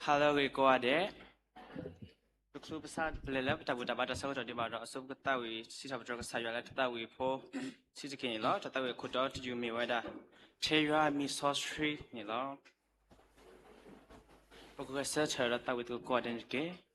ဟါလၢအဂ့ၤကိးဂၤဒဲး, ပကျိပစၢ်ပလဲၤလၢပတၢ်ဘူၣ်တၢ်ဘါတၢ်ဆၢကတီၢ်ဒံးဘၣ်ဒီး အဆိပကသးဝံၣ်စံးထီၣ်ပတြၢၤကစၢ်ယွၤလၢတၢ်သးဝံၣ်ဖိဆံးတက့ၢ်န့ၣ်လီၤ. တၢ်သးဝံၣ်အခိၣ်တီတယုၢ်မ့ၢ်ဝဲဒၣ် ထဲယွၤမံၤစီဆှံန့ၣ်လီၤ. ပကဂဲၤဆၢထၢၣ်ဒီးသးဝံၣ်သကိးကိးဂၤဒဲးန့ၣ်တက့ၢ်.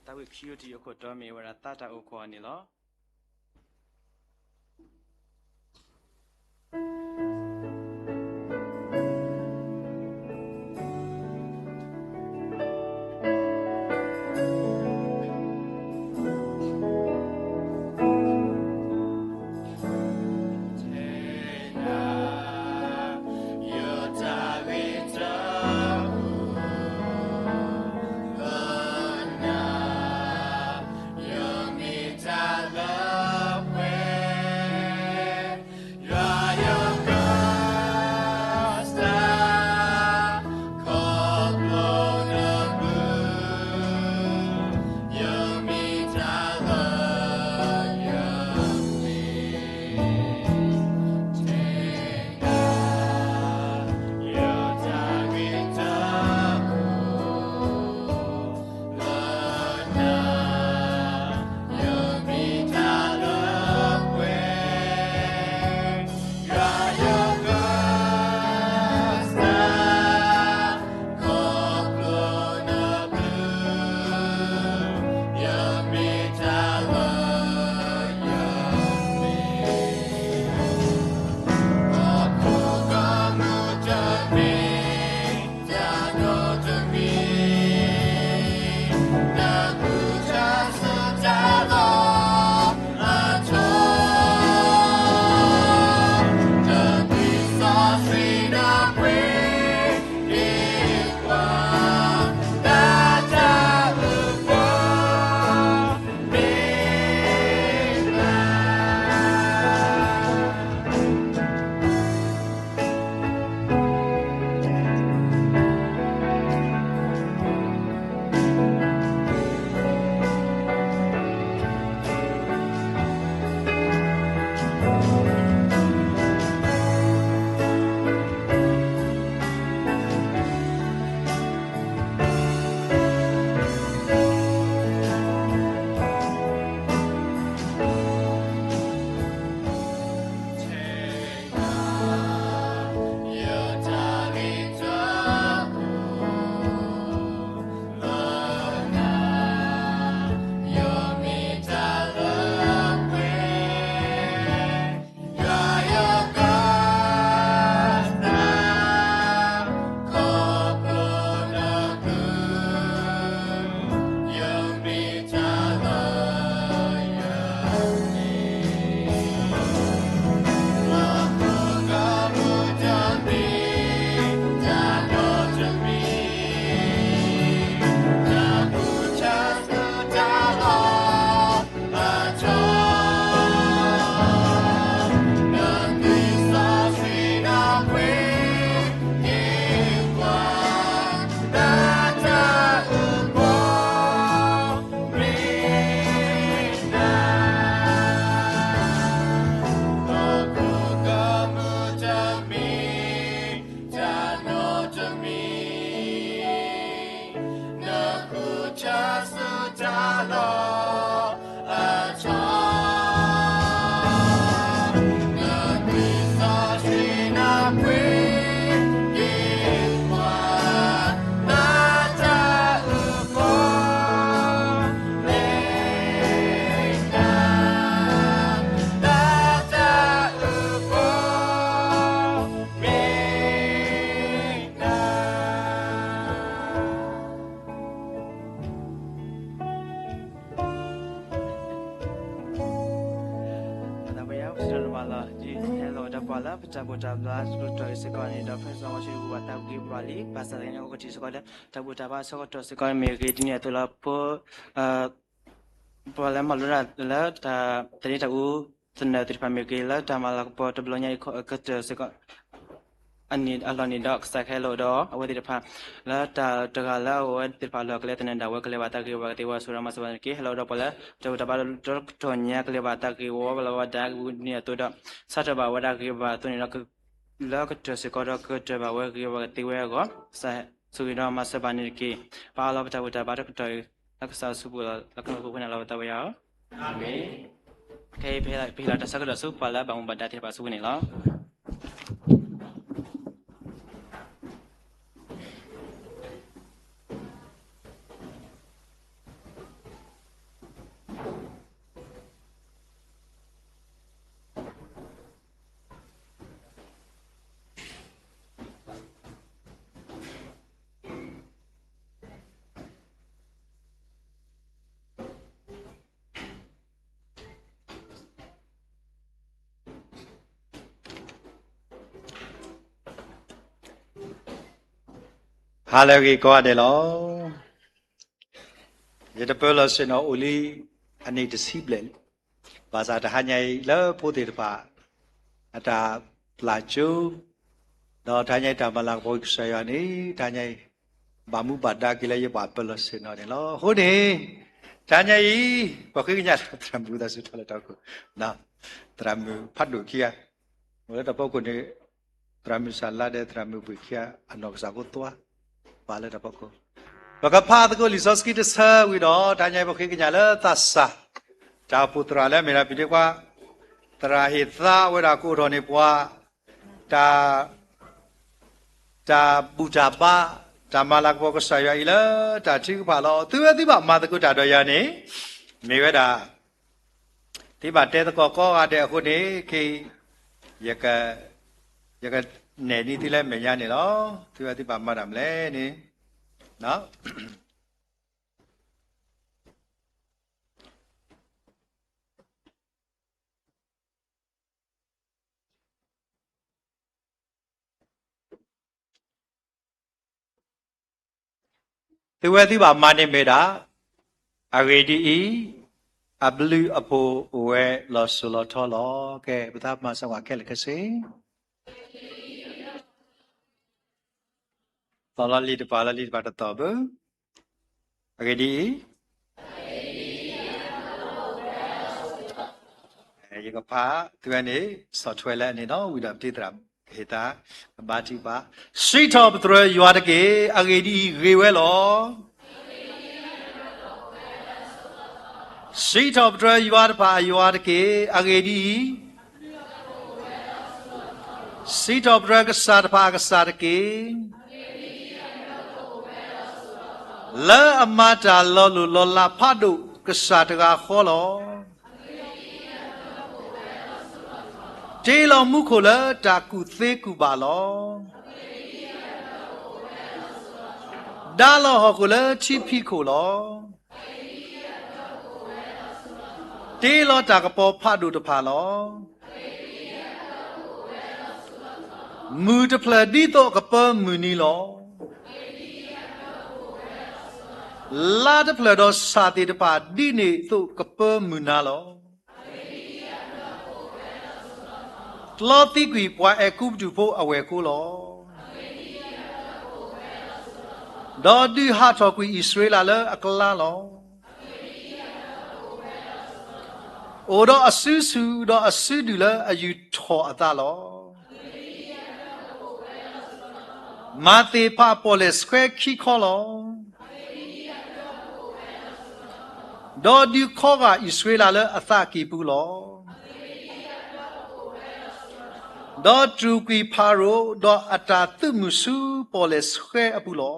သးဝံၣ်ခံယိတယိအခိၣ်တီမ့ၢ်ဝဲဒၣ်သးတၢ်အိၣ်ခိးအီၤန့ၣ်လီၤ.ပသးပှဲၤယွၤ ပစံးထီၣ်ပတြၢၤလီၤ ဟဲလီၤဝဲဒၣ်ပှၤလၢပတၢ်ဘူၣ်တၢ်ဘါတကတီၢ်အံၤစ့ၢ်ကီးန့ၣ်ဒီး ဖဲစီၤဝါဆံဘူၣ်ဘၣ်သးဂ့ၤပှၤလံ ဘၣ်ဆၣ်သနာ်က့န့ၣ် အိၣ်ကတံၢ်စ့ၢ်ကီးလၢ တၢ်ဘူၣ်တၢ်ဘါဆၢကတီၢ်စ့ၢ်ကီးမ့ၢ်ဂ့ၤ ဒ်န့ၣ်အသိးလီၤ. ပှၤလၢမၤလိတၢ်လၢတၢ်သန့တၢ်အူ သနၢၣ်သ့ၣ်တဖၣ်မ့ၢ်ဂ့ၤ လၢတၢ်မၤလၤကပီၤတဘျီညါအံၤကတၢၢ်စ့ၢ်ကီး အနံၣ်အလီၢ်န့ၣ်ဒီး ကစၢ်ကဟဲလီၤဒီး အဝဲသ့ၣ်တဖၣ် လၢတၢ်တဂၤလၢအဝဲသ့ၣ်တဖၣ်အလီၢ်အကျဲသနၢၣ်ဒၣ်ဝဲ ကလဲၤဘၣ်တၢ်ဂ့ၤဘၣ်တၢ်သ့ဝဲ ဆိၣ်ဒီးမၤစၢၤဘၣ်န့ၣ်တက့ၢ်. ဟဲလီၤဒီးပှၤလၢ တၢ်ဘူၣ်တၢ်ဘါတကတီၢ်ညါ ကလဲၤဘၣ်တၢ်ဂ့ၤဝဲလီၤဝဲဒၣ် ဒ်န့ၣ်အသိးဒီး စးထီၣ်ဘၣ်ဝဲဒၣ်ဂ့ၤဘၣ်အသိးန့ၣ်ဒီး လၢကတၢၢ်စ့ၢ်ကီးဒီး ကတၢၢ်ဘၣ်ဝဲဂ့ၤဝဲကသ့ဝဲအဂီၢ် ကစၢ်ဆိၣ်ဂ့ၤဒီးမၤစၢၤဘၣ်န့ၣ်တက့ၢ်. ပအးလီၤပတၢ်ဘူၣ်တၢ်ဘါတကတီၢ်အံၤ လၢကစၢ်အစုပူၤလီၤ လၢခရံာ်ဖိန့ၣ်လီၤ ပသးဝဲယွၤဧၢ. အၤမ့ၣ်. ခဲအံၤ ပဟ့ၣ်လီၤတၢ်ဆၢကတီၢ်ဆူပှၤလၢဘၣ်မူဘၣ်ဒါသ့ၣ်တဖၣ်အစုပူၤန့ၣ်လီၤ. ဟါလၢအဂ့ၤကိးဂၤဒဲးလီၤ. ယတပၢၤလီၢ်ဆ့ၣ်နီၤအိၣ်လံ အနံၣ်တဆံဘျဲၣ်လံ. ဘၣ်ဆၣ်တဟါညါအံၤလၢဖိသ့ၣ်တဖၣ် အတၢ်ပျၢ်ကၠိ ဒီးတဟါညါအံၤတၢ်မၤလၤကပီၤကစၢ်ယွၤန့ၣ် တဟါညါအံၤ ဘၣ်မူဘၣ်ဒါက့ၤလၢယပှၤပၢၤလီၢ်ဆ့ၣ်နီၤန့ၣ်လီၤ. အဃိန့ၣ် တဟါညါအံၤ ပဃ့ကညးလၢသရၣ်မုၣ်သးစူၤထီၣ်လၢတၢ်ဖီခိၣ်, သရၣ်မုၣ်ဖးဒိၣ်ခံဂၤ အိၣ်လၢတၢ်ဖီခိၣ်န့ၣ် သရၣ်မုၣ်စၢ်လါဒီးသရၣ်မုၣ်ဘှံးခံဂၤ အနီၢ်ကစၢ်ဖိသွါ ပာ်လၢတၢ်ဖီခိၣ်, ပကဖးသကိးလံာ်စီဆှံတဆၢဝံၤဒီး တဟါညါအံၤပဃ့ကညးလၢသးစၢ် တၢ်အိၣ်ဖှိၣ်သရၣ်လၢအမ့ၢ်ဒၣ်ဖံးဒ့ခွါ သရၣ်ဟ့ၣ်သါဝဲဒၣ်ကအိးထီၣ်န့ၢ်ပှၤ တၢ် တၢ်ဘူၣ်တၢ်ဘါ တၢ်မၤလၤကပီၤကစၢ်ယွၤအံၤလၢတၢ်ထုကဖၣ်လီၤ. သုဝဲသုဘၣ်မၤသကိးတၢ်ဒီးယၤန့ၣ် မ့ၢ်ဝဲဒၣ် သုဘၣ်တဲသကိးကိးဂၤဒဲးအဃိန့ၣ် ခဲအံၤ ယက ယကနဲၣ်န့ၢ်သုလၢမဲာ်ညါန့ၣ်လီၤ. သုဝဲသုဘၣ်မၤတၢ်မနုၤလဲၣ်န့ၣ် သုဝဲသုဘၣ်မၤန့ၣ်မ့ၢ်ဒၣ် အဂ့ၢ်ဒ်အံၤ, အဘျုးအဖှိၣ်အိၣ်ဝဲလီၤစိၤလီၤထီလီၤ. ကဲ ပသးမၤစၢၤဝဲခဲလၢာ်ခဲဆ့ သီၣ်လီၤလံာ်တဖၣ်လီၤလံာ်တဖၣ်တသီၣ်ဘၣ်. အဂ့ၢ်ဒ်အံၤ, ယကဖး သုဝဲန့ၣ် ဆီၣ်ထွဲလၢအန့ၣ်ဒီး ဝံၤဒီးပတံၤသရၣ်ကဟ့ၣ်သါ ကဘါထုကဖၣ်, စံးထီၣ်ပတြၢၤယွၤတက့ၢ်. အဂ့ၢ်ဒ်အံၤ, ဂ့ၤဝဲလီၤ. စံးထီၣ်ပတြၢၤယွၤတဖၣ်အယွၤတက့ၢ်. အဂ့ၢ်ဒ်အံၤ, စံးထီၣ်ပတြၢၤကစၢ်တဖၣ်အကစၢ်တက့ၢ်. လၢအမၤတၢ်လီၤလိၢ်လီၤလးဖးဒိၣ်ကစၢ်တဂၤဃီလီၤ. တ့လီၤမူခိၣ်လၢတၢ်ကူၣ်သ့ကူၣ်ဘၣ်လီၤ. ဒါလီၤဟီၣ်ခိၣ်လၢထံဖံးခိၣ်လီၤ. တ့လီၤတၢ်ကပီၤဖးဒိၣ်တဖၣ်လီၤ. မုၢ်တဖျၢၣ်ဒ်သိးအကပၢမုၢ်နံၤလီၤ. လါတဖျၢၣ်ဒီးဆၣ်သ့ၣ်တဖၣ်ဒ်န့ၣ်သိးကပၢမုၢ်နၤလီၤ. တြီသံကွံာ်ပှၤအဲၤကူပတူးဖိအဝဲၢ်ကိလီၤ. ဒီးဒုးဟးထီၣ်ကွံာ်အံၣ်စရ့လးလၢအကျါလီၤ. အိၣ်ဒီးအစုဆူၣ်ဒီးအစုဒုၣ်လၢအယူာ်ထီၣ်အသးလီၤ. မၤသ့ၣ်ဖးပီၣ်လဲၣ်ဆှဲခံခီလီၤ. ဒီးဒုးခီဂာ်အံၣ်စရ့လးလၢအသးကံၢ်ပူၤလီၤ. ဒီးတြူာ်ကွံာ်ဖၤရိၤ, ဒီးအတၢ်သုးမုၢ်ဆူပီၣ်လဲၣ်ဆှဲအပူၤလီၤ.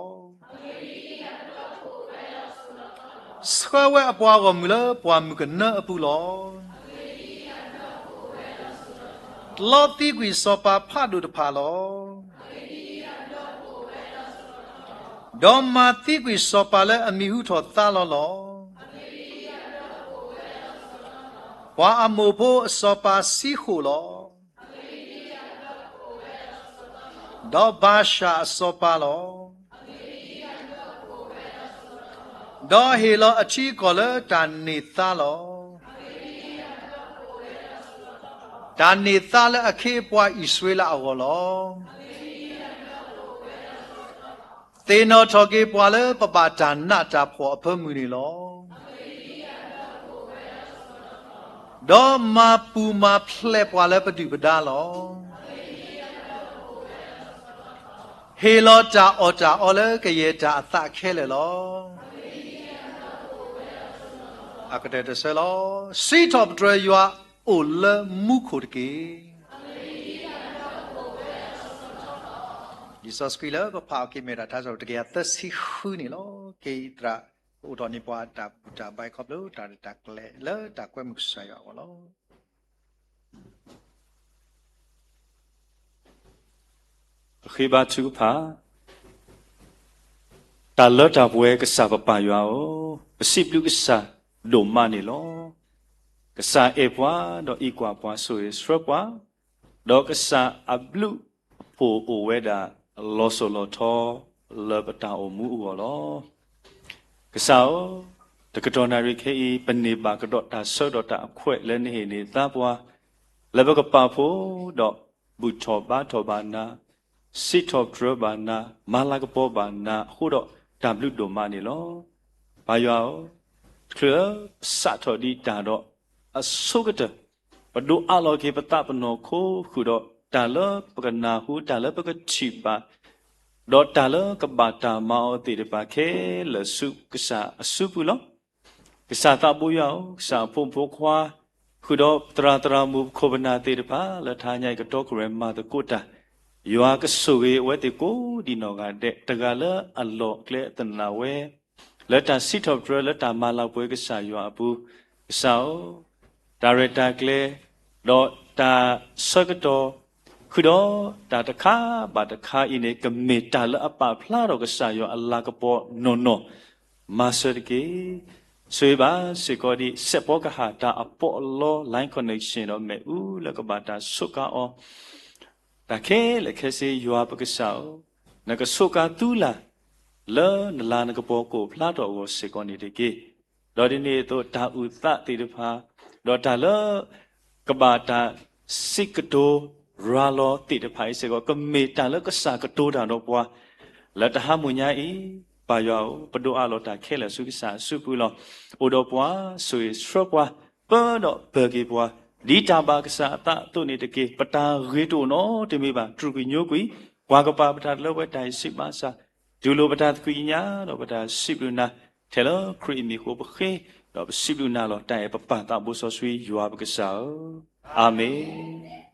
ဆှၢဝဲအပှၤဂီၢ်မုၢ်လၢပှၢ်မုၢ်ကနၢအပူၤလီၤ. တြီသံကွံာ်စီၤပၤဖးဒိၣ်တဖၣ်လီၤ. ဒီးမၤသံကွံာ်စီၤပၤလၢအမံၤဟူထီၣ်သါလီၤလီၤ. ပှၤအမိၣ်ဖိအစီၤပၤစံဃိၣ်လီၤ. ဒီးဘၤၡၣ်အစီၤပၤလီၤ. ဒီးဟ့ၣ်လီၤအထံအကီၢ်လၢတၢ်န့ၢ်သါလီၤ. တၢ်န့ၢ်သါလၢအခ့အပှၤအံၣ်စရ့လးအဂီၢ်လီၤ. သ့ၣ်နီၣ်ထီၣ်က့ၤပှၤလၢပဘၣ်တၢ်နးတၢ်ဖှီၣ်အဖၢမုၢ်န့ၣ်လီၤ. ဒီးမၤပူၤမၤဖျဲးပှၤလၢပဒုၣ်ပဒါလီၤ. ဟ့ၣ်လီၤတၢ်အီၣ်တၢ်အီလၢကယဲၢ်တၢ်အသးခဲလၢာ်လီၤ. အကတၢၢ်တဆၢလီၤ. စံးထီၣ်ပတြၢၤယွၤအိၣ်လၢမူခိၣ်တက့ၢ်. လံာ်စီဆှံလၢပဖးအီၤက့ၤမ့ၢ်ဒၣ်ထါစံးထီၣ်ပတြၢၤ တကယၤသၢဆံဃုန့ၣ်လီၤ. က့ၤသရၣ် ကအိၣ်ထီၣ်န့ၢ်ပှၤတၢ်ဘူၣ်တၢ်ဘါခီဖျိတၢ်ရဲၣ်တၢ်ကျဲၤလၢတၢ်ကွဲမုာ်ကစၢ်ယွၤအဂီၢ်လီၤ. ပဃ့ဘါထုကဖၣ်, တၢ်လၢတၢ်ပှဲၤကစၢ်ပပၢ်ယွၤဧၢ, ပစံးဘျုးကစၢ်ဒိၣ်မးန့ၣ်လီၤ. ကစၢ်အဲၣ်ပှၤ, ဒီးအံးကွၢ်ပှၤ, ဆိၣ်ဂ့ၤဆှၢပှၤ, ဒီးကစၢ်အဘျုးအဖှိၣ်အိၣ်ဝဲဒၣ်လီၤစိၤလီၤထီ လၢပတၢ်အိၣ်မူအဂီၢ်လီၤ. ကစၢ်ဧၢ, တကတီၢ်နၣ်ရံၣ်ခဲအံၤ ပန့ၢ်ဘၣ်ကဒီးတၢ်ဆၢကတီၢ်တၢ်အခွဲးလၢနဟ့ၣ်န့ၢ်သါပှၤ လၢပကပာ်ဖှိၣ်ဒီးဘူၣ်ထီၣ်ဘါထီၣ်ဘၣ်နၤ, စံးထီၣ်ပတြၢၤဘၣ်နၤ, မၤလၤကပီၤဘၣ်နၤအဃိဒီး တၢ်ဘျုးဒိၣ်မးန့ၣ်လီၤ. ပၢ်ယွၤဧၢ, တချုးလၢပစးထီၣ်ဒံးတၢ်ဒီး အဆိကတၢၢ် ပဒိးအးလီၤက့ၤပသးပနီၢ်ခိဃုာ်ဒီး တၢ်လၢပကနၢ်ဟူ တၢ်လၢပကထံၣ်ဘၣ် ဒီးတၢ်လၢကဘၣ်တၢ်မၤအီၤသ့ၣ်တဖၣ်ခဲလၢာ်ဆူကစၢ်အစုပူၤလီၤ. ကစၢ်သးဘိယွၤဧၢ, ကစၢ်အဖိမုၣ်ဖိခွါ ဃုာ်ဒီးသရၣ်သရၣ်မုၣ် ပခိၣ်ပနၢ်သ့ၣ်တဖၣ် လၢတဟါညါအံၤကတီၢ်ကရၢမၤသကိးတၢ်, ယွၤကဆိၣ်ဂ့ၤအဝဲသ့ၣ်ကိးဒံးနီၢ်ဂၤဒဲး တဂၤလၢအလီၢ်အကျဲအသနၢ်ဝဲ လၢတၢ်စံးထီၣ်ပတြၢၤလၢတၢ်မၤလၤပှဲၤကစၢ်ယွၤအပူၤ, ကစၢ်ဧၢ, တၢ်ရဲၣ်တၢ်ကျဲၤ ဒီးတၢ်ဆၢကတီၢ် ဃုာ်ဒီးတၢ်တခါဘၣ်တခါအံၤန့ၣ် ကမ့ၢ်တၢ်လၢအပာ်ဖျါထီၣ်ကစၢ်ယွၤအလၤကပီၤနီၢ်နီၢ်, မၤစၢၤတက့ၢ်. ဆိၣ်ဂ့ၤဘၣ်စ့ၢ်ကီးဒံး စဲးဖီကဟၣ်တၢ်အပီးအလီ line connection ဒီးမ့ၣ်အူ လၢကဘၣ်တၢ်စူးကါအီၤ တၢ်ခဲလၢာ်ခဲဆ့ ယွၤပကစၢ်ဧၢ, နကစူးကါသုလၢ် လၢနလၤနကပီၤကအိၣ်ဖျါထီၣ်အဂီၢ်စ့ၢ်ကီးန့ၣ်တက့ၢ်. ဒီးဒ်န့ၣ်အသိး တၢ်အုၣ်သးသ့ၣ်တဖၣ်, ဒီးတၢ်လၢ ကဘၣ်တၢ်စံးကတိၤရၤလီၤသ့ၣ်တဖၣ်အံၤစ့ၢ်ကီး ကမ့ၢ်တၢ်လၢကစၢ်ကတိၤတၢ်ဒီးပှၤ လၢတဟါမုၢ်ညါအံၤ, ပၢ်ယွၤဧၢ, ပဒိးအးလီၤတၢ်ခဲလၢာ်ဆူကစၢ်အစုပူၤလီၤ. အိၣ်ဒီးပှၤ, ဆိၣ်ဂ့ၤဆှၢပှၤ, ပၢဒီးပၢၤက့ၤပှၤ, ဒ်တၢ်ဘၣ်ကစၢ်အသးအသိးန့ၣ်တက့ၢ်. ပတၢ်ဂ့ၤတအိၣ်နီတမံၤဘၣ်, တြူာ်ကွံာ်ညိကွံာ်, ကွၢ်ကပၤပတၢ်လၢဝဲတၢ်အံၤစံးဘၣ်ဆၣ်, တူၢ်လိာ်ပတၢ်သးခုကညး ဒီးပတၢ်စံးဘျုးနၤ, ထဲလၢခရံာ်အမံၤအဃိပဃ့, ဒီးပစံးဘျုးနၤလီၤ. တၢ်အဲၣ်ပပၢ်သးဘိစီဆှံယွၤပကစၢ်ဧၢ, အၤမ့ၣ်.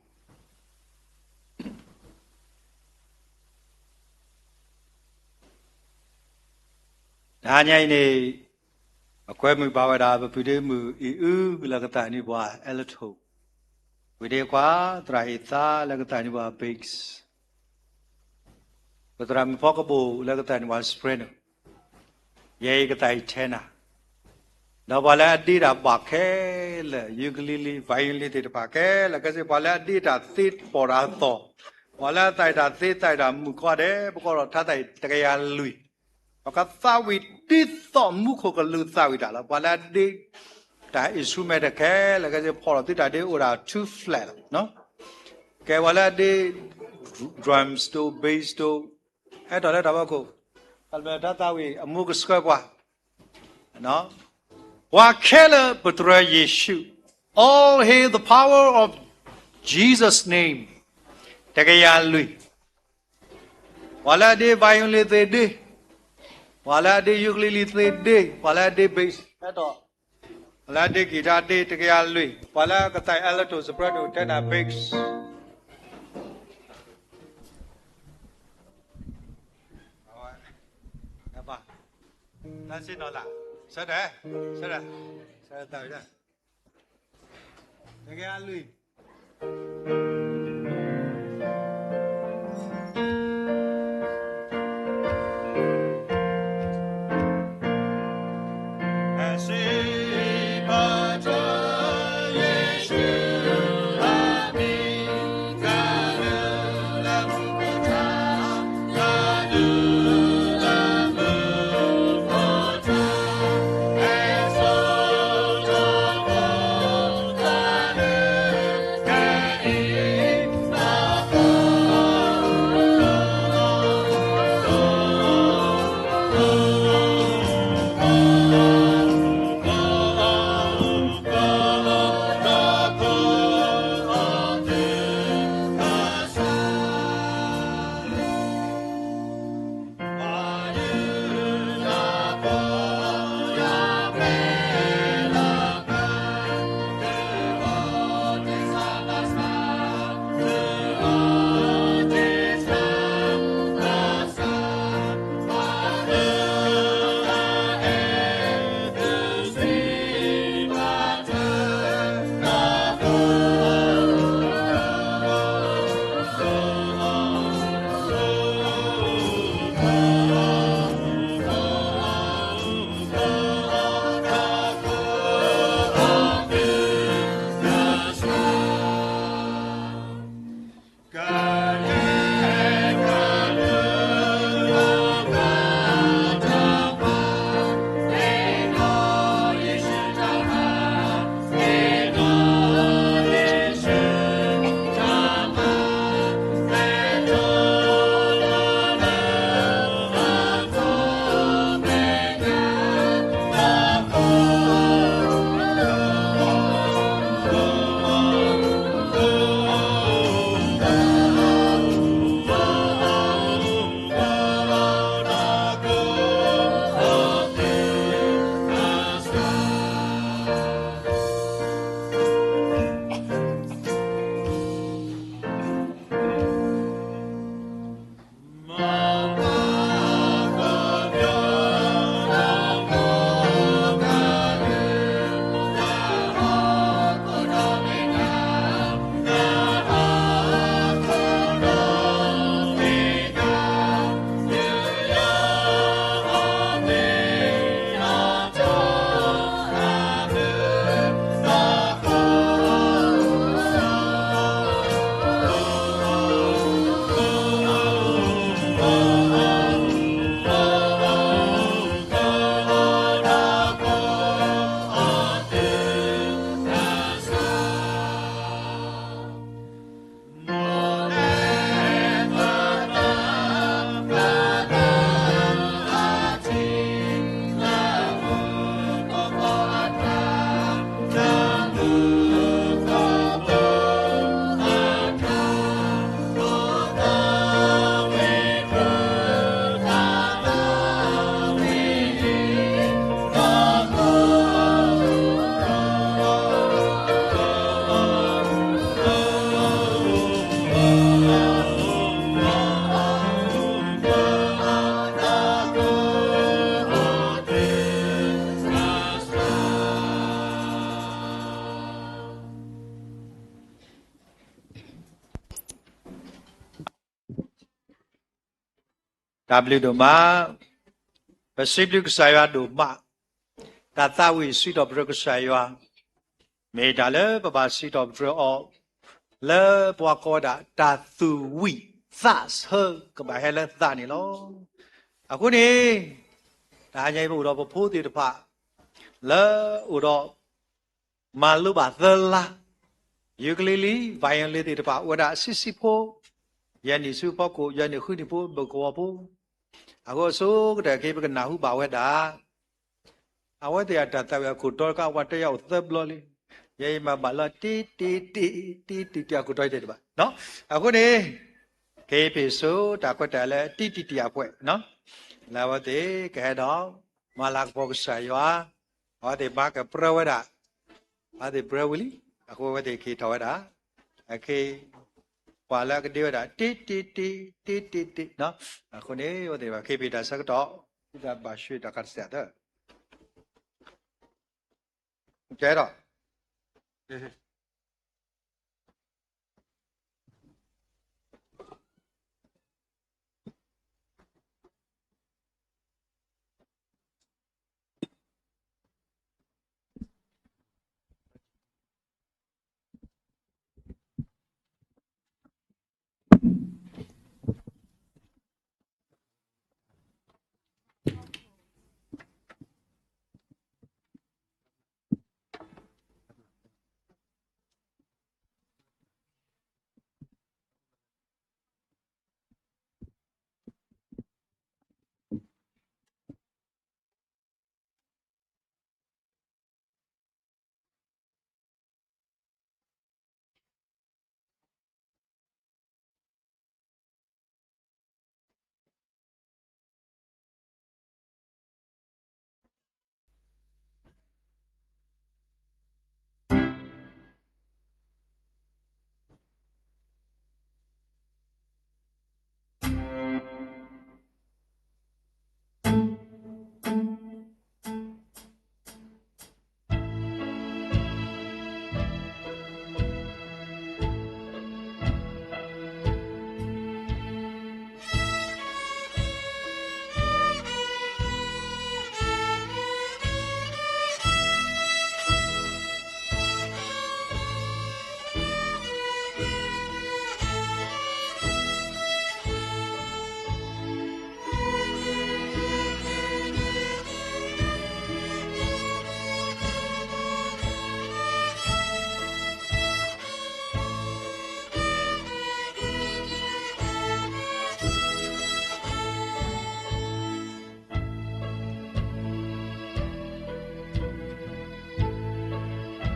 တဟါညါအံၤန့ၣ်, အကွဲမုာ်ဘၣ်ဝဲဒၣ် ပဖုဒ့မုၣ်အံၤအု လၢကသးနံၣ်ပှၤ အဲလထိၣ်, ဝံၤဒ့ခွါ သရၣ်အံၤသါ လၢကသးနံၣ်ပှၤ Bakes, ပသရၣ်မုၣ်ဖီကဘိၣ် လၢကသးနံၣ်ပှၤ Soprano, ယဲအံၤကသးအံၤ tenor, ဒီးပှၤလၢအဒ့တၢ်ဘၣ်ခဲလၢာ် ukulele, violin သ့ၣ်တဖၣ်ခဲလၢာ်ခဲဆ့ ပှၤလၢအဒ့တၢ်သ့ပိာ်တၢ်သီၣ်, ပှၤလၢအသးအံၤတၢ်သ့သးအံၤတၢ်မုၣ်ကီၢ်ဒဲး ပကီၢ်ဒီးထါသးအံၤ တကယၤလွံၢ်, ပကသးဝံၣ်ဒ်သိးမူခိၣ်ကလူးသးဝံၣ်တၢ်လီၤ. ပှၤလၢအဒ့တၢ် instrument ခဲလၢာ်ခဲဆ့ ဖီၣ်လီၤသုတၢ်ဒ့အိၣ်ဒၣ် two flat လီၤ. ကဲပှၤလၢအဒ့ drums ဒိ bass ဒိ ဟဲထီၣ်လၢတၢ်ဖီခိၣ်, ထါသးဝံၣ်အမူကဆှၢပှၤ, ပှၤခဲလၢာ်ပတြၢၤယ့ၣ်ၡူး, All hail the power of Jesus' name, တကယၤလွံၢ်, ပှၤလၢအဒ့ violin သ့ဒ့, ပှၤလၢအဒ့ ukulele သ့ဒ့, ပှၤလၢအဒ့ bass ဟဲထီၣ်, ပှၤလၢအဒ့ guitar ဒ့ တကယၤလွံၢ်, ပှၤလၢကသးအံၤ alto, soprano, tenor, bass တၢ်စ့နီၢ်လၢ်, ဆၢတဲာ်, ဆၢတဲာ်, ဆၢတဲာ်, တကယၤလွံၢ်. တၢ်ဘျုးဒိၣ်မး, ပစံးဘျုးကစၢ်ယွၤဒိၣ်မး, တၢ်သးဝံၣ်စံးထီၣ်ပတြၢၤကစၢ်ယွၤ, မ့ၢ်တၢ်လၢပဘၣ်စံးထီၣ်ပတြၢၤအီၤ, လၢပှၤကိးဝဲဒၣ် တၢ်သူၣ်ဝံၣ်သးဆၢကဘၣ်ဟဲလၢသးန့ၣ်လီၤ. အဃိန့ၣ်, တဟါညါအံၤပအိၣ်ဒီးပဖိသ့ၣ်တဖၣ် လၢအိၣ်ဒီး မၤလိဘၣ်သၢလါ, ယူကလံလံ, violin သ့ၣ်တဖၣ် အိၣ်ဝဲဒၣ်ဆံးဆံးဖိ, ယဲၢ်နံၣ်ဆူဖီခိၣ်, ယဲၢ်နံၣ်ဃုနံၣ်ဖိ, ဘၢၣ်ကဝီၤဖိ, အဃိအဆိကတၢၢ်ခဲအံၤ ပကနၢ်ဟူဘၣ်ဝဲဒၣ် အဝဲသ့ၣ်အတၢ်သးဝံၣ်အခိၣ်တီတခါ အဝဲတဲယၤအိၣ်သၢဘျီလံ, ယဲအံၤမၤဘၣ်လၢ တ့တ့တ့, တ့တ့တ့ အခိၣ်တီတဲတဘၣ်. အဃိန့ၣ်, ခဲအံၤပဟ့ၣ်ဆိတၢ်ခွဲးတၢ်ယာ်လၢ တ့တ့တ့ အဖှဲၣ် လၢအဝဲသ့ၣ်ကဟဲဒီး မၤလၤကပီၤကစၢ်ယွၤ, အဝဲသ့ၣ်ဘၣ်ကပြၢဝဲဒၣ်, အဝဲသ့ၣ်ပြၢဝံၤလံ, အဃိအဝဲသ့ၣ်က့ၤထီၣ်ဝဲဒၣ်, အခဲအံၤ, ပှၤလၢအကဒ့ဝဲဒၣ် တ့တ့တ့, တ့တ့တ့, အဃိန့ၣ် အဝဲသ့ၣ်ဘၣ်က့ၤဖံးတၢ်ဆၢကတီၢ်, ဘၣ်ဆှၢတၢ်ခါတစဲးသၢ,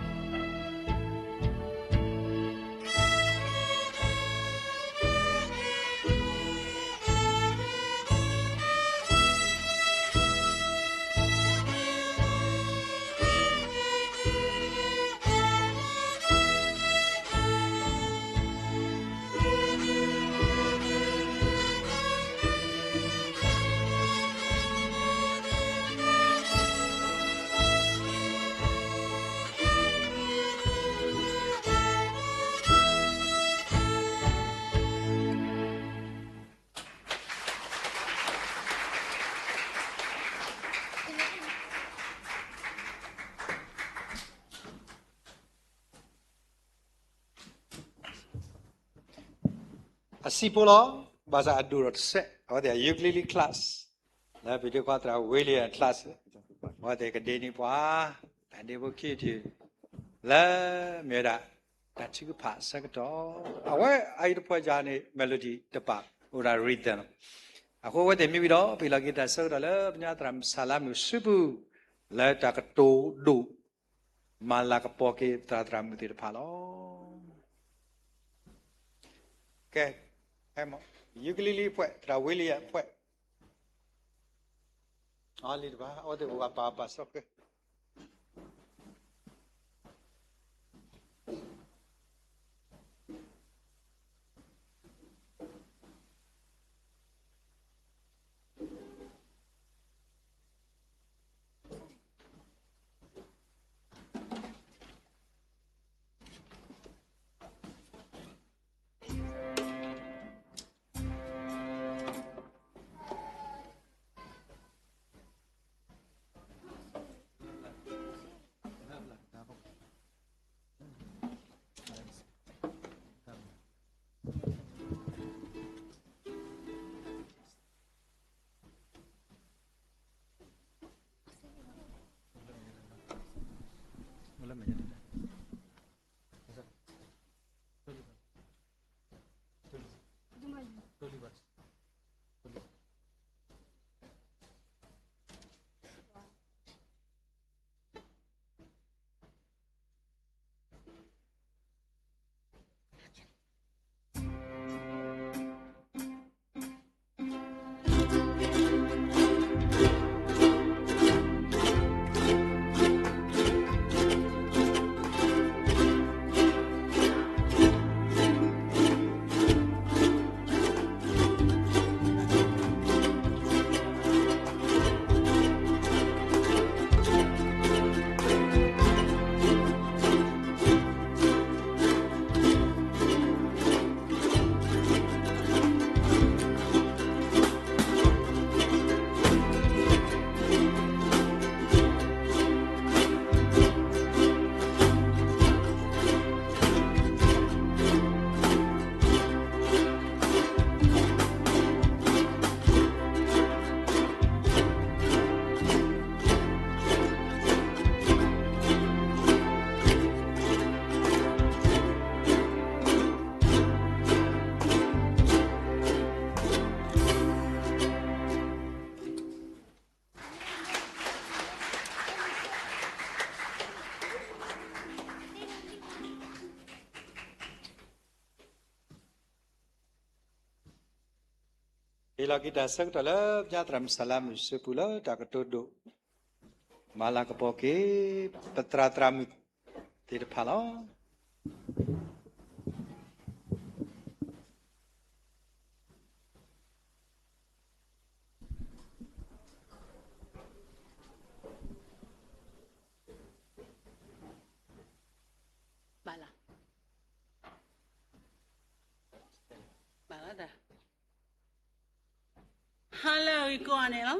ကဲဒီး အဆံးဖိလီၤ, ဘၣ်ဆၣ်အဒိၣ်ထီၣ်တစဲး, အဝဲသ့ၣ် ukulele class, လၢပဒိခွါသရၣ် William class, အဝဲသ့ၣ်ကဒ့န့ၢ်ပှၤ, တၢ်ဒ့ဖိခံထံၣ်, လၢမ့ၢ်ဝဲဒၣ် တၢ်ထုကဖၣ်ဆၢကတီၢ်, အဝဲအအံၤတဖှဲးယၤန့ၣ် melody တပာ်, အိၣ်ဒၣ် rhythm လီၤ. အဃိအဝဲသ့ၣ်မ့ၢ်ဝံၤဒီး ပဟ့ၣ်လီၤက့ၤတၢ်ဆၢကတီၢ်လၢပညါသရၣ်မုၣ်ဆၣ်လါမုၣ်စုပူၤ, လၢတၢ်ကတိၤဒိၣ် မၤလၤကပီၤက့ၤသရၣ်သရၣ်မုၣ်သ့ၣ်တဖၣ်လီၤ. ကဲ, ဟဲမး, ukulele ဖှဲး, သရၣ် William ဖှဲး, အလံတဘၣ်, အဝဲသ့ၣ်ပှၤပာ်ပာ်စီကဲ ဟ့ၣ်လီၤက့ၤတၢ်ဆၢကတီၢ်လၢ ပသရၣ်မုၣ်စလၤမုၣ်စုပူၤလၢတၢ်ကတိၤဒိၣ် မၤလၤကပီၤက့ၤ ပသရၣ်သရၣ်မုၣ်သ့ၣ်တဖၣ်လီၤ. ဘၣ်လီၤ, ဘၣ်လီၤတၢ် ဟါလၢအဂ့ၤကိးဂၤန့ၣ်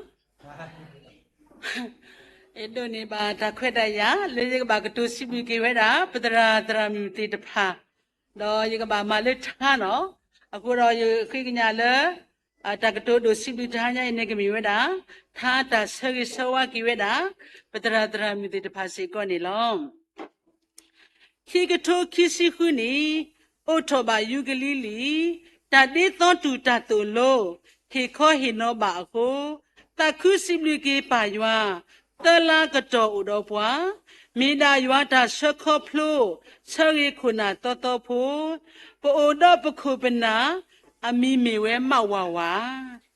လီၤ. အဲၣ်ဒိးန့ၢ်ဘၣ်တၢ်ခွဲးတၢ်ယာ် လၢယကဘၣ်ကတိၤစံးဘျုးက့ၤဝဲဒၣ် ပသရၣ်သရၣ်မုၣ်သ့ၣ်တဖၣ်, ဒီးယကဘၣ်မၤလၢထါနီၤ. အဃိဒီးယဃ့ကညးလၢ တၢ်ကတိၤဒိၣ်စံးဘျုးတဟါညါအံၤန့ၣ် ကမ့ၢ်ဝဲဒၣ် ထါတၢ်ဆၢဂ့ၤဆၢဝါက့ၤဝဲဒၣ် ပသရၣ်သရၣ်မုၣ်သ့ၣ်တဖၣ်စ့ၢ်ကီးန့ၣ်လီၤ. ခံကထိခံဆံဃုနံၣ် အိးထီၣ်ဘၣ်ယူကလံလံာ်, တၢ်ဒ့သီတူၢ်တၢ်သိၣ်လိ, ဟ့ၣ်ခီဟ့ၣ်နီၤဘၣ်အဃိ, သးခုစံးဘျုးက့ၤပၢ်ယွၤ, သၢလါကတီၢ်အိၣ်ဒီးပှၤ, မ့ၢ်ဒၣ်ယွၤတၢ်ဆၢခီဖျိ, ဆၢဂ့ၤခိၣ်နၢ်သီသီဖိ, ပအိၣ်ဒီးပခိၣ်ပနၢ်, အမံၤမ့ၢ်ဝဲမးဝၤဝၤ,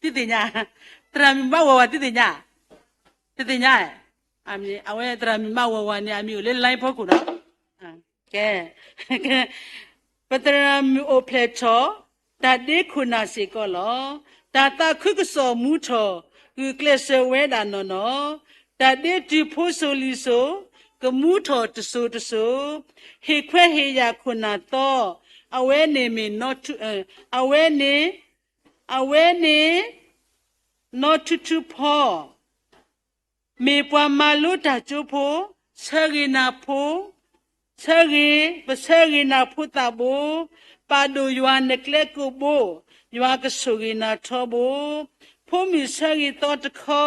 သုသ့ၣ်ညါ, သရၣ်မုၣ်မးဝၤဝၤသုသ့ၣ်ညါ, သုသ့ၣ်ညါ အဝဲသရၣ်မုၣ်မးဝၤဝၤန့ၣ် အမံၤအိၣ်လၢ line ဖီခိၣ်နီၤ. ကဲ, ပသရၣ်မုၣ်အိၣ်ဖျဲၣ်ထီၣ် တၢ်ဒ့ခိၣ်နၢ်စ့ၢ်ကီးလီၤ. တၢ်သးခုကစီၣ်မူထီၣ် ဂုာ်ကျဲးစၢးဝဲဒၣ်နီၢ်နီၢ်, တၢ်ဒ့တုၤဖိစိၤလံၤစိၤ ကမူထီၣ်တစိၤတစိၤ, ဟ့ၣ်ခွဲးဟ့ၣ်ယာ်ခိၣ်နၢ်သီ, အဝဲန့ၣ်မ့ၢ်, အဝဲန့ၣ်, အဝဲန့ၣ် နီၢ်ထူထူဖီ မ့ၢ်ပှၤမၤလိတၢ်ကၠိဖိ, ဆၢဂ့ၤနၤဖိ, ဆၢဂ့ၤ, ပဆၢဂ့ၤနၤဖိသးဘိ, ပာ်ဒိၣ်ယွၤနကျဲကိးဘိ, ယွၤကဆိၣ်ဂ့ၤနၤထီဘိ, ဖိမုၣ်ဆၢဂ့ၤသီတခီ,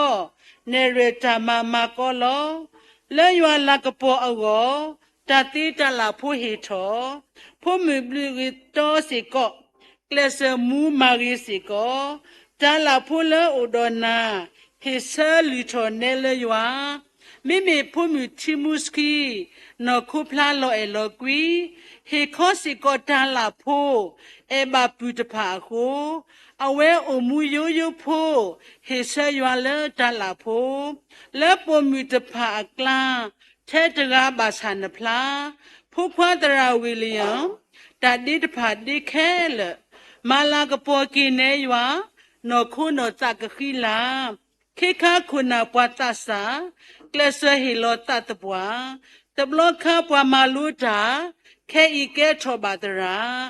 နဲၣ်ရွဲၣ်တၢ်မၤမၤကီလီၤ. လၢယွၤလၤကပီၤအဂီၢ်, တၢ်သ့တၢ်လၢ်ဖိဟ့ၣ်ထီၣ်, ဖိမုၣ်ဘျုးဂ့ၤတီစ့ၢ်ကီး, ကျဲးစၢးမူမၤဂ့ၤစ့ၢ်ကီး, တၢ်လၢ်ဖိလၢအိၣ်ဒီးနၤ, ဟ့ၣ်ဆၢလုၢ်ထီၣ်နဲလၢယွၤ, မ့မ့ၢ်ဖိမုၣ်ထံမူဆှံ, နီၢ်ခိဖျါလီၤအဲၣ်လီၤကွံ, ဟ့ၣ်ခီစ့ၢ်ကီးတၢ်လၢ်ဖိ, အဲၣ်ဘၣ်ပုၢ်တဖၣ်အဃိ, အဝဲအိၣ်မူယိယိဖိ, ဟ့ၣ်ဆၢယွၤလၢတၢ်လၢ်ဖိ, လၢပိာ်မုၣ်တဖၣ်အကျါ, ထဲတဂၤဘၣ်ဆၣ်နဖျါ, ဖိခွါသရၣ်ဝ့လံယၣ်, တၢ်ဒ့တဖၣ်ဒ့ခဲလၢာ်, မၤလၤကပီၤက့ၤနဲယွၤ, နီၢ်ခိနီၢ်သးကဃံလၤ, ခ့ခါခိၣ်နၢ်ပှၤသးစၢ်, ကျဲးစၢးဟ့ၣ်လီၤသးသပှၢ်, တဘျီခါပှၤမၤလိတၢ်, ခဲအံၤကဲထီၣ်ဘၣ်သရၣ်,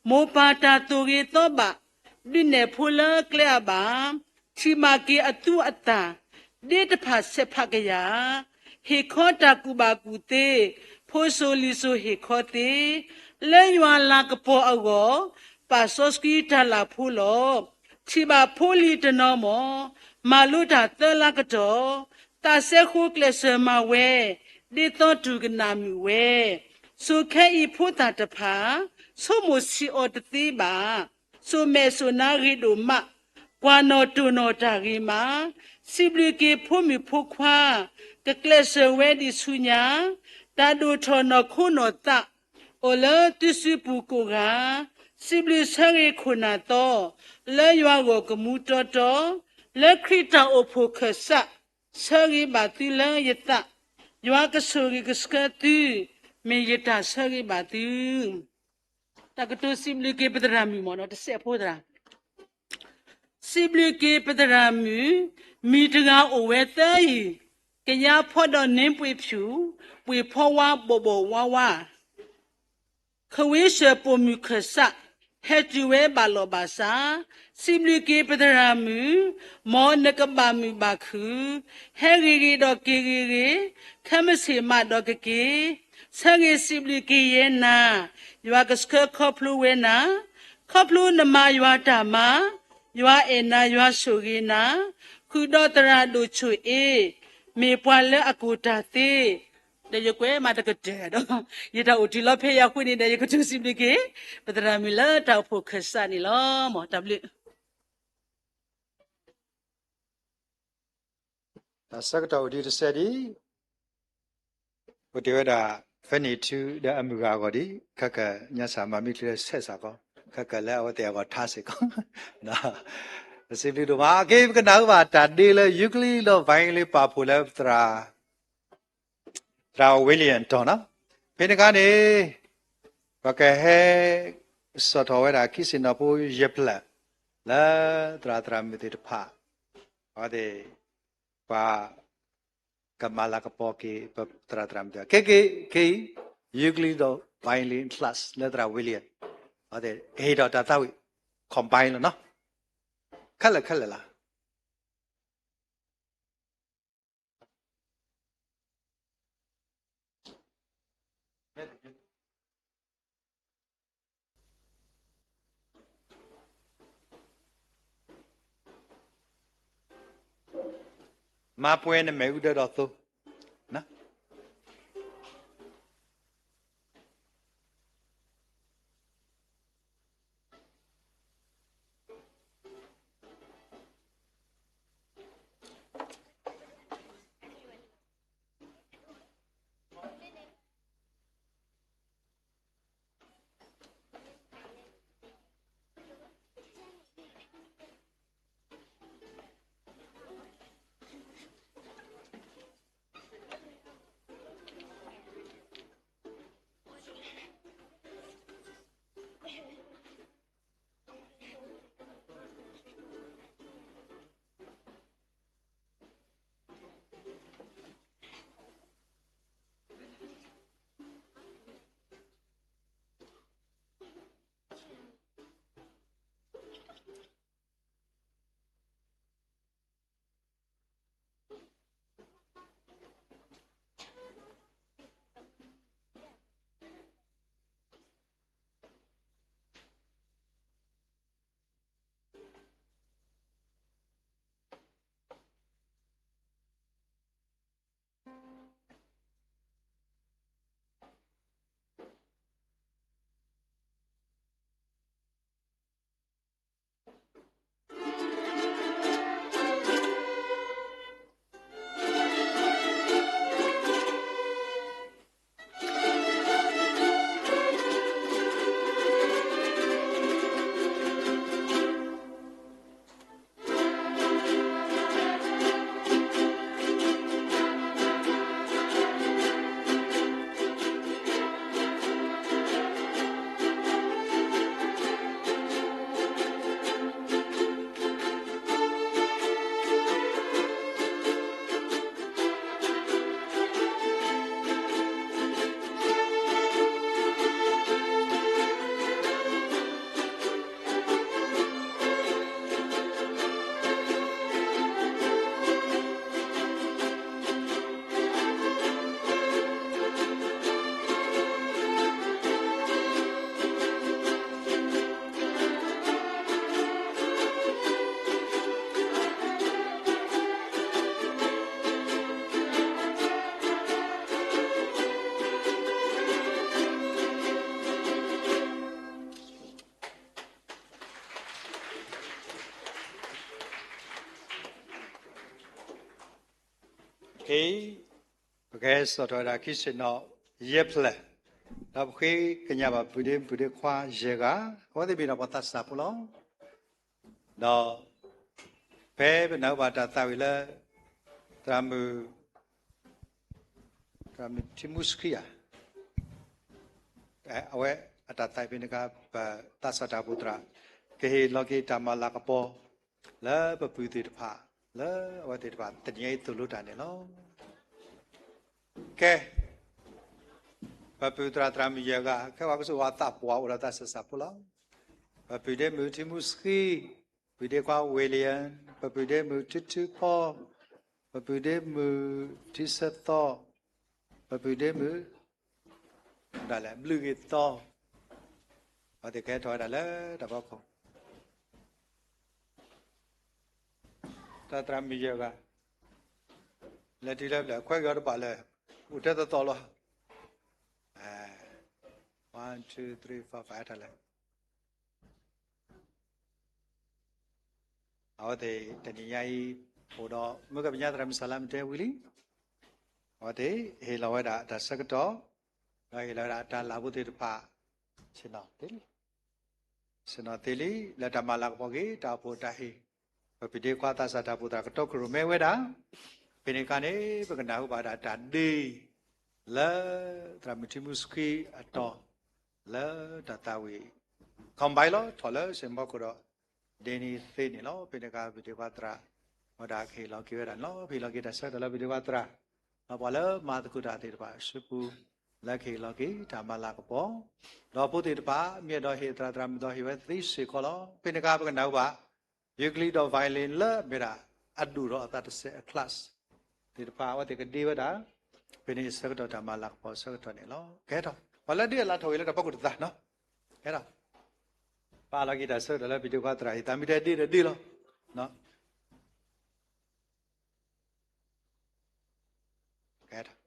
မိၢ်ပၢ်တၢ်သိၣ်ဂ့ၤသီဘၣ်, ဒုးနဲၣ်ဖိလၢကျဲအဘၣ်, ထံၣ်ဘၣ်က့ၤအသူအသၣ်, ဒ့တဖၣ်ဆဲးဖးကယၤ, ဟ့ၣ်ခီတၢ်ကူၣ်ဘၣ်ကူၣ်သ့, ဖိစိၤလံၤစိၤဟ့ၣ်ခီသ့, လၢယွၤလၤကပီၤအဂီၢ်, ပာ်စီဆှံတၢ်လၢ်ဖိလီၤ. ထံၣ်ဘၣ်ဖိလံၤတနီၤမ့ၢ်, မၤလိတၢ်သၢလါကတီၢ်, သးစဲဃိကျဲးစၢးမၤဝဲ, ဒ်သိးတူၢ်ကနၣ်မုာ်ဝဲ, စိၤခဲအံၤဖိသၣ်တဖၣ် ဆိကမိၣ်ဆံးအီၤတသ့ဘၣ်. စိၤမဲာ်စိၤနါဂ့ၤဒိၣ်မး, ကွၢ်နီၣ်တိၢ်နီၣ်တၢ်ဂ့ၤမး, စံးဘျုးက့ၤဖိမုၣ်ဖိခွါ, ကကျဲးစၢးဝဲဒံးဆူညါ, တၢ်ဒိၣ်ထီၣ်နီၢ်ခိနီၢ်သး အိၣ်လၢသုစုပူၤကိးဂၤ, စံးဘျုးဆၢဂ့ၤခိၣ်နၢ်သီ, လၢယွၤဂီၢ်ကမူတီတီ, လၢခရံာ်တၢ်အိၣ်ဖှိၣ်ခၢၣ်စး, ဆၢဂ့ၤဘၣ်သုလၢယသး, ယွၤကဆိၣ်ဂ့ၤကဆှၢသု, မ့ၢ်ယတၢ်ဆၢဂ့ၤဘၣ်သု. တၢ်ကတိၤစံးဘျုးက့ၤပသရၣ်မုၣ်မ့ၢ်နီၤ တစဲးဖိသရၣ် စံးဘျုးက့ၤပသရၣ်မုၣ်, မံၤတဂၤအိၣ်ဝဲသၢအံၤ, ကယါဖီဒီးနင်းပွေဖြူ, ပှ့ၤဖီဝါဘီၣ်ဘီၣ်ဝါဝါ, ခဝ့ၡၢၣ်ပိာ်မုၣ်ခၢၣ်စး, ဟဲတုၤဝဲဘၣ်လီၢ်ဘၣ်စး, စံးဘျုးက့ၤပသရၣ်မုၣ်, မ်နကဘၣ်မုာ်ဘၣ်ခုၣ်, ဟဲဂ့ၤဂ့ၤဒီးက့ၤဂ့ၤဂ့ၤ, ခဲမုၢ်ဆ့ၣ်မးဒီးကက့ၤ, ဆၢဂ့ၤစံးဘျုးက့ၤယဲနၤ, ယွၤကဆှၢခီဖျိဝဲနၤ, ခီဖျိနမၤယွၤတၢ်မၤ, ယွၤအဲၣ်နၤယွၤဆိၣ်ဂ့ၤနၤ, ဃုာ်ဒီးသရၣ်ဒိၣ်ဆိၣ်အ့, မ့ၢ်ပှၤလၢအကိၢ်တၢ်သ့, ဒီးယကွဲးမးတကတၢၢ်ဒီး, ယတၢ်အိၣ်တုၤလီၤဖဲယၤအဃိန့ၣ်ဒီး ယကတိၤစံးဘျုးက့ၤ, ပသရၣ်မုၣ်လၢတၢ်အိၣ်ဖှိၣ်ခၢၣ်စးန့ၣ်လီၤ. မ်တၢ်ဘျုး တၢ်ဆၢကတီၢ်အိၣ်ဒံးတစဲးဒံး, အိၣ်တ့ၢ်ဝဲဒၣ် ဖဲန့ၣ်ထူဒီးအမုၢ်ဂၤအဂီၢ်ဒံး, ခဲကနံၣ်ညါစၢ်မၤမံချံလၢဆဲးစၢ်ကီး, ခဲကနံၣ်လၢအဝဲသ့ၣ်အဂီၢ်ထါစ့ၢ်ကီး, စံးဘျုးဒိၣ်မး, အက့ၤပကနၣ်ဝဲဘၣ်တၢ်ဒ့လၢ Euclid of Violin ပာ်ဖှိၣ်လၢပသရၣ် သရၣ် William တီၢ်နီၤ, ဖဲန့ၣ်အခါန့ၣ်, ပကဟဲ စိာ်ထီၣ်ဝဲဒၣ်ခံဆ့ၣ်နီၤဖိယဲၢ်ဖျၢၣ်, လၢသရၣ်သရၣ်မုၣ်သ့ၣ်တဖၣ်, အဝဲသ့ၣ် ပှၤ ကမၤလၤကပီၤက့ၤ ပသရၣ်သရၣ်မုၣ်သ့ၣ်တဖၣ်, ခဲကနံၣ်အံၤ Euclid of Violin class လၢသရၣ် William, အဝဲသ့ၣ်ကဟ့ၣ်ထီၣ်တၢ်သးဝံၣ် combine လီၤနီၤ, ခဲလၢာ်ခဲလၢာ်လီၤ. မၤပှဲၤနမဲာ်အူဒၢဒီးသိ, ခဲအံၤ ပကဟဲစိာ်ထီၣ်ဝဲဒၣ်ခံဆ့ၣ်နီၤယဲၢ်ဖျၢၣ်, ဒီးပဃ့ကညးဘၣ်ပုၢ်ဒ့မုၣ်ဒီးခွါယဲၢ်ဂၤ, အဝဲသ့ၣ်မ့ၢ်ဒၣ်ပှၤသးစၢ်ဖိလီၤ. ဒီးဖဲပနၢ်ဟူဘၣ်တၢ်သးဝံၣ်လၢ သရၣ်မုၣ် သရၣ်မုၣ်ထံမူစခရံဧါ, အဝဲအတၢ်သးဝံၣ်ဖဲန့ၣ်အခါ ပသးစၢ်တၢ်အိၣ်ဖှိၣ်သရၣ် ကဟ့ၣ်လီၤက့ၤတၢ်မၤလၤကပီၤ လၢပပုၢ်သ့ၣ်တဖၣ် လၢအဝဲသ့ၣ်တဖၣ်တနံၤအံၤသိၣ်လိတၢ်န့ၣ်လီၤ. ကဲ, ပပုၢ်သရၣ်သရၣ်မုၣ်ယဲၢ်ဂၤ ခဲပှၤကစၢ်ပှၤသးပှၢ်အိၣ်ဒီးသးစၢ်ဖိလီၤ. ပပုၢ်ဒ့မုၣ်ထံမူစခရံ, ပုၢ်ဒ့ခွါဝ့လံယၣ်, ပပုၢ်ဒ့မုၣ်ထူထူဖီ, ပပုၢ်ဒ့မုၣ်ထံဆၢသီ, ပပုၢ်ဒ့မုၣ် ဒၣ်လဲာ်ဘျုးဂ့ၤသီ, အဝဲသ့ၣ်ကဟဲထီၣ်ဝဲဒၣ်လၢတၢ်ဖီခိၣ်, တၢ်သရၣ်မုၣ်ယဲၢ်ဂၤ လဲၤတုၤလၢပျၢၤ ခွဲက့ၤအီၤတဘၣ်လၢ အိၣ်ထဲသိးသိးလီၤ. one two three four five လဲၣ်. အဝဲသ့ၣ်တနံၤညါအံၤ အိၣ်ဒီးမုၢ်ကပညါသရၣ်မုၣ်စၢ်လါမ့ၢ်တဲဝံၤလံ, အဝဲသ့ၣ်ဟ့ၣ်လီၤဝဲဒၣ်တၢ်ဆၢကတီၢ်, ဒီးဟ့ၣ်လီၤဝဲဒၣ်တၢ်လၢ်ဖိသ့ၣ်တဖၣ် ဆ့ၣ်နီၤသ့လံ ဆ့ၣ်နီၤသ့လံ လၢတၢ်မၤလၤကပီၤက့ၤ တၢ်အိၣ်ဖှိၣ်တၢ်ဟ့ၣ်, ပပုၢ်ဒ့ခွါသးစၢ်တၢ်အိၣ်ဖှိၣ်သရၣ်ကတိၤကရူၢ်မဲဝဲဒၣ်, ဖဲန့ၣ်အခါန့ၣ် ပကနၢ်ဟူဘၣ်ဒၣ်တၢ်ဒ့ လၢသရၣ်မုၣ်ထံမူစခရံအတီၢ် လၢတၢ်သးဝံၣ် combine လီၤထီၣ်လၢ စ့ၣ်ဖီခိၣ်ဒီး ဒ့နံသ့န့ၣ်လီၤ. ဖဲန့ၣ်အခါ ပပုၢ်ဒ့ခွါသရၣ် ဝဲဒၣ်ကဟ့ၣ်လီၤက့ၤဝဲဒၣ်န့ၣ်လီၤ. ပဟ့ၣ်လီၤက့ၤတၢ်ဆၢကတီၢ်လၢပပုၢ်ဒ့ခွါသရၣ်, ဒီးပှၤလၢမၤသကိးတၢ်သ့ၣ်တဖၣ်အစုပူၤ လၢကဟ့ၣ်လီၤက့ၤတၢ်မၤလၤကပီၤ, ဒီးဖိသ့ၣ်တဖၣ် မ့ၢ်အဲၣ်ဒိးဟ့ၣ်သရၣ်သရၣ်မုၣ်ဒီးဟ့ၣ်ဝဲသ့စ့ၢ်ကီးလီၤ. ဖဲန့ၣ်အခါ ပကနၢ်ဟူဘၣ် ယူကလံဒီး violin လၢအမ့ၢ်ဒၣ် အဒိၣ်ဒီးအသးတစဲးအ class သ့ၣ်တဖၣ် အဝဲသ့ၣ်ကဒ့ဝဲဒၣ်, ဖဲန့ၣ်ဆၢကတီၢ်တၢ်မၤလၤကပီၤဆၢကတီၢ်န့ၣ်လီၤ. ကဲထီၣ် ပှၤလၢဒ့အလၤထီၣ်ဝံၤလၢတၢ်ဖီခိၣ်တသးနီၤ, ကဲထီၣ် ပာ်လီၤက့ၤတၢ်ဆၢကတီၢ်လၢပပုၢ်ဒ့ခွါသရၣ်အံၤ သးမ့ၢ်တဲဒ့ဒီးဒ့လီၤ. ကဲထီၣ်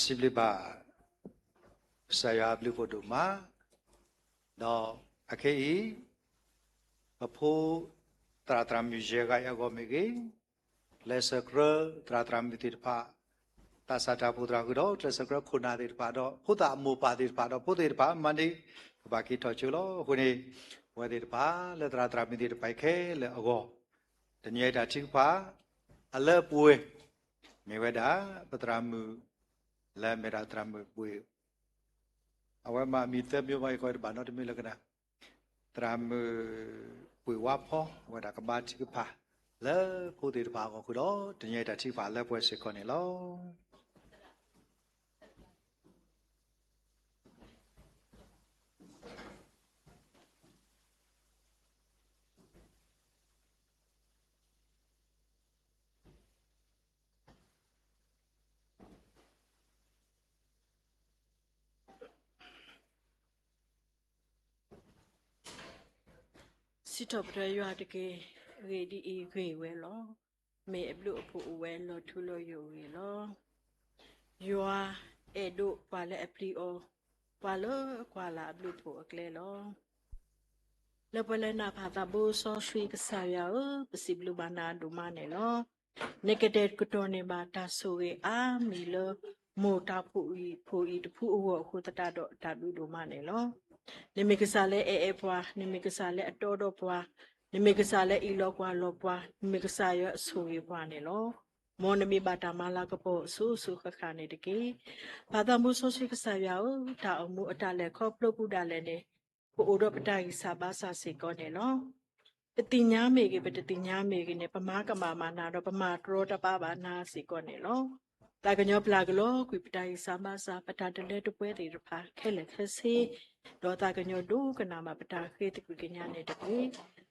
စံးဘျုးဘၣ် ကစၢ်ယွၤအဘျုးဖးဒိၣ်မး, ဒီးအခဲအံၤ ပဖိ သရၣ်သရၣ်မုၣ်ယဲၢ်ဂၤအံၤအဂီၢ်မ့ၢ်ဂ့ၤ, ကျဲးစၢးကြၢးသရၣ်သရၣ်မုၣ်သ့ၣ်တဖၣ်, သးစၢ်တၢ်အိၣ်ဖှိၣ်သရၣ်ဃုာ်ဒီး ကျဲးစၢးကြၢးခိၣ်နၢ်သ့ၣ်တဖၣ်ဒီး ဖိသၣ်အမိၢ်ပၢ်သ့ၣ်တဖၣ်ဒီး ဖိသ့ၣ်တဖၣ် မၤန့ၢ် ကဘၣ်က့ၤထီၣ်ကၠိလီၤ. အဃိန့ၣ် အဝဲသ့ၣ်တဖၣ်လၢသရၣ်သရၣ်မုၣ်သ့ၣ်တဖၣ်အံၤခဲလၢာ်အဂီၢ်, တနံၤအံၤတၢ်ထုကဖၣ် အလၢအပှဲၤ မ့ၢ်ဝဲဒၣ် ပသရၣ်မုၣ် လၢအမ့ၢ်ဒၣ်သရၣ်မုၣ်ဘှ့ၣ်, အဝဲမ့ၢ်အမံၤသၢမံၤဘၣ် ယကီတဘၣ်နီတမံၤလၢကနၣ်, သရၣ်မုၣ်ဘှ့ၣ်ဝါဖီ အဝဲဒၣ်ကဘါထုကဖၣ် လၢဖိသ့ၣ်တဖၣ်အဂီၢ်ဃုာ်ဒီး တနံၤအံၤတၢ်ထုကဖၣ်လၢပှဲၤစ့ၢ်ကီးန့ၣ်လီၤ. စံးထီၣ်ပတြၢၤယွၤတက့ၢ်. ဂ့ၢ်ဒ်အံၤဂ့ၢ်ဝဲလီၤ. မ့ၢ်အဘျုးအဖှိၣ်အိၣ်ဝဲလီၤထူလီၤယိာ်အဂ့ၢ်လီၤ. ယွၤအဲၣ်ဒိးပှၤလၢအပျံၤအီၤ, ပှၤလၢကွၢ်လၢ်အဘျုးအဖှိၣ်အကျဲလီၤ. လၢပှၤလၢနၢ်ပၢၢ်သးဘိစီဆှံကစၢ်ယွၤဧၢ, ပစံးဘျုးဘၣ်နၤဒိၣ်မးန့ၣ်လီၤ. နကတဲာ်ကတီၤန့ၢ်ဘၣ်တၢ်ဆိၣ်ဂ့ၤအါမံၤလၢ မိၢ်တၢ်အိၣ်ဖှိၣ်အံၤတဖုအဂီၢ်အဃိသတးဒီးတၢ်ဘျုးဒိၣ်မးန့ၣ်လီၤ. နမ့ၢ်ကစၢ်လၢအအဲၣ်ပှၤ, နမ့ၢ်ကစၢ်လၢအတီဒီးပှၤ, နမ့ၢ်ကစၢ်လၢအအံးလီၤကွၢ်လီၤပှၤ, နမ့ၢ်ကစၢ်ယွၤအဆိၣ်ဂ့ၤပှၤန့ၣ်လီၤ. မ်နမ့ၢ်ဘၣ်တၢ်မၤလၤကပီၤအစိၤစိၤဃၣ်ဃၣ်န့ၣ်တက့ၢ်. ပၢ်သးမူစီဆှံကစၢ်ယွၤဧၢ, တၢ်အိၣ်မူအတၢ်လဲၤခီဖျိပူၤဒၣ်လဲာ်န့ၣ် ပအိၣ်ဒီးပတၢ်ဂံၢ်စၢ်ဘါစၢ်စ့ၢ်ကီးန့ၣ်လီၤ. ပသ့ၣ်ညါမ့ၢ်ဂ့ၤ, ပတသ့ၣ်ညါမ့ၢ်ဂ့ၤန့ၣ် ပမၤကမၣ်ဘၣ်နၤဒီး ပမၤတရီတပါဘၣ်နၤစ့ၢ်ကီးန့ၣ်လီၤ. သးကညီၤပျၢ်ကလီကွံာ်ပတၢ်ဂံၢ်စၢ်ဘါစၢ်, ပတၢ်တလၢတပှဲၤသ့ၣ်တဖၣ်ခဲလၢာ်ခဲဆ့, ဒီးသးကညီၤဒိကနၣ်ဘၣ်ပတၢ်ဃ့သကွံာ်ကညးန့ၣ်တက့ၢ်.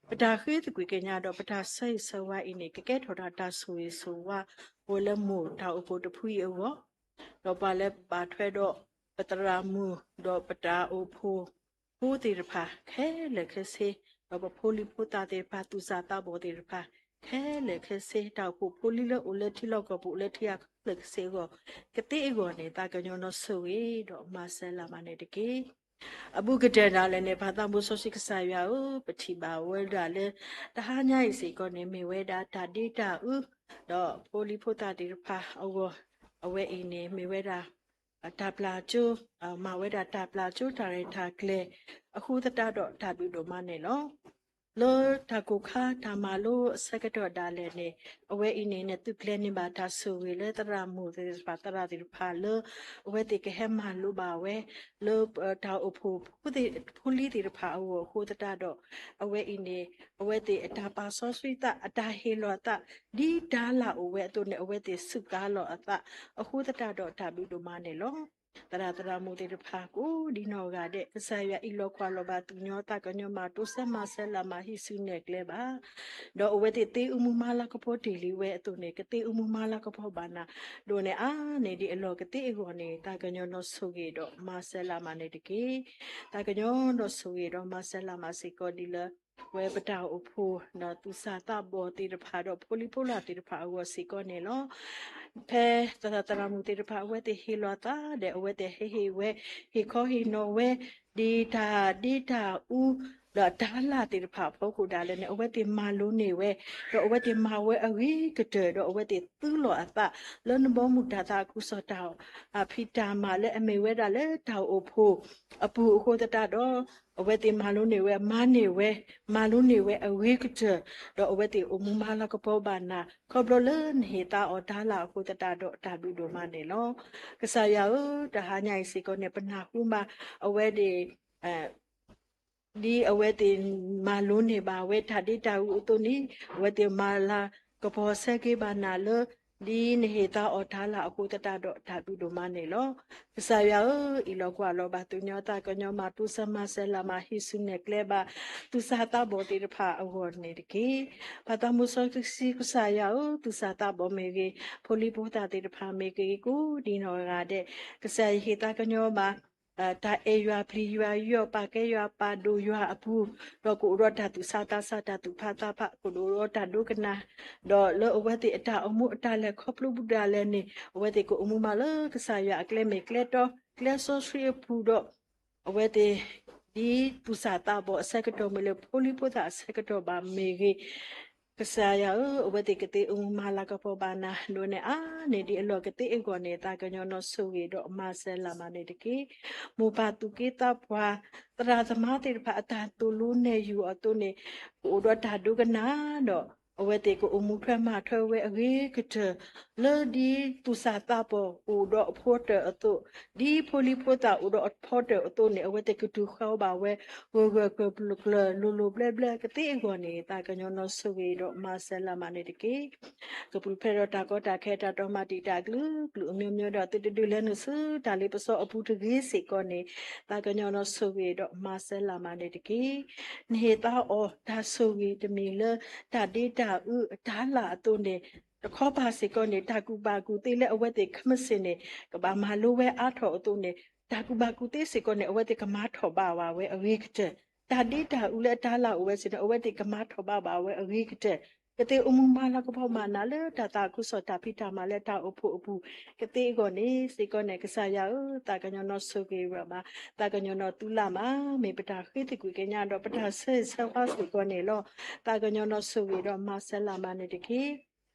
ပတၢ်ဃ့သကွံာ်ကညးဒီးပတၢ်ဆၢဂ့ၤဆၢဝါအံၤန့ၣ် ကကဲထီၣ်တၢ်ဆိၣ်ဂ့ၤဆိၣ်ဝါ ပဝဲလၢမိၢ်တၢ်အိၣ်ဖှိၣ်တဖုအံၤအဂီၢ်, ဒီးပှၤလၢဘၣ်ထွဲဒီး ပသရၣ်မုၣ် ဒီးပတၢ်အိၣ်ဖှိၣ် ဖိသ့ၣ်တဖၣ်ခဲလၢာ်ခဲဆ့, ဒီးပဖိလံၤဖိသၣ်သ့ၣ်တဖၣ် သူၣ်စၢ်သးဘီၣ်သ့ၣ်တဖၣ်ခဲလၢာ်ခဲဆ့, တၢ်အိၣ်ဖှိၣ်ဖိလံၤလၢအိၣ်လၢထံလီၢ်ကီၢ်ပူၤ အိၣ်လၢထံဂၤကီၢ်ဂၤခဲလၢာ်ခဲဆ့အဂီၢ်, ကသ့အဂီၢ်န့ၣ် သးကညီၤဒီးဆိၣ်ဂ့ၤဒီးမၤစၢၤလၢ်မးန့ၣ်တက့ၢ်. အဘူးကတၢၢ်ဒၣ်လဲာ်န့ၣ် ပၢ်သးမူစီဆှံကစၢ်ယွၤဧၢ, ပထံၣ်ဘၣ်ဝဲဒၣ်လၢ တဟါညါအံၤစ့ၢ်ကီးန့ၣ် မ့ၢ်ဝဲဒၣ်တၢ်ဒ့တၢ်အူ ဒီးဖိလံၤဖိသၣ်သ့ၣ်တဖၣ်အဂီၢ်, အဝဲအံၤန့ၣ် မ့ၢ်ဝဲဒၣ် တၢ်ပျၢ်ကၠိ, မၤဝဲဒၣ်တၢ်ပျၢ်ကၠိတၢ်ရဲၣ်တၢ်ကျဲၤ အဃိသတးဒီးတၢ်ဘျုးဒိၣ်မးန့ၣ်လီၤ. လၢတၢ်ကိၢ်ခါတၢ်မၤလိအဆၢကတီၢ်ဒၣ်လဲာ်န့ၣ် အဝဲအံၤန့ၣ် နသုးကျဲၤန့ၢ်ဘၣ်တၢ်ဆိၣ်ဂ့ၤလၢသရၣ်မုၣ်သ့ၣ်တဖၣ် သရၣ်သ့ၣ်တဖၣ်လၢ အဝဲသ့ၣ်ကဟဲမၤလိဘၣ်ဝဲ လၢတၢ်အိၣ်ဖှိၣ် ဖိလံၤသ့ၣ်တဖၣ်အဂီၢ်အဃိသတးဒီး အဝဲအံၤန့ၣ် အဝဲသ့ၣ်အတၢ်ပာ်စီဆှံသး အတၢ်ဟ့ၣ်လီၤသး ဒ်တၢ်လၢ်အိၣ်ဝဲအသိးန့ၣ် အဝဲသ့ၣ်စူးကါလီၤအသး အဃိသတးဒီးတၢ်ဘျုးဒိၣ်မးန့ၣ်လီၤ. သရၣ်သရၣ်မုၣ်သ့ၣ်တဖၣ်ကိးဒ်နီၢ်ဂၤဒဲး ကစၢ်ယွၤအံးလီၤကွၢ်လီၤဘၣ်သူၣ်ကညီၤသးကညီၤ မၤတိစၢၤမၤစၢၤလၢ်မး ဟံးစုနဲၣ်ကျဲဘၣ် ဒီးအဝဲသ့ၣ်သ့အူမူမၤလၤကပီၤတ့ၢ်လံဝဲအသိးန့ၣ် ကသ့အူမူမၤလၤကပီၤဘၣ်နၤ ဒိၣ်န့ၢ်အါန့ၢ်ဒံးအလီၢ်ကသ့အဂီၢ်န့ၣ် သးကညီၤဒီးဆိၣ်ဂ့ၤဒီးမၤစၢၤလၢ်မးန့ၣ်တက့ၢ်. သးကညီၤဒီးဆိၣ်ဂ့ၤဒီးမၤစၢၤလၢ်မးစ့ၢ်ကီးဒ်လၢ ဝဲပတၢ်အိၣ်ဖှိၣ်ဒီးသူၣ်စၢ်သးဘီၣ်သ့ၣ်တဖၣ်ဒီးဖိလံၤဖိလၢ်သ့ၣ်တဖၣ်အဂီၢ်စ့ၢ်ကီးန့ၣ်လီၤ. ဖဲသရၣ်သရၣ်မုၣ်သ့ၣ်တဖၣ် အဝဲသ့ၣ်ဟ့ၣ်လီၤသးဒီး အဝဲသ့ၣ်ဟ့ၣ်ဝဲ ဟ့ၣ်ခီဟ့ၣ်နီၤဝဲ ဒ်တၢ်ဒ့တၢ်အူ ဒီးတၢ်လၢ်သ့ၣ်တဖၣ်အဖီခိၣ်ဒၣ်လဲာ်န့ၣ် အဝဲသ့ၣ်မၤလိန့ၢ်ဝဲ ဒီးအဝဲသ့ၣ်မၤဝဲအဂ့ၤကတၢၢ် ဒီးအဝဲသ့ၣ်သူလီၤအသး လၢနဘီမုၢ်တၢ်သးခုကစီၣ်တၢ် ဖံးတၢ်မၤလၢအမ့ၢ်ဝဲဒၣ်လၢတၢ်အိၣ်ဖှိၣ်အပူၤအဃိသတးဒီး အဝဲသ့ၣ်မၤလိန့ၢ်ဝဲ မၤန့ၢ်ဝဲ မၤလိန့ၢ်ဝဲအဂ့ၤကတၢၢ် ဒီးအဝဲသ့ၣ်အိၣ်မူမၤလၤကပီၤဘၣ်နၤ ခီဖျိလၢနဟ့ၣ်သးအီၤတၢ်လၢ်အဃိသတးဒီးတၢ်ဘျုးဒိၣ်မးန့ၣ်လီၤ. ကစၢ်ယွၤဧၢ, တဟါညါအံၤစ့ၢ်ကီးန့ၣ် ပနၢ်ဟူဘၣ် အဝဲသ့ၣ် ဒ်အဝဲသ့ၣ်မၤလိန့ၢ်ဘၣ်ဝဲတၢ်ဒ့တၢ်အူအသိးန့ၣ် အဝဲသ့ၣ်မၤလၤကပီၤဆၢက့ၤဘၣ်နၤလၢ ဒ်နဟ့ၣ်သးအီၤတၢ်လၢ်အဃိသတးဒီးတၢ်ဘျုးဒိၣ်မးန့ၣ်လီၤ. ကစၢ်ယွၤဧၢ, အံးလီၤကွၢ်လီၤဘၣ်သူၣ်ကညီၤသးကညီၤ မၤတိစၢၤမၤစၢၤလၢ်မး ဟံးစုနဲၣ်ကျဲဘၣ် သူၣ်စၢ်သးဘီၣ်သ့ၣ်တဖၣ်အဂီၢ်န့ၣ်တက့ၢ်. ပၢ်သးမူစီဆှံကစၢ်ယွၤဧၢ, သူၣ်စၢ်သးဘီၣ်မ့ၢ်ဂ့ၤ, ဖိလံၤဖိသၣ်သ့ၣ်တဖၣ်မ့ၢ်ဂ့ၤ ကိးဒ်နီၢ်ဂၤဒဲး ကစၢ်ယွၤဟ့ၣ်သးကညီၤဘၣ် တၢ်အဲၣ်ယွၤပျံၤယွၤယီၢ် ပာ်ကဲယွၤပာ်ဒိၣ်ယွၤအပူၤ, ဒီးကအိၣ်ဒီးတၢ်သူၣ်ဆးသးဆး တၢ်သူၣ်ဖးသးဖး ကဒိၣ်ဒီးတၢ်ဒိကနၣ်, ဒီးလၢအဝဲသ့ၣ်အတၢ်အိၣ်မူအတၢ်လဲၤခီဖျိပူၤဒၣ်လဲာ်န့ၣ် အဝဲသ့ၣ်ကအိၣ်မူမးလၢကစၢ်ယွၤအကျဲမ့ၢ်ကျဲတီ ကျဲစီဆှံအပူၤဒီး အဝဲသ့ၣ် ဒ်သူၣ်စၢ်သးဘီၣ်အဆၢကတီၢ်မ့ၢ်ဂ့ၤ ဖိလံၤဖိသၣ်အဆၢကတီၢ်ဘၣ်မ့ၢ်ဂ့ၤ, ကစၢ်ယွၤဧၢ, အဝဲသ့ၣ်ကသ့အိၣ်မူမၤလၤကပီၤဘၣ်နၤ ဒိးန့ၢ်အါန့ၢ်ဒ်အလီၢ်ကသ့အဂီၢ်န့ၣ် သးကညီၤနီၣ်ဆိၣ်ဂ့ၤဒီးမၤစၢၤလၢ်မၤန့ၣ်တက့ၢ်. မိၢ်ပၢ်သူၣ်က့သးပှၢ် သရၣ်သမါသ့ၣ်တဖၣ်အတၢ်သိၣ်လိနဲၣ်ယုၢ်အီၤအသိးန့ၣ် ကအိၣ်ဒီးတၢ်ဒိကနၣ်ဒီး အဝဲသ့ၣ်ကအိၣ်မူထွဲမၤထွဲဝဲအဂ့ၤကတၢၢ် လၢဒ်သူၣ်စၢ်သးဘီၣ်အိၣ်ဒီးအဖီတၢၢ်အသိး, ဒ်ဖိလံၤဖိသၣ်အိၣ်ဒီးအဖီတၢၢ်အသိးန့ၣ် အဝဲသ့ၣ်ကတုၤဃီၤဘၣ်ဝဲ ဂၢၢ်ဂၢၢ်ကျၢၤကျၢၤလိၤလိၤဘျဲဘျဲကသ့အဂီၢ်န့ၣ် သးကညီၤနီၣ်ဆိၣ်ဂ့ၤဒီးမၤစၢၤလၢ်မၤန့ၣ်တက့ၢ်. ကပူၤဖျဲးဒီးတၢ်ကီတၢ်ခဲတၢ်တီမၤတံာ်တာ်ကလုာ်ကလုာ်အမျိုးမျိုးဒီး သုတဒုးလဲၤနုာ်ဆူတၢ်လ့ပစီအပူၤတဂ့ၤစ့ၢ်ကီးန့ၣ် သးကညီၤနီၣ်ဆိၣ်ဂ့ၤဒီးမၤစၢၤလၢ်မၤန့ၣ်တက့ၢ်. နဟ့ၣ်သါအီၤတၢ်ဆိၣ်ဂ့ၤတမံၤလၢ တၢ်ဒ့တၢ်အုးအတၤလၣ်အသိးန့ၣ် တခီပၤစ့ၢ်ကီးန့ၣ် တၢ်ကူၣ်ဘၣ်ကူၣ်သ့လၢအဝဲသ့ၣ်ခဲမုၢ်ဆ့ၣ်န့ၣ် ကဘၣ်မၤလိဝဲအါထီၣ်အသိးန့ၣ် တၢ်ကူၣ်ဘၣ်ကူၣ်သ့စ့ၢ်ကီးန့ၣ် အဝဲသ့ၣ်ကမၤထီၣ်ဘၣ်ဝဲအဂ့ၤကတၢၢ်, တၢ်ဒ့တၢ်အုးလၢအတၤလၣ်အိၣ်ဝဲစ့ၢ်န့ၣ် အဝဲသ့ၣ်ကမၤထီၣ်ဘၣ်ဘၣ်ဝဲအဂ့ၤကတၢၢ်, ကသ့အိၣ်မူမၤလၤကပီၤမၤနၤလၢတၢ်သးခုကစီၣ်တၢ်ဖံးတၢ်မၤလၢတၢ်အိၣ်ဖှိၣ်အပူၤ ကသ့အဂီၢ်န့ၣ်စ့ၢ်ကီးန့ၣ် ကစၢ်ယွၤဧၢ, သးကညီၤနီၣ်ဆိၣ်ဂ့ၤဝဲမး, သးကညီၤနီၣ်သုလၢ်မး, မ့ၢ်ပတၢ်ဃ့သကွံာ်ကညးဒီးပတၢ်ဆၢဂ့ၤဆၢဝါစ့ၢ်ကီးန့ၣ်လီၤ. သးကညီၤနီၣ်ဆိၣ်ဂ့ၤဒီးမၤစၢၤလၢ်မၤန့ၣ်တက့ၢ်.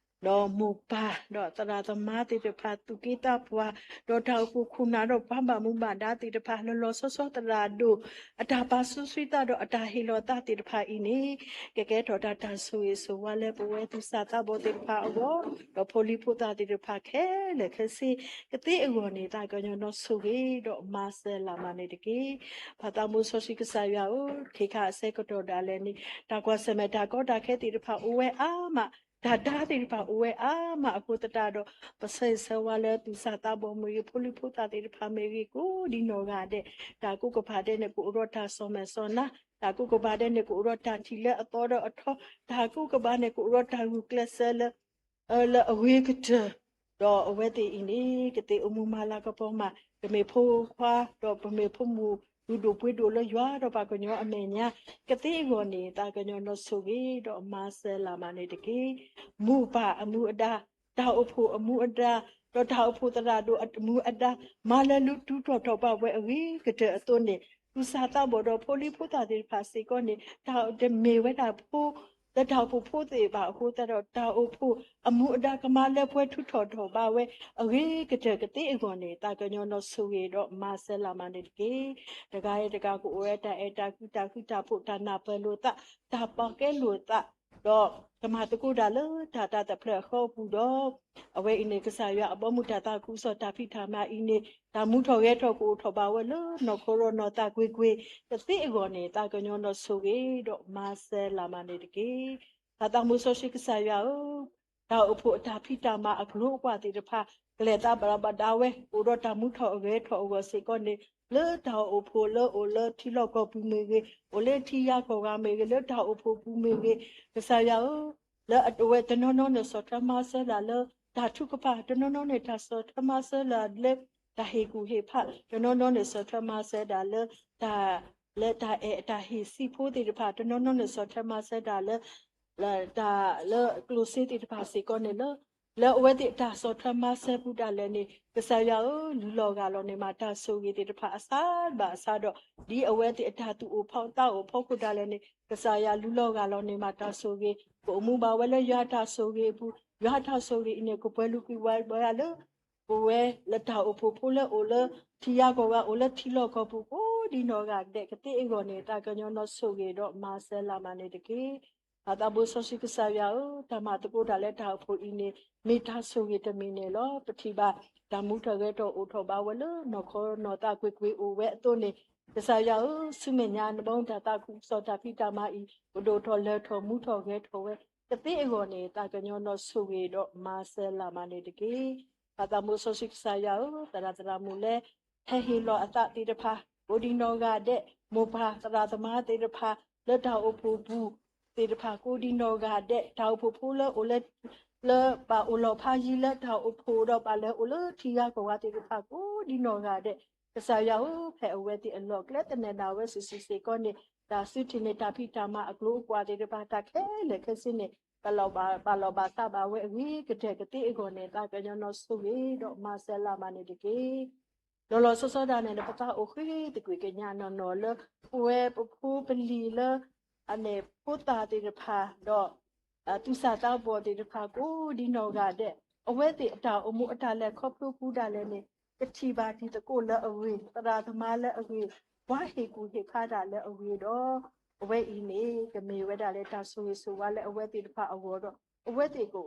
ဒီးမိၢ်ပၢ်ဒီးသရၣ်သမါသ့ၣ်တဖၣ် သူၣ်က့သးပှၢ် ဒီးတၢ်အိၣ်ဖှိၣ်ခိၣ်နၢ်ဒီးပှၤဘၣ်မူဘၣ်ဒါသ့ၣ်တဖၣ် လီၤလီၤဆီဆီသရၣ်ဒိၣ် အတၢ်ပာ်စီဆှံသးဒီးအတၢ်ဟ့ၣ်လီၤသးသ့ၣ်တဖၣ်အံၤန့ၣ် ကကဲထီၣ်တၢ်တၢ်ဆိၣ်ဂ့ၤဆိၣ်ဝါလၢပဝဲသူၣ်စၢ်သးဘီၣ်သ့ၣ်တဖၣ်အဂီၢ်, ဒီးဖိလံၤဖိသၣ်သ့ၣ်တဖၣ်ခဲလၢာ်ခဲဆ့ ကသ့အဂီၢ်န့ၣ် သးကညီၤနီၣ်ဆိၣ်ဂ့ၤဒီးမၤစၢၤလၢ်မၤန့ၣ်တက့ၢ်. ပၢ်သးမူစီဆှံကစၢ်ယွၤဧၢ, ခ့ခါအဆၢကတီၢ်ဒၣ်လဲာ်န့ၣ် တၢ်ကွၢ်ဆၢၣ်မဲာ်တၢ်ကီတၢ်ခဲသ့ၣ်တဖၣ်အိၣ်ဝဲအါမး, တၢ်ဒါသ့ၣ်တဖၣ်အိၣ်ဝဲအါမးအဃိသတးဒီး ပဆၢဂ့ၤဆၢဝါလၢသူၣ်စၢ်သးဘီၣ်မ့ၢ်ဂ့ၤ ဖိလံၤဖိသၣ်သ့ၣ်တဖၣ်မ့ၢ်ဂ့ၤ ကိးဒံနီၢ်ဂၤဒဲး, တၢ်ကူၣ်ကပၤဒဲးန့ၣ် ကအိၣ်ဒီးတၢ်စီၣ်မဲာ်စီၣ်နါ, တၢ်ကူၣ်ကပၤဒဲးန့ၣ် ကအိၣ်ဒီးတၢ်ထံၣ်လၢအသီဒီးအထီ, တၢ်ကူၣ်ကပၤန့ၣ် ကအိၣ်ဒီးတၢ်ဂုာ်ကျဲးစၢးလၢ လၢအဂ့ၤကတၢၢ်, ဒီးအဝဲသ့ၣ်အံၤန့ၣ် ကသ့အိၣ်မူမၤလၤကပီၤမး, ပမ့ၢ်ဖိခွါ ဒီးပမ့ၢ်ဖိမုၣ် ဒုးဒိၣ်ပှ့ၤဒိၣ်လၢယွၤဒီးပှၤကညီအမဲာ်ညါ, ကသ့အဂီၢ်န့ၣ် သးကညီၤနီၣ်ဆိၣ်ဂ့ၤဒီးမၤစၢၤလၢ်မၤန့ၣ်တက့ၢ်. မိၢ်ပၢ်အမူအဒါ, တၢ်အိၣ်ဖှိၣ်အမူအဒါ, ဒီးတၢ်အိၣ်ဖှိၣ်သရၣ်ဒိၣ်အမူအဒါ, မၤလၢလူတူၢ်ထီၣ်ထီၣ်ဘၣ်ဝဲအဂ့ၤကတၢၢ်အသိးန့ၣ်, သူၣ်စၢ်သးဘီၣ်ဒီးဖိလံၤဖိသၣ်သ့ၣ်တဖၣ်စ့ၢ်ကီးန့ၣ် တၢ်တမ့ၢ်ဝဲဒၣ်ဖိ လၢတၢ်အိၣ်ဖှိၣ်ဖိသ့ၣ်ဘၣ်အဃိသတးဒီး တၢ်အိၣ်ဖှိၣ်အမူအဒါကမၤလၢပှဲၤထူးထီၣ်ထီၣ်ဘၣ်ဝဲအဂ့ၤကတၢၢ်ကသ့အဂီၢ်န့ၣ် သးကညီၤနီၣ်ဆိၣ်ဂ့ၤဒီးမၤစၢၤလၢ်မၤန့ၣ်တက့ၢ်. တဂၤအံၤတဂၤကအိၣ်ဝဲတၢ်အဲၣ်တၢ်ကွံတၢ်ဃူတၢ်ဖိး တၢ်နၢ်ပၢၢ်လိာ်သး တၢ်ပာ်ကဲလိာ်သး ဒီးကမၤသကိးတၢ်လၢတၢ်တၢ်တဖျၢၣ်အဃိအပူၤဒီး အဝဲအံၤန့ၣ် ကစၢ်ယွၤအဘီမုၢ်တၢ်သးခုကစီၣ်တၢ်ဖံးတၢ်မၤအံၤန့ၣ် တၢ်မူထီၣ်ဂဲၤထီၣ်ကအိၣ်ထီၣ်ဘၣ်ဝဲလၢနီၢ်ခိဒီးနီၢ်သးကွ့ၢ်ကွ့ၢ် ကသ့အဂီၢ်န့ၣ် သးကညီၤနီၣ်ဆိၣ်ဂ့ၤဒီးမၤစၢၤလၢ်မၤန့ၣ်တက့ၢ်. ပၢ်သးမူစီဆှံကစၢ်ယွၤဧၢ, တၢ်အိၣ်ဖှိၣ်အတၢ်ဖံးတၢ်မၤအကျိၤအကွာ်သ့ၣ်တဖၣ် ကလဲၤသးဘၣ်ဘၣ်ဒါဝဲ အိၣ်ဒီးတၢ်မူထီၣ်အဂဲၤထီၣ်အဂီၢ်စ့ၢ်ကီးန့ၣ် လၢတၢ်အိၣ်ဖှိၣ်လၢအိၣ်လၢထံလီၢ်ကီၢ်ပူၤမ့ၢ်ဂ့ၤ, အိၣ်လၢထံယါကီၢ်ဂၤမ့ၢ်ဂ့ၤ, လၢတၢ်အိၣ်ဖှိၣ်ပူၤမ့ၢ်ဂ့ၤ, ကစၢ်ယွၤဧၢ, လၢအဝဲတနီၤနီၤန့ၣ် ဆီၣ်ထွဲမၤစၢၤဒၣ်လၢတၢ်ထုကဖၣ်, တနီၤနီၤန့ၣ် တၢ်ဆီၣ်ထွဲမၤစၢၤဒၣ်လၢတၢ်ဟ့ၣ်ကူၣ်ဟ့ၣ်ဖး, တနီၤနီၤန့ၣ် ဆီၣ်ထွဲမၤစၢၤဒၣ်လၢတၢ် လၢတၢ်အဲၣ်အတၢ်ဟ့ၣ်ဆံးဖိသ့ၣ်တဖၣ်, တနီၤနီၤန့ၣ် ဆီၣ်ထွဲမၤစၢၤဒၣ်လၢ လၢတၢ်လၢကျိၣ်စ့သ့ၣ်တဖၣ်စ့ၢ်ကီးန့ၣ်လီၤ. လၢအဝဲသ့ၣ်တၢ်ဆီၣ်ထွဲမၤစၢၤပူၤဒၣ်လဲာ်န့ၣ် ကစၢ်ယွၤဧၢ, လူလီၤဂာ်လီၤန့ၢ်မးတၢ်ဆိၣ်ဂ့ၤသ့ၣ်တဖၣ်အစးဘၣ်အစးဒီး ဒ်အဝဲသ့ၣ်အတၢ်သူၣ်အိၣ်ဖှိၣ်သးအိၣ်ဖှိၣ်ခိၣ်ဒၣ်လဲာ်န့ၣ် ကစၢ်ယွၤလူလီၤဂာ်လီၤန့ၢ်မးတၢ်ဆိၣ်ဂ့ၤ, ကအိၣ်မူဘၣ်ဝဲလၢယွၤတၢ်ဆိၣ်ဂ့ၤအပူၤ, ယွၤတၢ်ဆိၣ်ဂ့ၤအံၤန့ၣ် ကပှဲၤလူၤကွံာ်ဝဲလၢ ပဝဲလၢတၢ်အိၣ်ဖှိၣ်ဖိလၢအိၣ်လၢထံယါကီၢ်ဂၤ အိၣ်လၢထံလီၢ်ကီၢ်ပူၤ ကိးဒံနီၢ်ဂၤဒဲးကသ့အဂီၢ်န့ၣ် သးကညီၤနီၣ်ဆိၣ်ဂ့ၤဒီးမၤစၢၤလၢ်မၤန့ၣ်တက့ၢ်. ပၢ်သးဘိစီဆှံကစၢ်ယွၤဧၢ, တၢ်မၤသကိးတၢ်လၢတၢ်အိၣ်ဖှိၣ်အံၤန့ၣ် မ့ၢ်တၢ်ဆိၣ်ဂ့ၤတမံၤန့ၣ်လီၤ. ပထံၣ်ဘၣ် တၢ်မူထီၣ်ဂဲၤထီၣ်အိၣ်ထီၣ်ဘၣ်ဝဲလၢနီၢ်ခိနီၢ်သးကွ့ၢ်ကွ့ၢ်အိၣ်ဝဲအသိးန့ၣ် ကစၢ်ယွၤဧၢ, ဆူမဲာ်ညါနဘီမုၢ်တၢ်သးခုကစီၣ်တၢ်ဖံးတၢ်မၤအံၤ ကဒိၣ်ထီၣ်လၢထီၣ်မူထီၣ်ဂဲၤထီၣ်ဝဲ ကသ့အဂီၢ်န့ၣ် သးကညီၤနီၣ်ဆိၣ်ဂ့ၤဒီးမၤစၢၤလၢ်မၤန့ၣ်တက့ၢ်. ပၢ်သးဘိစီဆှံကစၢ်ယွၤဧၢ, သရၣ်သရၣ်မုၣ်လၢ ဟဲဟ့ၣ်လီၤအသးသ့ၣ်တဖၣ် ကိးဒံနီၢ်ဂၤဒဲး, မိၢ်ပၢ်သရၣ်သမါသ့ၣ်တဖၣ် လၢတၢ်အိၣ်ဖှိၣ်ပူၤသ့ၣ်တဖၣ် ကိးဒံနီၢ်ဂၤဒဲး, တၢ်အိၣ်ဖှိၣ်ဖိလၢအိၣ်လၢ လၢဘၣ်အိၣ်လီၤဖးယံၤလၢတၢ်အိၣ်ဖှိၣ်ဒီးဘၣ်လဲၤအိၣ်လၢထံဂၤကီၢ်ဂၤသ့ၣ်တဖၣ် ကိးဒံနီၢ်ဂၤဒဲး, ကစၢ်ယွၤဧၢ, ဖဲအဝဲသ့ၣ်အလီၢ်ကျဲသနၢၣ်ဒၣ်ဝဲစုာ်စုာ်စ့ၢ်ကီးန့ၣ်, တၢ်စူၢ်ထံၣ်န့ၢ်တၢ်ဖံးတၢ်မၤအကျိၤအကွာ်သ့ၣ်တဖၣ် တၢ်ခဲလၢာ်ခဲဆ့န့ၣ် ပလီၢ်ဘၣ်ဘၣ်လီၢ်ဘၣ်စးဘၣ်ဝဲအဂ့ၤကတၢၢ်ကသ့အဂီၢ်န့ၣ် သးကညီၤနီၢ်ဆိၣ်ဂ့ၤဒီးမၤစၢၤလၢ်မၤန့ၣ်တက့ၢ်. လီၤလီၤဆီဆီဒၣ်န့ၣ် ပသးအိၣ်ဃ့သကွံာ်ကညးနီၢ်နီၢ်လၢ ပဝဲပဖိပလံၤလၢ အန့ၣ်ဖိသၣ်သ့ၣ်တဖၣ်ဒီး သူၣ်စၢ်သးဘီၣ်သ့ၣ်တဖၣ်ကိးဒံနီၢ်ဂၤဒဲး, အဝဲသ့ၣ်အတၢ်အိၣ်မူအတၢ်လဲၤခီဖျိပူၤဒၣ်လဲာ်န့ၣ် ကထံၣ်ဘၣ်တံၤသကိးလၢအဂ့ၤ, သရၣ်သမါလၢအဂ့ၤ, ပှၤဟ့ၣ်ကူၣ်ဟ့ၣ်ဖးတၢ်လၢအဂ့ၤဒီး အဝဲအံၤန့ၣ် ကမ့ၢ်ဝဲဒၣ်လၢတၢ်ဆိၣ်ဂ့ၤဆိၣ်ဝါလၢအဝဲသ့ၣ်တဖၣ်အဂီၢ်ဒီး အဝဲသ့ၣ်က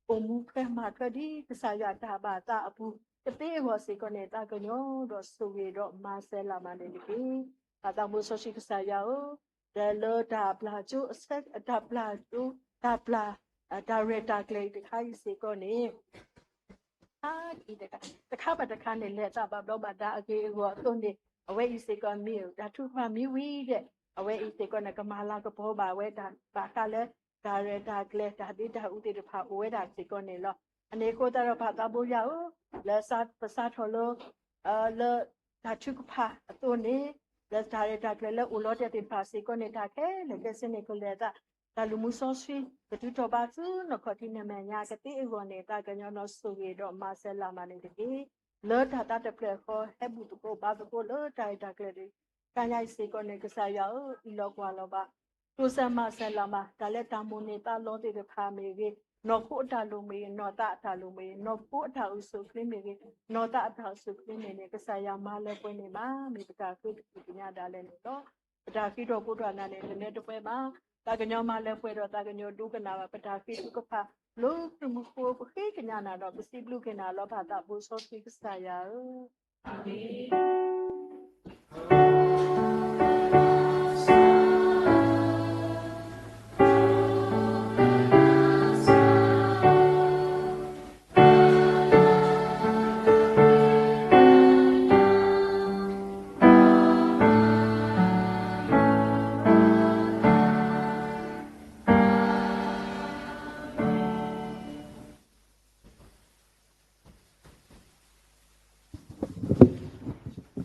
အိၣ်မူထွဲမၤထွဲဒ်ကစၢ်ယွၤတၢ်ဘၣ်သးအပူၤ ကသ့အဂီၢ်စ့ၢ်ကီးန့ၣ် သးကညီၤဒီးဆိၣ်ဂ့ၤဒီးမၤစၢၤလၢ်မၤန့ၣ်တက့ၢ်. ပသးမူစီဆှံကစၢ်ယွၤဧၢ, ဒီးလၢတၢ်ပျၢ်ကၠိအဆၢ တၢ်ပျၢ်ကၠိ တၢ်ပျၢ် တၢ်ရဲၣ်တၢ်ကျဲၤအံၤတခါအံၤစ့ၢ်ကီးန့ၣ် တခါအံၤတခါ တခါဘၣ်တခါန့ၣ် လဲၤသးဘၣ်ဘျီးဘၣ်ဒါအဂ့ၤအဂီၢ်အသိးန့ၣ် အဝဲအံၤစ့ၢ်ကီးမ့ၢ်တၢ်ထုကဖၣ်မ့ၢ်ဝံၤဒီး အဝဲအံၤစ့ၢ်ကီးန့ၣ် ကမၤလၤကပီၤဘၣ်ဝဲတၢ်ဘၣ်ဃးလၢ တၢ်ရဲၣ်တၢ်ကျဲၤ တၢ်ဒ့တၢ်အူသ့ၣ်တဖၣ်အိၣ်ဝဲဒၣ်စ့ၢ်ကီးန့ၣ်လီၤ. အန့ၣ်အဃိသတးဒီး ပသးဘိယွၤဧၢ, လၢပစးထီၣ်လၢ လၢတၢ်ထုကဖၣ်အသိးန့ၣ် လၢတၢ်ရဲၣ်တၢ်ကျဲၤလၢအိၣ်လီၤတဲာ်သ့ၣ်တဖၣ်စ့ၢ်ကီးန့ၣ် တၢ်ခဲလၢာ်ခဲဆ့န့ၣ် ကလဲၤသး တၢ်လူၤမူစီဆှံ ကထုးထီၣ်ဘါဆူနီၢ်ခီၣ်ထံးနမဲာ်ညါကသ့အဂီၢ်န့ၣ် သးကညီၤနီၢ်ဆိၣ်ဂ့ၤဒီးမၤစၢၤလၢ်မၤန့ၣ်တက့ၢ်. လၢတၢ်သးတဖျၢၣ်ဃီ ဟဲဘူၣ်သကိးဘါသကိးလၢတၢ်ရဲၣ်တၢ်ကျဲၤတခါညါအံၤစ့ၢ်ကီးန့ၣ် ကစၢ်ယွၤဧၢ, အံးလီၤကွၢ်လီၤဘၣ် တိစၢၤမၤစၢၤလၢ်မၤ တၢ်လၢတၢ်မိၣ်န့ၢ်သးလီသ့ၣ်တဖၣ်မ့ၢ်ဂ့ၤ, နီၢ်ခိအတၢ်လိၣ်မ့ၢ်ဂ့ၤ, နီၢ်သးအတၢ်လိၣ်မ့ၢ်ဂ့ၤ, နီၢ်ခိအတၢ်အိၣ်ဆူၣ်အိၣ်ချ့မ့ၢ်ဂ့ၤ, နီၢ်သးအတၢ်အိၣ်ဆူၣ်အိၣ်ချ့မ့ၢ်ဂ့ၤန့ၣ် ကစၢ်ယွၤမၤလၢပှဲၤန့ၢ်ဘၣ်, မ့ၢ်ပတၢ်ဃ့တပူၤကညးဒၣ်လဲာ်န့ၣ်လီၤ. ပတၢ်ဃ့ထီၣ်ဖိတၢ်နၤန့ၣ် တလၢတပှဲၤဘၣ်. သးကညီၤမၤလၢပှဲၤဒီး သးကညီၤဒိကနၣ်ဘၣ် ပတၢ်ဃ့ထုကဖၣ် လၢခရံာ်မူခိၣ် ပဃ့ကညးနၤဒီး ပစံးဘျုးက့ၤနၤလီၤ ပသးဘိစီဆှံကစၢ်ယွၤဧၢ.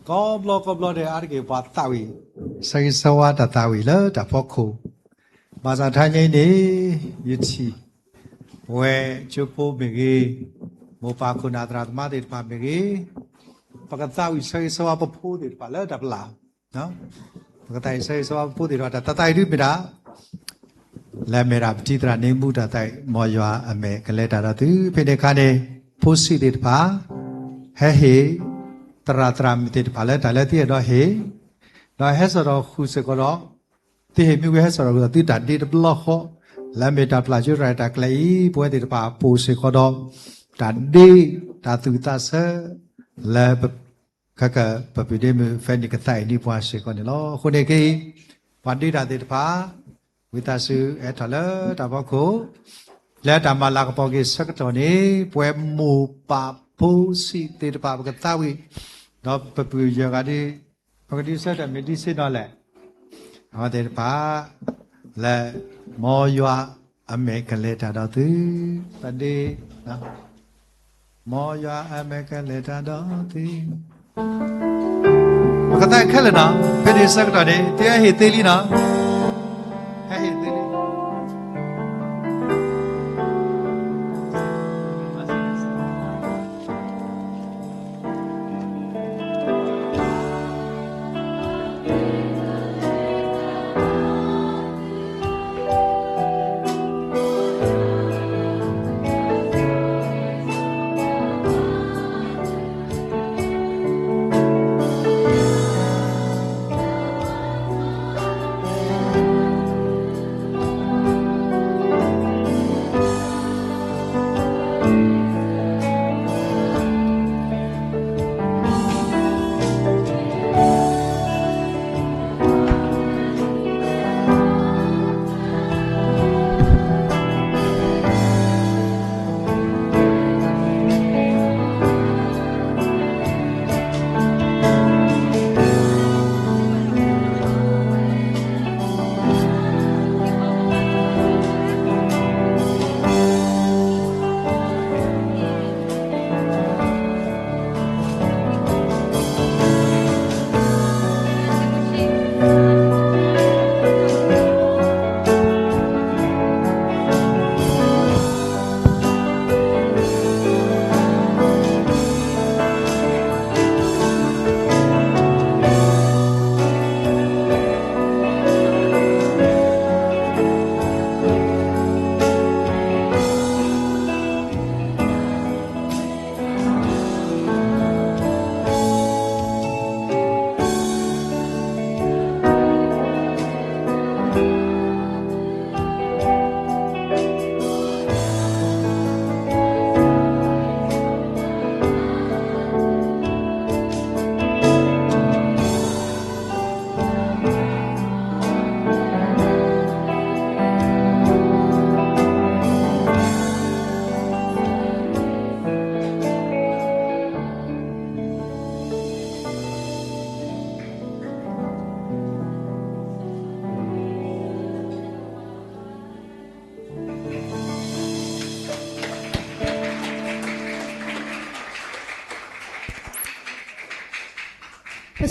ကိးဘျီကိးဘျီဒီး အါတက့ၢ်ပှၤသးဝံၣ် ဆၢဂ့ၤဆၢဝါတၢ်သးဝံၣ်လၢတၢ်ဖီခိၣ်, ဘၣ်ဆၣ်တဟါညါအံၤန့ၣ် ယထံၣ် ပဝဲကၠိဖိမ့ၢ်ဂ့ၤ, မိၢ်ပၢ်ခိၣ်နၢ်သရၣ်သမါသ့ၣ်တဖၣ်မ့ၢ်ဂ့ၤ, ပကသးဝံၣ်ဆၢဂ့ၤဆၢဝါပဖိသ့ၣ်တဖၣ်လၢတၢ်ပျၢ် ပကသးဝံၣ်ဆၢဂ့ၤဆၢဝါပဖိသ့ၣ်တဖၣ် တၢ်သးဝံၣ်ဒုးမ့ၢ်ဒၣ် လၢအမ့ၢ်ဒၣ်ပတံၤသရၣ်န့ၣ် မူတၢ်သးဝံၣ် မ်ယွၤအမဲာ်ကလဲၤတၢ်ဒီးသု ဖဲန့ၣ်အခါန့ၣ် ဖိဆံးသ့ၣ်တဖၣ် ဟဲဟ့ၣ် သရၣ်သရၣ်မုၣ်သ့ၣ်တဖၣ်လၢတၢ်လၢသုအဲၣ်ဒိးဟ့ၣ်, ဒီးဟဲစိာ်ထီၣ်ဃုာ်စ့ၢ်ကီးဒီး သုဟ့ၣ်မ့ၢ်ဝံၤဟဲစိာ်ထီၣ်ဃုာ်ဒီးသုတၢ်ဒ့တဘျီဃီ လၢအမ့ၢ်တၢ်ပျၢ်ကၠိတၢ်ရဲၣ်တၢ်ကျဲၤအံၤ ပဝဲသ့ၣ်တဖၣ်ပိာ်စ့ၢ်ကီးဒီး တၢ်ဒ့တၢ်သူၣ်သးဆၢ လၢ ခဲကၢၣ်ပပုၢ်ဒ့မုၣ် ဖဲန့ၣ်ကသးအံၣ်န့ၢ်ပှၤစ့ၢ်ကီးန့ၣ်လီၤ. အဃိန့ၣ်ခဲအံၤ ပှၤဒ့တၢ်သ့ၣ်တဖၣ် ဝံသးစူၤအဲၣ်ထီၣ်လၢတၢ်ဖီခိၣ် လၢတၢ်မၤလၤကပီၤက့ၤဆၢကတီၢ်န့ၣ် ပဝဲမိၢ်ပၢ်ဖိဆံးသ့ၣ်တဖၣ် ပကသးဝံၣ် ဒီးပပုၢ်ယၢ်ဂၤဒုး ပကဒုးဆၢထၢၣ်မ့ၢ်ဒ်ဆ့ၣ်နီၤလဲၣ် အဝဲသ့ၣ်တဖၣ် လၢ မ်ယွၤအမဲာ်ကလဲၤတၢ်ဒီးသု ပဒ့ မ်ယွၤအမဲာ်ကလဲၤတၢ်ဒီးသု ပကသးခဲလၢာ်နီၤ ဖဲန့ၣ်ဆၢကတီၢ်န့ၣ် သုဟဲဟ့ၣ်သ့လံနီၤ ဟဲဟ့ၣ်သ့လံ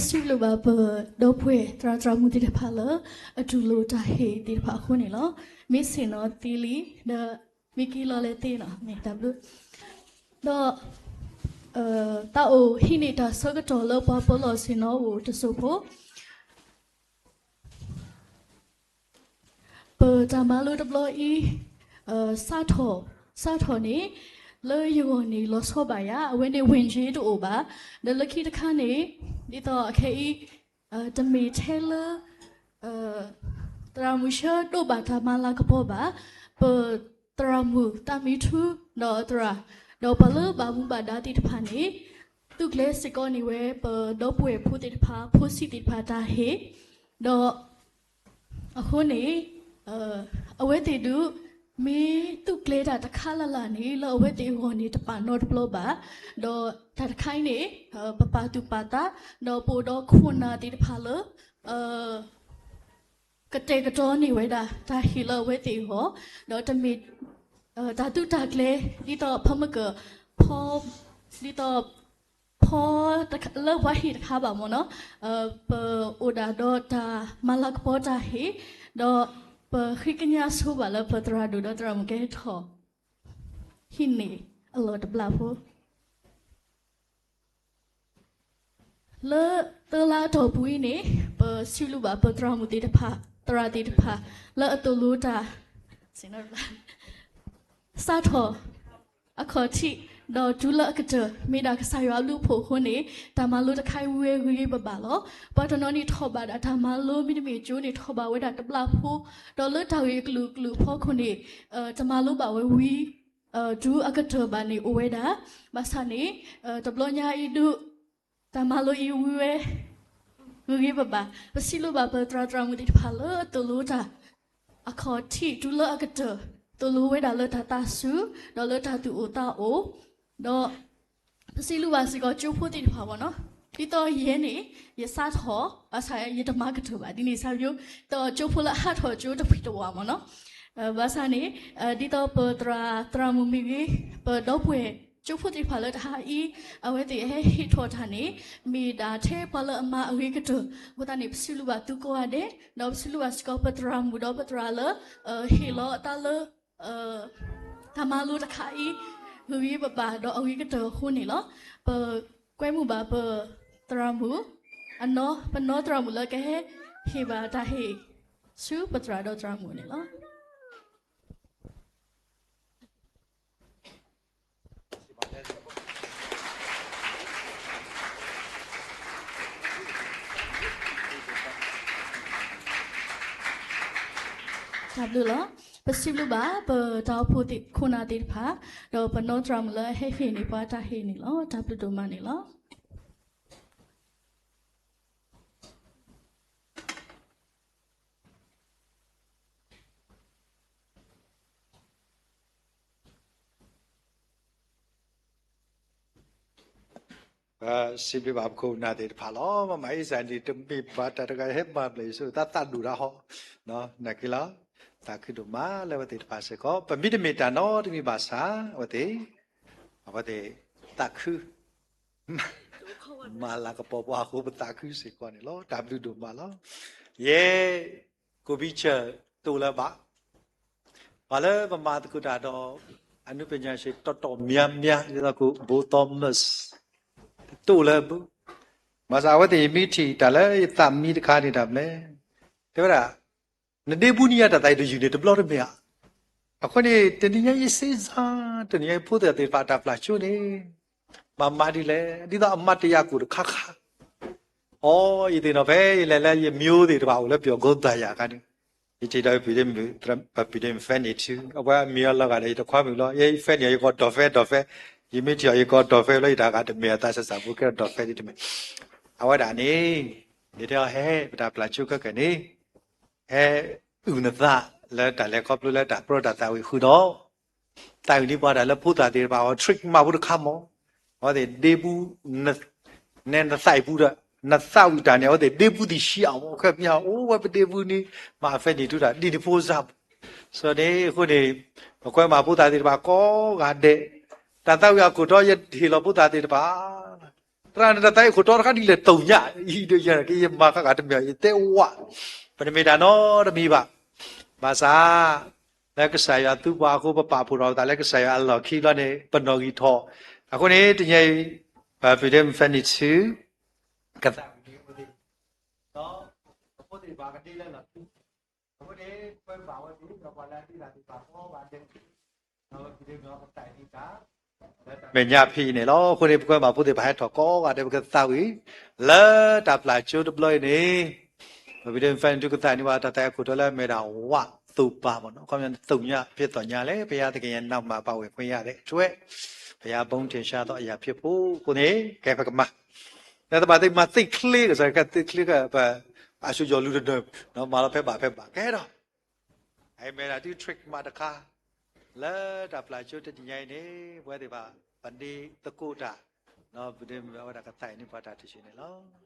စံးဘျုးဘၣ်ပဒီပုၢ်ဝဲၢ်သရၣ်သရၣ်မုၣ်သ့ၣ်တဖၣ်လၢ အတူၢ်လိာ်တၢ်ဟ့ၣ်သ့ၣ်တဖၣ်အဃိန့ၣ်လီၤ. မ့ၢ်ဆ့ၣ်နီၤသ့လံ, ဒီးမ့ၢ်က့ၤလီၤလဲၣ်သ့နီၤ, မ့ၢ်တၢ်ဘျုး ဒီး သးအိၣ်ဟံးန့ၢ်တၢ်ဆၢကတီၢ်လၢပှၤပၢၤလီၢ်ဆ့ၣ်နီၤအိၣ်တစိၢ်ဖိ ပတၢ်မၤလိတဘျီအံၤ စးထီၣ်, စးထီၣ်န့ၣ် လၢယဂီၢ်န့ၣ်လီၤဆီဘၣ်ယၤ, အဝဲန့ၣ် ဝင်ခြေ တအိၣ်ဘၣ်. ဒီးလၢခံတခါန့ၣ် ဒ်သိးအခဲအံၤ တမ့ၢ်ထဲလၢ သရၣ်မုၣ်ဆၢဒိးဘၣ်တၢ်မၤလၤကပီၤဘၣ်, ပသရၣ်မုၣ်သးမံထူ ဒီးအသရၣ်, ဒီးပှၤလၢဘၣ်မူဘၣ်ဒါသ့ၣ်တဖၣ်န့ၣ် သူၣ်ကျဲၤစ့ၢ်ကီးန့ၢ်ဝဲ ပဒီပုၢ်ဝဲၢ်ဖိသ့ၣ်တဖၣ်, ဖိဆံးသ့ၣ်တဖၣ်တၢ်ဟ့ၣ်, ဒီး အဃိန့ၣ် အဝဲသ့ၣ်ဒုး မ့ၢ်သူၣ်ကျဲၤတၢ်တခါလၢ်လၢ်န့ၣ် လၢအဝဲသ့ၣ်အဂီၢ်န့ၣ် တပာ်နီတဘျီဘၣ်. ဒီးတၢ်တခါအံၤန့ၣ် ပပာ်သူၣ်ပာ်သး, ဒီးပအိၣ်ဒီးခိၣ်နၢ်သ့ၣ်တဖၣ်လၢ ကတဲာ်ကတီၤန့ၢ်ဝဲဒၣ် တၢ်ဟ့ၣ်လၢအဝဲသ့ၣ်အဂီၢ်, ဒီးတမ့ၢ် တၢ်သူတၢ်ကျဲၤ ဒ်သိးဖီမကၢၢ် ဖီ ဒ်သိး ဖီ လၢပှၤဟ့ၣ်တခါဘၣ်မ့ၢ်နီၤ, ပအိၣ်ဒၣ်ဒီးတၢ်မၤလၤကပီၤတၢ်ဟ့ၣ်, ဒီးပဃ့ကညးဆိဘၣ်လၢပသရၣ်ဒိၣ်ဒီးသရၣ်မုၣ်ကဟဲထီၣ် ဟံးန့ၢ်အလီၢ်တဘျီဖိ လၢသၢလါအတီၢ်ပူၤအံၤန့ၣ် ပစံးဘျုးဘၣ်ပသရၣ်မုၣ်သ့ၣ်တဖၣ်, သရၣ်သ့ၣ်တဖၣ် လၢအသိၣ်လိတၢ် စးထီၣ် အခီၣ်ထံး ဒီးတုၤလၢအကတၢၢ် မ့ၢ်ဒၣ်ကစၢ်ယွၤအဘျုးအဖှိၣ်အဃိန့ၣ် တၢ်မၤလိတခါအံၤဝံၤဝဲဂ့ၤဂ့ၤဘၣ်ဘၣ်လီၤ. ပှၤတနီၤန့ၣ်ထီၣ်ဘၣ်ဒၣ်တၢ်မၤလိမ့တမ့ၢ်ကၠိန့ၣ် ထီၣ်ဘၣ်ဝဲဒၣ်တဘျီဖိ, ဒီးလၢတၢ်ဂ့ၢ်အကလုာ်ကလုာ်အဖီခိၣ်န့ၣ် တၢ်မၤလိဘၣ်ဝဲဝံၤ တုၤအကတၢၢ်ဘၣ်န့ၣ်အိၣ်ဝဲဒၣ်, ဘၣ်ဆၣ်န့ၣ် တဘျီညါအံၤဒုး တၢ်မၤလိအံၤဝံၤဝဲ ဂ့ၤဂ့ၤဘၣ်ဘၣ်, ပစံးဘျုးဘၣ်ပသရၣ်သရၣ်မုၣ်သ့ၣ်တဖၣ်လၢအသိၣ်လိတၢ် အခီၣ်ထံးတုၤလၢအကတၢၢ်, သိၣ်လိဝဲဒၣ်လၢတၢ်သးစူၤ ဒီးလၢတၢ်သူၣ်အိၣ်သးအိၣ်, ဒီး ပစံးဘျုးဘၣ်စ့ၢ်ကီးကၠိဖိသ့ၣ်တဖၣ်ဘၣ်နီၤ, ဒ်သိးယဲန့ၣ် ယစးထီၣ် ဘၣ်ဆၣ်ယတမၤကတၢၢ်ဘၣ်ဒ်န့ၣ် စးယိ ဒီးကၠိဖိလၢအဟးထီၣ်ကၠိတဖုတဝၢမ့ၢ်နီၤ, ဘၣ်ဆၣ်န့ၣ် ဒ်သိးပသရၣ်သရၣ်မုၣ်မ့ၢ်ဂ့ၤ ပဒီပုၢ်ဝဲၢ်ကၠိဖိသ့ၣ်တဖၣ်လၢတဟါအံၤ အဝဲသ့ၣ်ဟဲဟ့ၣ်ထီၣ်တၢ်န့ၣ် မ့ၢ်ဒၣ်ထဲပှၤလၢအမၤအဂ့ၤကတၢၢ်အဃိသတးန့ၣ် ပစံးဘျုးဘၣ်သုကိးဂၤဒဲး, ဒီးပစံးဘျုးဘၣ်စ့ၢ်ကီးပသရၣ်မုၣ်ဒီးပသရၣ်လၢ ဟ့ၣ်လီၤအသးလၢ တၢ်မၤလိတခါအံၤ ဂ့ၤဂ့ၤဘၣ်ဘၣ်ဒီးအဂ့ၤကတၢၢ်အဃိန့ၣ်လီၤ. ပကွဲမုာ်ဘၣ်ပသရၣ်မုၣ် အနီၢ် ပနီၢ်သရၣ်မုၣ်လၢကဟဲဟ့ၣ်ဘၣ်တၢ်ဟ့ၣ် ဆူပသရၣ်ဒီးသရၣ်မုၣ်န့ၣ်လီၤ. တၢ်ဘျုးလီၤ. ပစံးဘျုးဘၣ် ပတၢ်အိၣ်ဖှိၣ်သ့ၣ်ခိၣ်နၢ်သ့ၣ်တဖၣ် ဒီးပနီၢ်သရၣ်မုၣ်လၢအဟဲဟ့ၣ်န့ၢ်ပှၤတၢ်ဟ့ၣ်န့ၣ်လီၤ. တၢ်ဘျုးဒိၣ်မးန့ၣ်လီၤ. ပစံးဘျုးဘၣ်ပခိၣ်ပနၢ်သ့ၣ်တဖၣ်လီၤ. မ့ၢ်မၤအ့ၣ်စၢ်န့ၣ် တမ့ၢ်ဘၣ်တၢ်တဂၤဟဲမၤဘျဲၣ်ယဆိ တၢ်သးဒိၣ်တၢ်ဟီ နာ်က့လီၤ. သးခုဒိၣ်မးလၢအဝဲသ့ၣ်တဖၣ်စ့ၢ်ကီး ပမ့တမ့ၢ်တၢ်နီတမံၤဘၣ်ဆၣ် အဝဲသ့ၣ် အဝဲသ့ၣ် သးခု မၤလၤကပီၤပှၤအဃိ ပသးခုစ့ၢ်ကီးန့ၣ်လီၤ. တၢ်ဘျုးဒိၣ်မးလီၤ. ယဲ ကိးဘံဆၢၣ်တိၢ်လၢဘၣ်, ပှၤလၢပမၤသကိးတၢ်ဒီး အနုပညာရှင် တော်တော်များများ ဒ်သိးကိး ဘိး Thomas တိၢ်လၢဘၣ်, ဘၣ်ဆၣ်အဝဲသ့ၣ်ယမ့ၢ်ထံၣ်တၢ်လၢယသးမံတခါန့ၣ်တၢ်မနုၤလဲၣ်, တဲဝဲဒၣ် နဒ့ဘူးနံၤညါတၢ်သးအံၤတယုၢ်န့ၣ်တဘျီတမ့ၢ်ဧါ. အဃိန့ၣ် တနံၤညါယစ့စါ တနံၤညါယဖိသ့ၣ်သ့ၣ်တဖၣ်တၢ်ပျၢ်ကၠိန့ၣ် မၤမၤဒ်လဲၣ် ဒ်သိးအမၤတယာ်ကိၣ်တခါခါ အိ ယသ့ၣ်နီၣ်ဖဲယလဲၤလၢယမၠိသ့ၣ်တဖၣ်အိၣ်လၢပယီၤကိးသးယၤအခါန့ၣ်, ယထံၣ်ဒီး ပပံၤဒ့မုၣ် Fanny ထူ အဝဲမ့ၢ်အီၤလီၤဂာ်ဒီး ယတခွါမုၣ်လီၤ. ယဲ Fanny အီၤ ယကိး Dorothy Dorothy, ယမ့ၢ်ထံၣ်အီၤ ယကိး Dorothy လီၤ. ယတၢ်ဂၤတမ့ၢ်အသးစၢ်စၢ်ဖိကဲ Dorothy ဒ်တမ့ၢ် အဝဲဒၣ်န့ၣ် ယတဲအီၤ ဟဲ ပတၢ်ပျၢ်ကၠိခဲကနံၣ် ဟဲအုၣ်နသးလၢတၢ်လဲၤခီဖျိလၢတၢ်ပြၢတၢ်သးဝံၣ်ဃုာ်ဒီး သးဝံၣ်ဒ်ပှၤတၢ်လၢဖိသၣ်သ့ၣ်တဖၣ်အီၤ trick မးဖိတခါမး, အဝဲသ့ၣ်ဒ့ဘူး နဲနသးအံၤပူဒီး နသးဝံၣ်တၢ်န့ၣ် အဝဲသ့ၣ်ဒ့ဘူးသ့ၣ်ဆံးအမး ခဲမ့ၢ်အိၣ်ဝဲပဒ့ဘူးန့ၣ် မၤ Fanny ထူတၢ်ဒ်န့ၣ်ဖိစၢ်မး, စီၤန့ၣ်အဃိန့ၣ် ပကွဲမးဖိသၣ်သ့ၣ်တဖၣ်ကိးဂၤဒဲး တၢ်သးဝံၣ်အခိၣ်တီယဟ့ၣ်လီၤဖိသၣ်သ့ၣ်တဖၣ် သရၣ်န့ၣ်တၢ်သးအံၤခိၣ်တီတခါဒ်လဲၣ်တိၢ်ညၣ်, အံၤဒီးယဲက့ယမၤဃၣ်ဃၣ်တမ့ၢ် ယတဲဝး, ပတမ့ၢ်တၢ်နီတမံၤဘၣ်. ဘၣ်ဆၣ် လၢကစၢ်ယွၤသူပှၤအဃိ ပပာ်ဖှိၣ်ထီၣ်ပသးလၢကစၢ်ယွၤအလီၢ်ခံဘျီန့ၣ် ပနီၣ်ဂံၢ်ထီၣ်. အဃိန့ၣ် တနံၤအံၤ ပဒ့မုၣ်ဖဲနံၣ်ဆူ ကသးဝံၣ်န့ၣ် ပဖိသ့ၣ်တဖၣ်ကဒ့လၢလီၢ်ခံ, အဃိန့ၣ် ပကွဲမးဝဲဒၣ် ဒီးပှၤလၢအဒ့တၢ်သ့ၣ်တဖၣ်ကိးဂၤဒဲး ဒီးပဒ့မုၣ်ကသးဝံၣ်န့ၣ် မဲာ်ညါဖဲအံၤန့ၣ်လီၤ. အဃိန့ၣ် ပကွဲမးဖိသ့ၣ်တဖၣ်ဟဲထီၣ်ကိးဂၤဒဲး ပကသးဝံၣ် လၢတၢ်ပျၢ်ကၠိတဘျီအံၤန့ၣ် ပဒ့မုၣ်ဖဲနံၣ်ဆူကသးဝံၣ်န့ၣ် ပှၤတၢ်သးအံၤခိၣ်တီလၢအမ့ၢ်ဒၣ်ဝးသူၣ်ပၢ်မ့ၢ်နီၤ, ခီပညီ သူၣ်ညါဖဲသိးညါလဲၣ် ဘုရားသခင်ရဲ့နာမမှာ ပါဝင်ခွင့်ရတဲ့အတွက် ဘုရားဘုန်းထင်ရှားသောအရာဖြစ်ဖို့ အဃိန့ၣ် ကဲပကမၤ လၢတဘၣ်သ့ၣ်မၤသ့ချ့ ကစၢ်ယွၤကသ့ချ့ ပ အၡူယီၤလူၤတနၢၤ မၤလီၤဖဲဘၣ်ဖဲဘၣ်ကဲဒီး အမ့ၢ်ဒၣ်ဒုး trick မးတခါ လၢတၢ်ပျၢ်ကၠိတနံၤညါအံၤန့ၣ် ပဝဲသ့ၣ်တဖၣ် ပန့ၢ်သကိးတၢ် ဒီးပဒ့မုၣ်အဝဲဒၣ်ကသးဝံၣ်န့ၢ်ပှၤတၢ်တဆံးန့ၣ်လီၤ.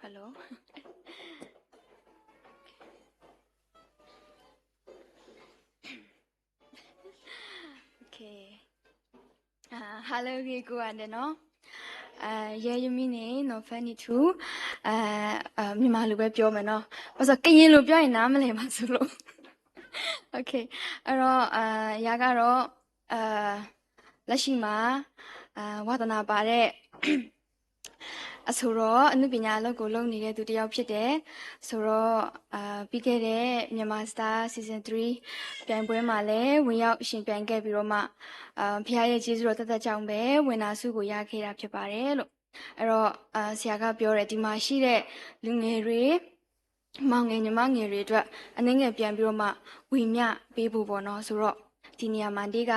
Hello. Okay. Hello ဂ့ၤကိးဂၤဒဲးနီၤ. ယဲယမံၤန့ၣ် နီၢ်ဖဲနံၤထူ, မြန်မာလိုပဲပြောမယ်နော်, ဘာလို့လဲဆိုတော့ ကရင်လိုပြောရင်နားမလည်မှာစိုးလို့. Okay. အဲ့တော့အာယၤကတော့အာလက်ရှိမှာအာဝါသနာပါတဲ့ အဆိုတော့ အနုပညာအလုပ်ကိုလုပ်နေတဲ့သူတစ်ယောက်ဖြစ်တယ်ဆိုတော့အာပြီးခဲ့တဲ့မြန်မာ Star Season three ပြိုင်ပွဲမှာလည်းဝင်ရောက်ယှဉ်ပြိုင်ခဲ့ပြီးတော့မှအာဘုရားရဲ့ကျေးဇူးတော်သက်သက်ကြောင့်ပဲဝင်နာဆုကိုရခဲ့တာဖြစ်ပါတယ်လို့အဲ့တော့အာဆရာကပြောတယ်ဒီမှာရှိတဲ့လူငယ်တွေမောင်ငယ်ညီမငယ်တွေအတွက်အနည်းငယ်ပြန်ပြီးတော့မှဝေမျှပေးဖို့ပေါ့နော်ဆိုတော့ဒီနေရာမှာဒီက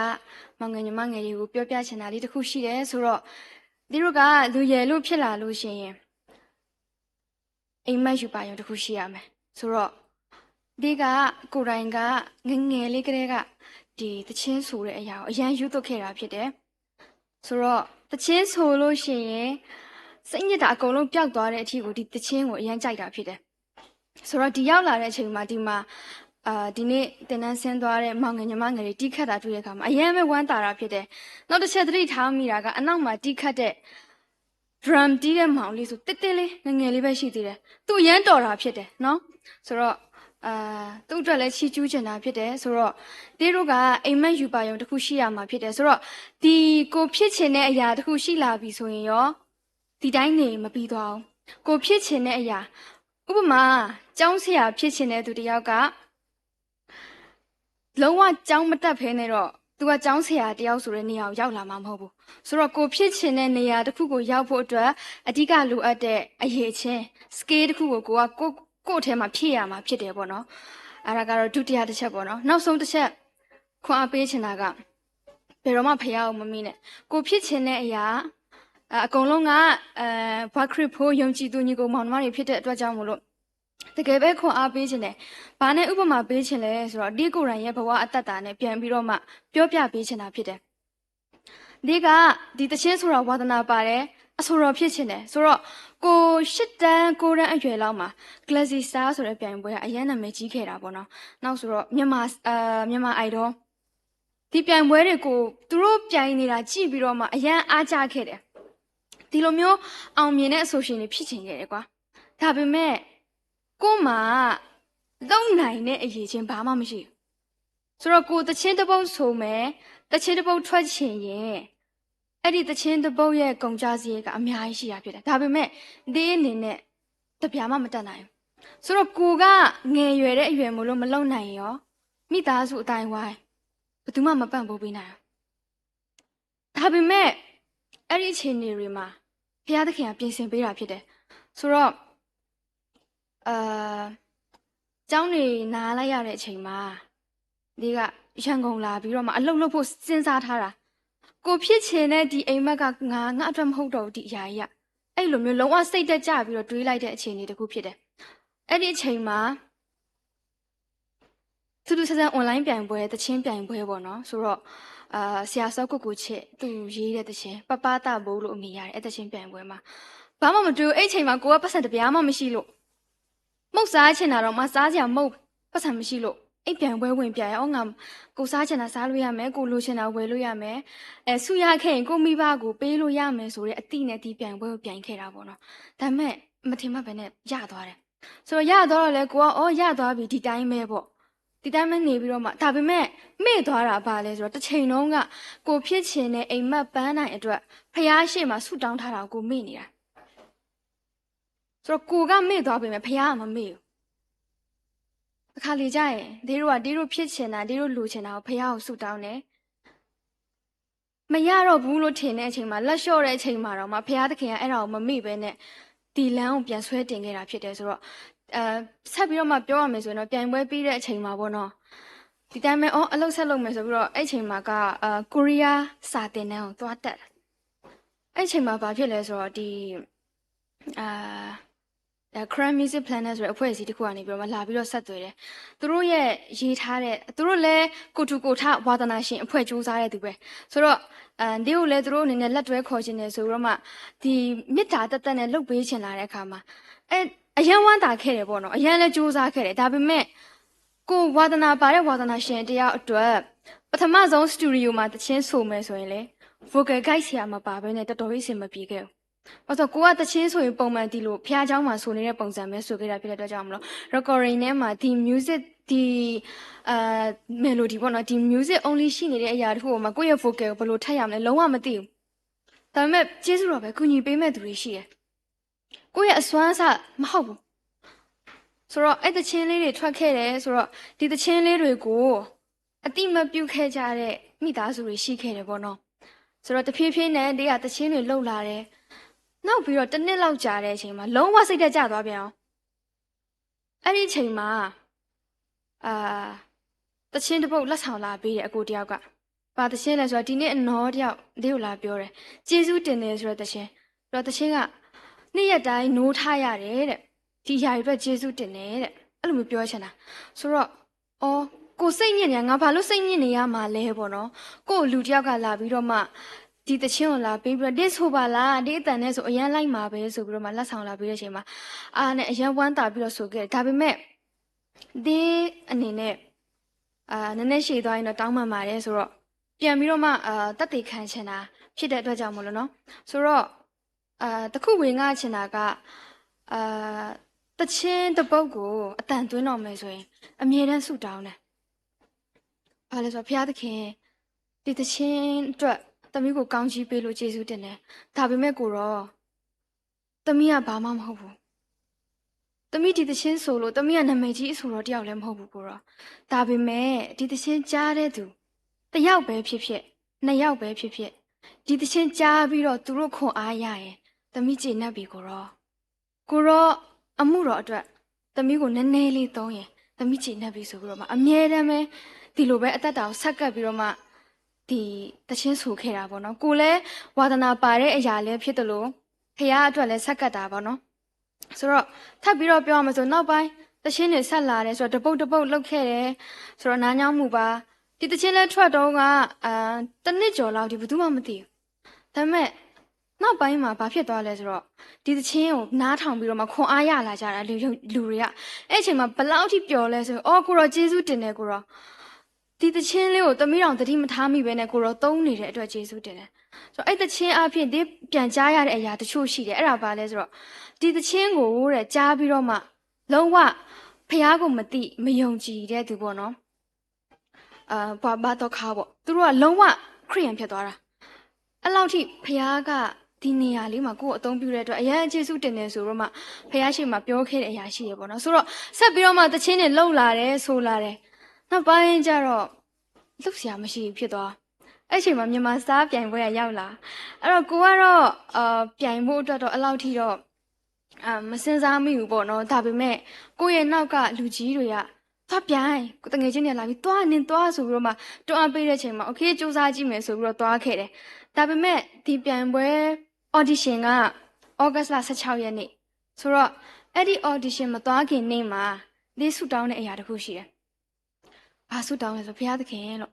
မောင်ငယ်ညီမငယ်တွေကိုပြောပြချင်တာလေးတစ်ခုရှိတယ်ဆိုတော့ဒီတို့ကလူရယ်လို့ဖြစ်လာလို့ရှိရင်အိမ်မက်ယူပါရုံတစ်ခုရှိရမယ်ဆိုတော့ဒီကကိုယ်တိုင်ကငငယ်လေးကတည်းကဒီသချင်းဆိုတဲ့အရာကိုအရမ်းယူသွတ်ခဲ့တာဖြစ်တယ်ဆိုတော့သချင်းဆိုလို့ရှိရင်စိတ်ညစ်တာအကုန်လုံးပျောက်သွားတဲ့အထိကိုဒီသချင်းကိုအရမ်းကြိုက်တာဖြစ်တယ်ဆိုတော့ဒီရောက်လာတဲ့အချိန်မှာဒီမှာအာဒီနေ့တင်နန်းဆင်းသွားတဲ့မောင်ငယ်ညီမငယ်တွေတီးခတ်တာတွေ့တဲ့အခါမှာအရမ်းပဲဝမ်းသာတာဖြစ်တယ်နောက်တစ်ချက်သတိထားမိတာကအနောက်မှာတီးခတ်တဲ့ drum တီးတဲ့မောင်လေးဆိုတဲတဲလေးငငယ်လေးပဲရှိသေးတယ်သူအရမ်းတော်တာဖြစ်တယ်နော်ဆိုတော့အာသူ့အတွက်လည်းချီးကျူးချင်တာဖြစ်တယ်ဆိုတော့တေးတို့ကအိမ်မက်ယူပါရုံတစ်ခုရှိရမှာဖြစ်တယ်ဆိုတော့ဒီကိုဖြစ်ချင်တဲ့အရာတစ်ခုရှိလာပြီဆိုရင်ရောဒီတိုင်းနေမပြီးသွားအောင်ကိုဖြစ်ချင်တဲ့အရာဥပမာကျောင်းဆရာဖြစ်ချင်တဲ့သူတစ်ယောက်ကလုံးဝကျောင်းမတက်ဖဲနဲ့တော့သူကကျောင်းဆရာတယောက်ဆိုတဲ့နေရာကိုရောက်လာမှာမဟုတ်ဘူးဆိုတော့ကိုဖြစ်ချင်တဲ့နေရာတစ်ခုကိုရောက်ဖို့အတွက်အဓိကလိုအပ်တဲ့အရည်အချင်း skill တစ်ခုကိုကိုကကိုကို့ထဲမှာဖြည့်ရမှာဖြစ်တယ်ပေါ့နော်အဲ့ဒါကတော့ဒုတိယတစ်ချက်ပေါ့နော်နောက်ဆုံးတစ်ချက်ခွန်အားပေးချင်တာကဘယ်တော့မှဖယားကိုမမေ့နဲ့ကိုဖြစ်ချင်တဲ့အရာအကုန်လုံးကအဲဘွားခရစ်ဖိယုံကြည်သူညီကိုမောင်နှမတွေဖြစ်တဲ့အတွက်ကြောင့်မို့လို့တကယ်ပဲခွန်အားပေးချင်တယ်။ဘာနဲ့ဥပမာပေးချင်လဲဆိုတော့ဒီကိုယ်တိုင်ရဲ့ဘဝအသက်တာနဲ့ပြန်ပြီးတော့မှပြောပြပေးချင်တာဖြစ်တယ်။ဒီကဒီတချင်းဆိုတာဝါသနာပါတယ်အဆိုတော်ဖြစ်ချင်တယ်ဆိုတော့ကိုရှစ်တန်းကိုတန်းအရွယ်လောက်မှာ Galaxy Star ဆိုတဲ့ပြိုင်ပွဲကအရမ်းနာမည်ကြီးခဲ့တာပေါ့နော်။နောက်ဆိုတော့မြန်မာအာမြန်မာ Idol ဒီပြိုင်ပွဲတွေကိုသူတို့ပြိုင်နေတာကြည့်ပြီးတော့မှအရမ်းအားကျခဲ့တယ်ဒီလိုမျိုးအောင်မြင်တဲ့အဆိုရှင်တွေဖြစ်ချင်ခဲ့တယ်ကွာဒါပေမဲ့ကို့မှာလုံနိုင်တဲ့အရည်အချင်းဘာမှမရှိဘူးဆိုတော့ကိုသချင်းတစ်ပုဒ်ဆိုမယ်သချင်းတစ်ပုဒ်ထွက်ချင်ရင်အဲ့ဒီသချင်းတစ်ပုဒ်ရဲ့ကုန်ကျစရိတ်ကအများကြီးရှိတာဖြစ်တယ်ဒါပေမဲ့ဒီအနေနဲ့တပြားမှမတတ်နိုင်ဘူးဆိုတော့ကိုကငယ်ရွယ်တဲ့အရွယ်မို့လို့မလုပ်နိုင်ရင်ရောမိသားစုအတိုင်းဝိုင်းဘယ်သူမှမပံ့ပိုးပေးနိုင်ဘူးဒါပေမဲ့အဲ့ဒီအခြေအနေတွေမှာဘုရားသခင်ကပြင်ဆင်ပေးတာဖြစ်တယ်ဆိုတော့အာကျောင်းနေနားလိုက်ရတဲ့အချိန်မှာဒီကရန်ကုန်လာပြီးတော့မှအလုပ်လုပ်ဖို့စဉ်းစားထားတာကိုဖြစ်ချင်တဲ့ဒီအိမ်မက်ကငါငါအတွက်မဟုတ်တော့ဘူးဒီအရာကြီးကအဲ့လိုမျိုးလုံးဝစိတ်တက်ကြပြီးတော့တွေးလိုက်တဲ့အခြေအနေတစ်ခုဖြစ်တယ်အဲ့ဒီအချိန်မှာသူသူဆန်းဆန်း online ပြိုင်ပွဲသချင်းပြိုင်ပွဲပေါ့နော်ဆိုတော့အာဆရာစောကုတ်ကိုချစ်သူရေးတဲ့သချင်းပပသဘိုးလို့အမည်ရတယ်အဲ့သချင်းပြိုင်ပွဲမှာဘာမှမတူအဲ့ချိန်မှာကိုကပတ်စံတပြားမှမရှိလို့မုတ်စားချင်တာတော့မစားစရာမုတ်ပတ်စံမရှိလို့အဲ့ပြိုင်ပွဲဝင်ပြိုင်အော်ငါကိုစားချင်တာစားလို့ရမယ်ကိုလိုချင်တာဝယ်လို့ရမယ်အဲဆူရခဲ့ရင်ကိုမိဘကိုပေးလို့ရမယ်ဆိုတဲ့အသည့်နဲ့ဒီပြိုင်ပွဲကိုပြိုင်ခဲ့တာပေါ့နော်ဒါပေမဲ့မထင်မှတ်ပဲနဲ့ရသွားတယ်ဆိုတော့ရသွားတော့လဲကိုကအော်ရသွားပြီဒီတိုင်းပဲပေါ့ဒီတိုင်းပဲနေပြီးတော့မှဒါပေမဲ့မေ့သွားတာဘာလဲဆိုတော့တစ်ချိန်လုံးကကိုဖြစ်ချင်တဲ့အိမ်မက်ပန်းနိုင်အတွက်ဖျားရှေ့မှာဆူတောင်းထားတာကိုမေ့နေတာဆိုတော့ကိုကမေ့သွားပေမဲ့ဖျားကမမေ့ဘူးအခါလေကြရင်ဒေတို့ကဒေတို့ဖြစ်ချင်တာဒေတို့လူချင်တာကိုဖျားကိုဆူတောင်းတယ်မရတော့ဘူးလို့ထင်တဲ့အချိန်မှာလက်လျှော့တဲ့အချိန်မှာတော့မှဘုရားသခင်ကအဲ့ဒါကိုမမေ့ဘဲနဲ့ဒီလမ်းကိုပြန်ဆွဲတင်ခဲ့တာဖြစ်တယ်ဆိုတော့အဲဆက်ပြီးတော့မှပြောရမယ်ဆိုရင်တော့ပြိုင်ပွဲပြီးတဲ့အချိန်မှာပေါ့နော်ဒီတိုင်းပဲအော်အလုပ်ဆက်လုပ်မယ်ဆိုပြီးတော့အဲ့ချိန်မှာကအဲကိုရီးယားစာသင်တန်းကိုသွားတက်တယ်အဲ့ချိန်မှာဘာဖြစ်လဲဆိုတော့ဒီအာ Karen Music Planner ဆိုတဲ့အဖွဲ့အစည်းတစ်ခုကနေပြီးတော့မှလာပြီးတော့ဆက်သွယ်တယ်။ သူတို့ရဲ့ရေးထားတဲ့ သူတို့လည်းကိုယ်ထူကိုယ်ထ ဝါသနာရှင်အဖွဲ့ကြိုးစားတဲ့သူပဲ။ ဆိုတော့ အဲ ဒ်အိၣ်လဲသူတို့အနေနဲ့လက်တွဲခေါ်ချင်တယ်ဆိုပြီးတော့မှ ဒီမေတ္တာသက်သက်နဲ့လုပ်ပေးချင်လာတဲ့အခါမှာ အဲ အရမ်းဝမ်းသာခဲ့တယ်ပေါ့နော်။ အရမ်းလည်းကြိုးစားခဲ့တယ်။ ဒါပေမဲ့ ကိုယ်ဝါသနာပါတဲ့ဝါသနာရှင်တစ်ယောက်အတွက် ပထမဆုံး studio မှာသီချင်းဆိုမယ်ဆိုရင်လေ vocal guide ဆရာမပါဘဲနဲ့တော်တော်ကြီးအဆင်မပြေခဲ့ဘူး။ ဘာလို့လဲဆိုတော့ ကိုကသီချင်းဆိုရင်ပုံမှန်ဒီလိုဘုရားကျောင်းမှာဆိုနေတဲ့ပုံစံပဲဆိုခဲ့တာဖြစ်တဲ့အတွက်ကြောင့်မလို့ recording ထဲမှာဒီ music ဒီအဲ melody ပေါ့နော် ဒီ music only ရှိနေတဲ့အရာတစ်ခုပေါ်မှာကိုယ့်ရဲ့ vocal ကိုဘယ်လိုထပ်ရမလဲ လုံးဝမသိဘူး။ ဒါပေမဲ့ကျေးဇူးတော်ပဲ ကူညီပေးမဲ့သူတွေရှိတယ်။ ကိုယ့်ရဲ့အစွမ်းအစမဟုတ်ဘူး။ ဆိုတော့ အဲ့သီချင်းလေးတွေထွက်ခဲ့တယ်ဆိုတော့ ဒီသီချင်းလေးတွေကို အသိအမှတ်ပြုခဲ့ကြတဲ့မိသားစုတွေရှိခဲ့တယ်ပေါ့နော်။ ဆိုတော့ တဖြည်းဖြည်းနဲ့ ဒ်ကသီချင်းတွေလုပ်လာတယ်။ နောက်ပြီးတော့ တစ်နှစ်လောက်ကြာတဲ့အချိန်မှာ လုံးဝစိတ်ဓာတ်ကျသွားပြန်ရော။ အဲ့ဒီအချိန်မှာ အာ သီချင်းတစ်ပုဒ်လက်ဆောင်လာပေးတယ် အကိုတစ်ယောက်က။ ဘာသီချင်းလဲဆိုတော့ ဒီနေ့အနီတယောက် ဒ်ကိုလာပြောတယ်။ ကျေးဇူးတင်တယ်ဆိုတဲ့သီချင်း။ ပြီးတော့သီချင်းက နေ့ရက်တိုင်း နိုးထရတယ်တဲ့။ ဒီအရာတွေအတွက်ကျေးဇူးတင်တယ်တဲ့။ အဲ့လိုမျိုးပြောချင်တာ။ ဆိုတော့ အော် ကိုယ်စိတ်ညစ်နေတာ ငါဘာလို့စိတ်ညစ်နေရမှာလဲပေါ့နော်။ ကိုယ့်လူတစ်ယောက်ကလာပြီးတော့မှ ဒီသီချင်းကိုလာပေးပြီးတော့ ဒ်ဆိုပါလား ဒ်အသံနဲ့ဆိုအရမ်းလိုက်မှာပဲဆိုပြီးတော့မှ လက်ဆောင်လာပေးတဲ့အချိန်မှာ အာနဲ့အရမ်းဝမ်းသာပြီးတော့ဆိုခဲ့တယ်။ ဒါပေမဲ့ ဒ်အနေနဲ့ အာ နည်းနည်းရှည်သွားရင်တော့ တောင်းပန်ပါတယ်ဆိုတော့ ပြန်ပြီးတော့မှ အာ သက်သေခံချင်တာ ဖြစ်တဲ့အတွက်ကြောင့်မို့လို့နော်။ ဆိုတော့ အာ တစ်ခုဝေငှချင်တာက အာ သီချင်းတစ်ပုဒ်ကို အသံသွင်းတော့မယ်ဆိုရင် အမြဲတမ်းဆုတောင်းတယ်။ ဘာလဲဆိုတော့ ဘုရားသခင် ဒီသီချင်းအတွက် သမီးကိုကောင်းချီးပေးလို့ကျေးဇူးတင်တယ်။ ဒါပေမဲ့ကိုယ်တော့ သမီးကဘာမှမဟုတ်ဘူး။ သမီးဒီသီချင်းဆိုလို့ သမီးကနာမည်ကြီးအဆိုတော်တစ်ယောက်လည်းမဟုတ်ဘူးကိုယ်တော့။ ဒါပေမဲ့ ဒီသီချင်းကြားတဲ့သူ တစ်ယောက်ပဲဖြစ်ဖြစ် နှစ်ယောက်ပဲဖြစ်ဖြစ် ဒီသီချင်းကြားပြီးတော့သူတို့ခွန်အားရရင် သမီးကျေနပ်ပြီကိုယ်တော့။ ကိုယ်တော့အမှုတော်အတွက် သမီးကိုနည်းနည်းလေးသုံးရင် သမီးကျေနပ်ပြီဆိုပြီးတော့မှ အမြဲတမ်းပဲ ဒီလိုပဲအသက်တာကိုဆက်ကပ်ပြီးတော့မှ ဒီသီချင်းဆိုခဲ့တာပေါ့နော်။ ကိုယ်လည်းဝါသနာပါတဲ့အရာလည်းဖြစ်သလို ဘုရားအတွက်လည်းဆက်ကပ်တာပေါ့နော်။ ဆိုတော့ ထပ်ပြီးတော့ပြောရမယ်ဆို နောက်ပိုင်းသီချင်းတွေဆက်လာတယ်ဆိုတော့ တစ်ပုဒ်တစ်ပုဒ်လုပ်ခဲ့တယ်ဆိုတော့ နားညောင်းမှုပါ။ ဒီသီချင်းလည်းထွက်တုန်းက အာ တစ်နှစ်ကျော်လောက်ဒီဘယ်သူမှမသိဘူး။ ဒါပေမဲ့ နောက်ပိုင်းမှာဘာဖြစ်သွားလဲဆိုတော့ ဒီသီချင်းကိုနားထောင်ပြီးတော့မှခွန်အားရလာကြတာ လူ လူတွေက။ အဲ့အချိန်မှာဘယ်လောက်ထိပျော်လဲဆိုရင် အော် ကိုယ်တော်ကျေးဇူးတင်တယ်ကိုယ်တော်။ ဒီသီချင်းလေးကိုသမီးတောင်သတိမထားမိဘဲနဲ့ကိုယ်တော်သုံးနေတဲ့အတွက်ကျေးဇူးတင်တယ်။ ဆိုတော့ အဲ့သီချင်းအားဖြင့်ဒ်ပြန်ကြားရတဲ့အရာတချို့ရှိတယ်။ အဲ့ဒါဘာလဲဆိုတော့ ဒီသီချင်းကိုတဲ့ ကြားပြီးတော့မှ လုံးဝဘုရားကိုမသိ မယုံကြည်တဲ့သူပေါ့နော်။ အာ ပှၤဘါသီခါပေါ့။ သူတို့ကလုံးဝခရစ်ယာန်ဖြစ်သွားတာ။ အဲ့လောက်ထိဘုရားကဒီနေရာလေးမှာကိုယ့်ကိုအသုံးပြုတဲ့အတွက် အရမ်းကျေးဇူးတင်တယ်ဆိုပြီးတော့မှ ဘုရားရှေ့မှာပြောခဲ့တဲ့အရာရှိတယ်ပေါ့နော်။ ဆိုတော့ ဆက်ပြီးတော့မှသီချင်းတွေလုပ်လာတယ် ဆိုလာတယ်။ နောက်ပိုင်းကျတော့ လုပ်စရာမရှိဘူးဖြစ်သွား။ အဲ့ချိန်မှာမြန်မာစတားပြိုင်ပွဲကရောက်လာ။ အဲ့တော့ကိုကတော့ အာ ပြိုင်ဖို့အတွက်တော့အဲ့လောက်ထိတော့ အာ မစဉ်းစားမိဘူးပေါ့နော်။ ဒါပေမဲ့ ကိုယ့်ရဲ့နောက်ကလူကြီးတွေက သွားပြိုင် သူငယ်ချင်းတွေကလာပြီး သွား နင်သွား ဆိုပြီးတော့မှ တွန်းအားပေးတဲ့အချိန်မှာ okay စူးစမ်းကြည့်မယ်ဆိုပြီးတော့သွားခဲ့တယ်။ ဒါပေမဲ့ ဒီပြိုင်ပွဲ audition က August လ ဆယ့်ခြောက်ရက်နေ့ ဆိုတော့ အဲ့ဒီ audition မသွားခင်နေ့မှာ ဒ်ဆုတောင်းတဲ့အရာတစ်ခုရှိတယ်။ ဘာဆုတောင်းလဲဆို ဘုရားသခင်လို့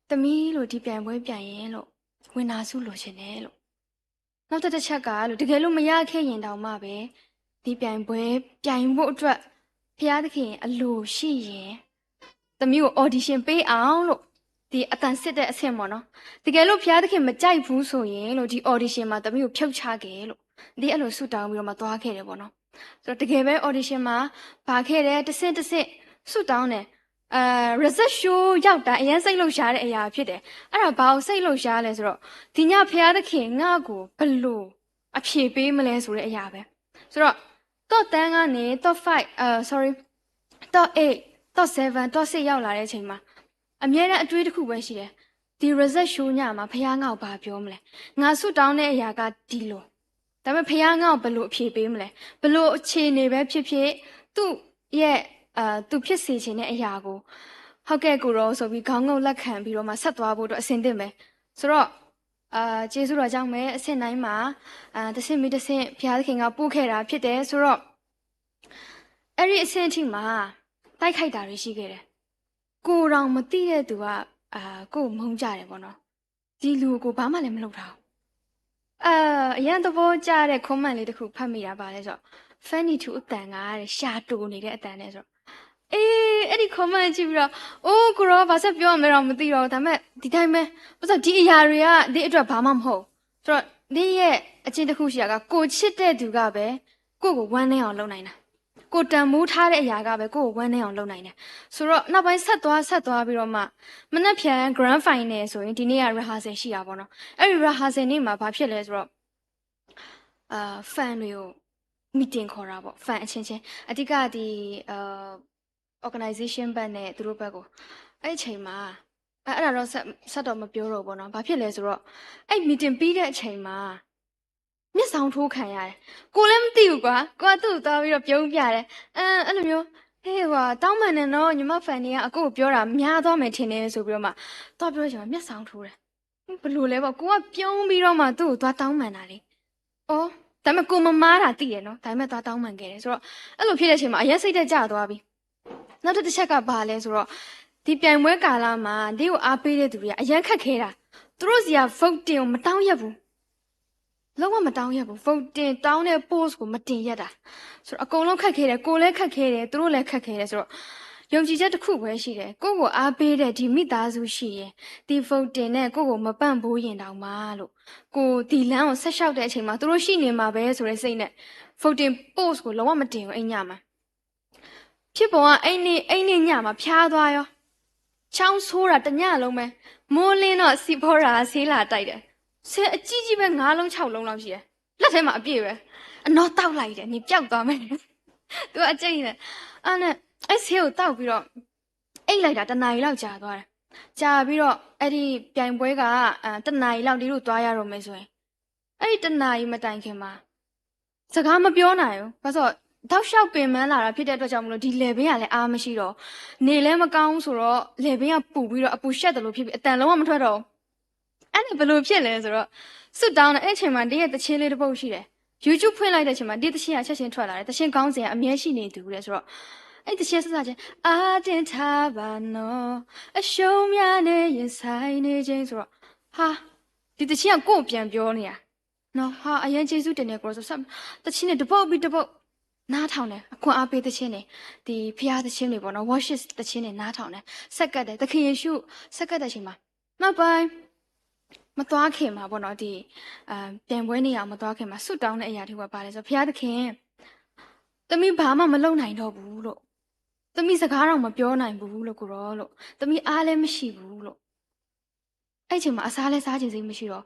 သမီးလို့ဒီပြိုင်ပွဲပြိုင်ရင်လို့ ဝင်နာဆုလိုချင်တယ်လို့ နောက်ထပ်တစ်ချက်ကလို့ တကယ်လို့မရခဲ့ရင်တောင်မှပဲ ဒီပြိုင်ပွဲပြိုင်ဖို့အတွက် ဘုရားသခင်အလိုရှိရင် သမီးကို audition ပေးအောင်လို့ ဒီအသံစစ်တဲ့အဆင့်ပေါ့နော်။ တကယ်လို့ဘုရားသခင်မကြိုက်ဘူးဆိုရင်လို့ ဒီ audition မှာသမီးကိုဖြုတ်ချခဲ့လို့ ဒီအဲ့လိုဆုတောင်းပြီးတော့မှသွားခဲ့တယ်ပေါ့နော်။ ဆိုတော့တကယ်ပဲ audition မှာပါခဲ့တယ် တစ်ဆင့်တစ်ဆင့်ဆုတောင်းတယ်။ အဲ result show ရောက်တိုင်းအရမ်းစိတ်လှုပ်ရှားတဲ့အရာဖြစ်တယ်။ အဲ့ဒါဘာကိုစိတ်လှုပ်ရှားလဲဆိုတော့ ဒီညဘုရားသခင်ငါ့ကိုဘယ်လိုအဖြေပေးမလဲဆိုတဲ့အရာပဲ။ ဆိုတော့ top ten ကနေ top five အဲ sorry top eight top seven top six ရောက်လာတဲ့အချိန်မှာ အမြဲတမ်းအတွေးတစ်ခုပဲရှိတယ်။ ဒီ result show ညမှာဘုရားငါ့ကိုဘာပြောမလဲ။ ငါဆုတောင်းတဲ့အရာကဒီလို ဒါပေမဲ့ဘုရားငါ့ကိုဘယ်လိုအဖြေပေးမလဲ။ ဘယ်လိုအခြေအနေပဲဖြစ်ဖြစ် သူ့ရဲ့ အဲ သူဖြစ်စေချင်တဲ့အရာကို ဟုတ်ကဲ့ကိုယ်တော်ဆိုပြီးခေါင်းငုံ့လက်ခံပြီးတော့မှဆက်သွားဖို့အတွက်အဆင်သင့်ပဲ။ ဆိုတော့ အာ ကျေးဇူးတော်ကြောင့်ပဲ အဆင့်တိုင်းမှာ အာ တဆင့်ပြီးတဆင့် ဘုရားသခင်က ပို့ခဲ့တာဖြစ်တယ်ဆိုတော့ အဲ့ဒီအဆင့်အထိမှာ တိုက်ခိုက်တာတွေရှိခဲ့တယ်။ ကိုယ်တောင်မသိတဲ့သူက အာ ကိုယ့်ကိုမုန်းကြတယ်ပေါ့နော်။ ဒီလူကိုဘာမှလည်းမလုပ်ထားဘူး။ အာ အရမ်းသဘောကျတဲ့ comment လေးတစ်ခုဖတ်မိတာ ဘာလဲဆိုတော့ Fanny Two အသံကတဲ့ ရှာတိုနေတဲ့အသံနဲ့ဆိုတော့ အေး အဲ့ဒီ comment ကြည့်ပြီးတော့ အိုး ကိုယ်တော့ဘာဆက်ပြောရမလဲတော့မသိတော့ဘူး။ ဒါပေမဲ့ ဒီတိုင်းပဲ ဘာလို့လဲဆိုတော့ ဒီအရာတွေက ဒ်အတွက်ဘာမှမဟုတ်ဘူး။ ဆိုတော့ ဒ်ရဲ့အကျင့်တစ်ခုရှိတာက ကိုယ်ချစ်တဲ့သူကပဲ ကိုယ့်ကိုဝမ်းနည်းအောင်လုပ်နိုင်တာ။ ကိုယ်တန်ဖိုးထားတဲ့အရာကပဲ ကိုယ့်ကိုဝမ်းနည်းအောင်လုပ်နိုင်တယ်။ ဆိုတော့ နောက်ပိုင်းဆက်သွား ဆက်သွားပြီးတော့မှ မနက်ဖြန် grand final ဆိုရင် ဒီနေ့က rehearsal ရှိတာပေါ့နော်။ အဲ့ဒီ rehearsal နေ့မှာ ဘာဖြစ်လဲဆိုတော့ အာ fan တွေကို meeting ခေါ်တာပေါ့။ fan အချင်းချင်း အဓိက ဒီ အာ organization ဘက်နဲ့ သူတို့ဘက်ကို အဲ့အချိန်မှာ အဲ့ အဲ့ဒါတော့ ဆက် ဆက်တော့မပြောတော့ဘူးပေါ့နော်။ ဘာဖြစ်လဲဆိုတော့ အဲ့ meeting ပြီးတဲ့အချိန်မှာ မျက်စောင်းထိုးခံရတယ်။ ကိုယ်လည်းမသိဘူးကွာ။ ကိုက သူ့ကိုသွားပြီးတော့ ပြုံးပြတယ်။ အဲ အဲ့လိုမျိုး ဟေး ဟိုဟာ တောင်းပန်တယ်နော် ညီမ Fanny က အကိုကိုပြောတာများသွားမယ်ထင်တယ်ဆိုပြီးတော့မှ သွားပြောတဲ့အချိန်မှာ မျက်စောင်းထိုးတယ်။ ဘယ်လိုလဲပေါ့။ ကိုက ပြုံးပြီးတော့မှ သူ့ကိုသွားတောင်းပန်တာလေ။ အိုး ဒါပေမဲ့ ကိုမမါတာသိတယ်နော်။ ဒါပေမဲ့ သွားတောင်းပန်ခဲ့တယ်ဆိုတော့ အဲ့လိုဖြစ်တဲ့အချိန်မှာ အရမ်းစိတ်ဓာတ်ကျသွားပြီ။ နောက်ထပ်တစ်ချက်က ဘာလဲဆိုတော့ ဒီပြိုင်ပွဲကာလမှာ ဒ်ကိုအားပေးတဲ့သူတွေက အရမ်းခက်ခဲတာ။ သူတို့ဆီက voting ကို မတောင်းရက်ဘူး။ လုံးဝမတောင်းရက်ဘူး။ voting တောင်းတဲ့ post ကို မတင်ရက်တာ။ ဆိုတော့ အကုန်လုံးခက်ခဲတယ်။ ကိုယ်လည်းခက်ခဲတယ်။ သူတို့လည်းခက်ခဲတယ်ဆိုတော့ ယုံကြည်ချက်တစ်ခုပဲရှိတယ်။ ကိုယ့်ကိုအားပေးတဲ့ ဒီမိသားစုရှိရင် ဒီ voting နဲ့ ကိုယ့်ကိုမပံ့ပိုးရင်တောင်မှလို့ ကိုယ်ဒီလမ်းကိုဆက်လျှောက်တဲ့အချိန်မှာ သူတို့ရှိနေမှာပဲဆိုတဲ့စိတ်နဲ့ voting post ကို လုံးဝမတင်ဘူး အဲ့ညမှာ။ ဖြစ်ပေါ်က အဲ့နေ့ အဲ့နေ့ညမှာ ဖျားသွားရော။ ချောင်းဆိုးတာ တစ်ညလုံးပဲ။ မိုးလင်းတော့ စီးဖော်ရာ ဆေးလာတိုက်တယ်။ ဆေးအကြီးကြီးပဲ ငါးလုံး ခြောက်လုံးလောက်ရှိတယ်။ လက်ထဲမှာ အပြည့်ပဲ။ အနီၢ်သောက်လိုက်တယ် နင်ပျောက်သွားမယ်။ သူကအကြိတ်နဲ့ အဲ့နဲ့ အဲ့ဆေးကိုသောက်ပြီးတော့ အိပ်လိုက်တာ တစ်နာရီလောက်ကြာသွားတယ်။ ကြာပြီးတော့ အဲ့ဒီပြိုင်ပွဲက အာ တစ်နာရီလောက် ဒ်တို့သွားရတော့မယ်ဆိုရင် အဲ့ဒီတစ်နာရီမတိုင်ခင်မှာ စကားမပြောနိုင်ဘူး။ ဘာလို့လဲဆိုတော့ တောက်လျှောက်ပင်ပန်းလာတာဖြစ်တဲ့အတွက်ကြောင့်မလို့ ဒီလည်ပင်းကလည်းအားမရှိတော့ နေလည်းမကောင်းဆိုတော့ လည်ပင်းကပူပြီးတော့ အပူရှပ်သလိုဖြစ်ပြီး အသံလုံးဝမထွက်တော့ဘူး။ အဲ့ဒါဘယ်လိုဖြစ်လဲဆိုတော့ ဆုတောင်းတယ်။ အဲ့အချိန်မှာ ဒ်ရဲ့သီချင်းလေးတစ်ပုဒ်ရှိတယ်။ YouTube ဖွင့်လိုက်တဲ့အချိန်မှာ ဒ်သီချင်းကချက်ချင်းထွက်လာတယ်။ သီချင်းခေါင်းစဉ်ကအမြဲရှိနေသူတဲ့ဆိုတော့ အဲ့သီချင်းစစချင်း အါတင်ထားပါနော် အရှုံးများနဲ့ရင်ဆိုင်နေချိန်ဆိုတော့ ဟာ ဒီသီချင်းကကိုယ့်ကိုပြန်ပြောနေတာနော်။ ဟာ အရမ်းကျေးဇူးတင်တယ်ကိုယ်တော်ဆို သီချင်းတွေတစ်ပုဒ်ပြီးတစ်ပုဒ်နားထောင်တယ်။ အခွန်အားပေးသီချင်းတွေ ဒီဘုရားသီချင်းတွေပေါ့နော်။ worship သီချင်းတွေနားထောင်တယ်။ ဆက်ကပ်တယ်။ သခင်ယေရှု ဆက်ကပ်တဲ့အချိန်မှာ နောက်ပိုင်း မသွားခင်မှာပေါ့နော် ဒီ အာ ပြိုင်ပွဲနေရာမသွားခင်မှာ ဆုတောင်းတဲ့အရာတစ်ခုက ဘာလဲဆိုတော့ ဘုရားသခင် သမီးဘာမှမလုပ်နိုင်တော့ဘူးလို့ သမီးစကားတောင်မပြောနိုင်ဘူးလို့ ကိုယ်တော်လို့ သမီးအားလည်းမရှိဘူးလို့ အဲ့ချိန်မှာ အစားလည်းစားချင်စိတ်မရှိတော့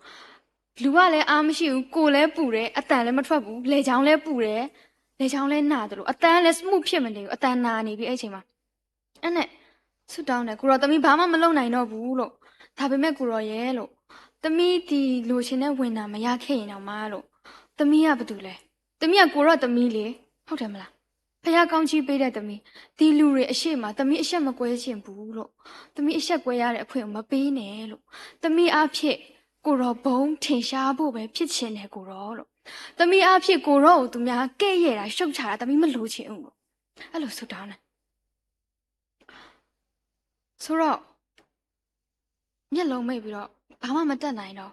လူကလည်းအားမရှိဘူး ကိုယ်လည်းပူတယ် အသံလည်းမထွက်ဘူး လည်ချောင်းလည်းပူတယ် လည်ချောင်းလည်းနာတယ်လို့ အသံလည်း smooth ဖြစ်မနေဘူး အသံနာနေပြီ အဲ့ချိန်မှာ အဲ့နဲ့ ဆုတောင်းတယ် ကိုယ်တော် သမီးဘာမှမလုပ်နိုင်တော့ဘူးလို့ ဒါပေမဲ့ ကိုယ်တော်ရဲ့လို့ သမီးဒီလိုချင်တဲ့ဝင်တာမရခဲ့ရင်တောင်မှလို့ သမီးကဘယ်သူလဲ သမီးကကိုယ်တော်သမီးလေ ဟုတ်တယ်မလား ဘုရားကောင်းချီးပေးတဲ့သမီး ဒီလူတွေအရှေ့မှာ သမီးအရှက်မကွဲချင်ဘူးလို့ သမီးအရှက်ကွဲရတဲ့အခွင့်ကိုမပေးနဲ့လို့ သမီးအားဖြင့် ကိုယ်တော်ဘုန်းထင်ရှားဖို့ပဲဖြစ်ချင်တယ် ကိုယ်တော်လို့ သမီးအားဖြင့် ကိုယ်တော်ကိုသူများကဲ့ရဲ့တာ ရှုတ်ချတာ သမီးမလိုချင်ဘူးလို့ အဲ့လိုဆုတောင်းတယ် ဆိုတော့ မျက်လုံးမိတ်ပြီးတော့ ဘာမှမတတ်နိုင်တော့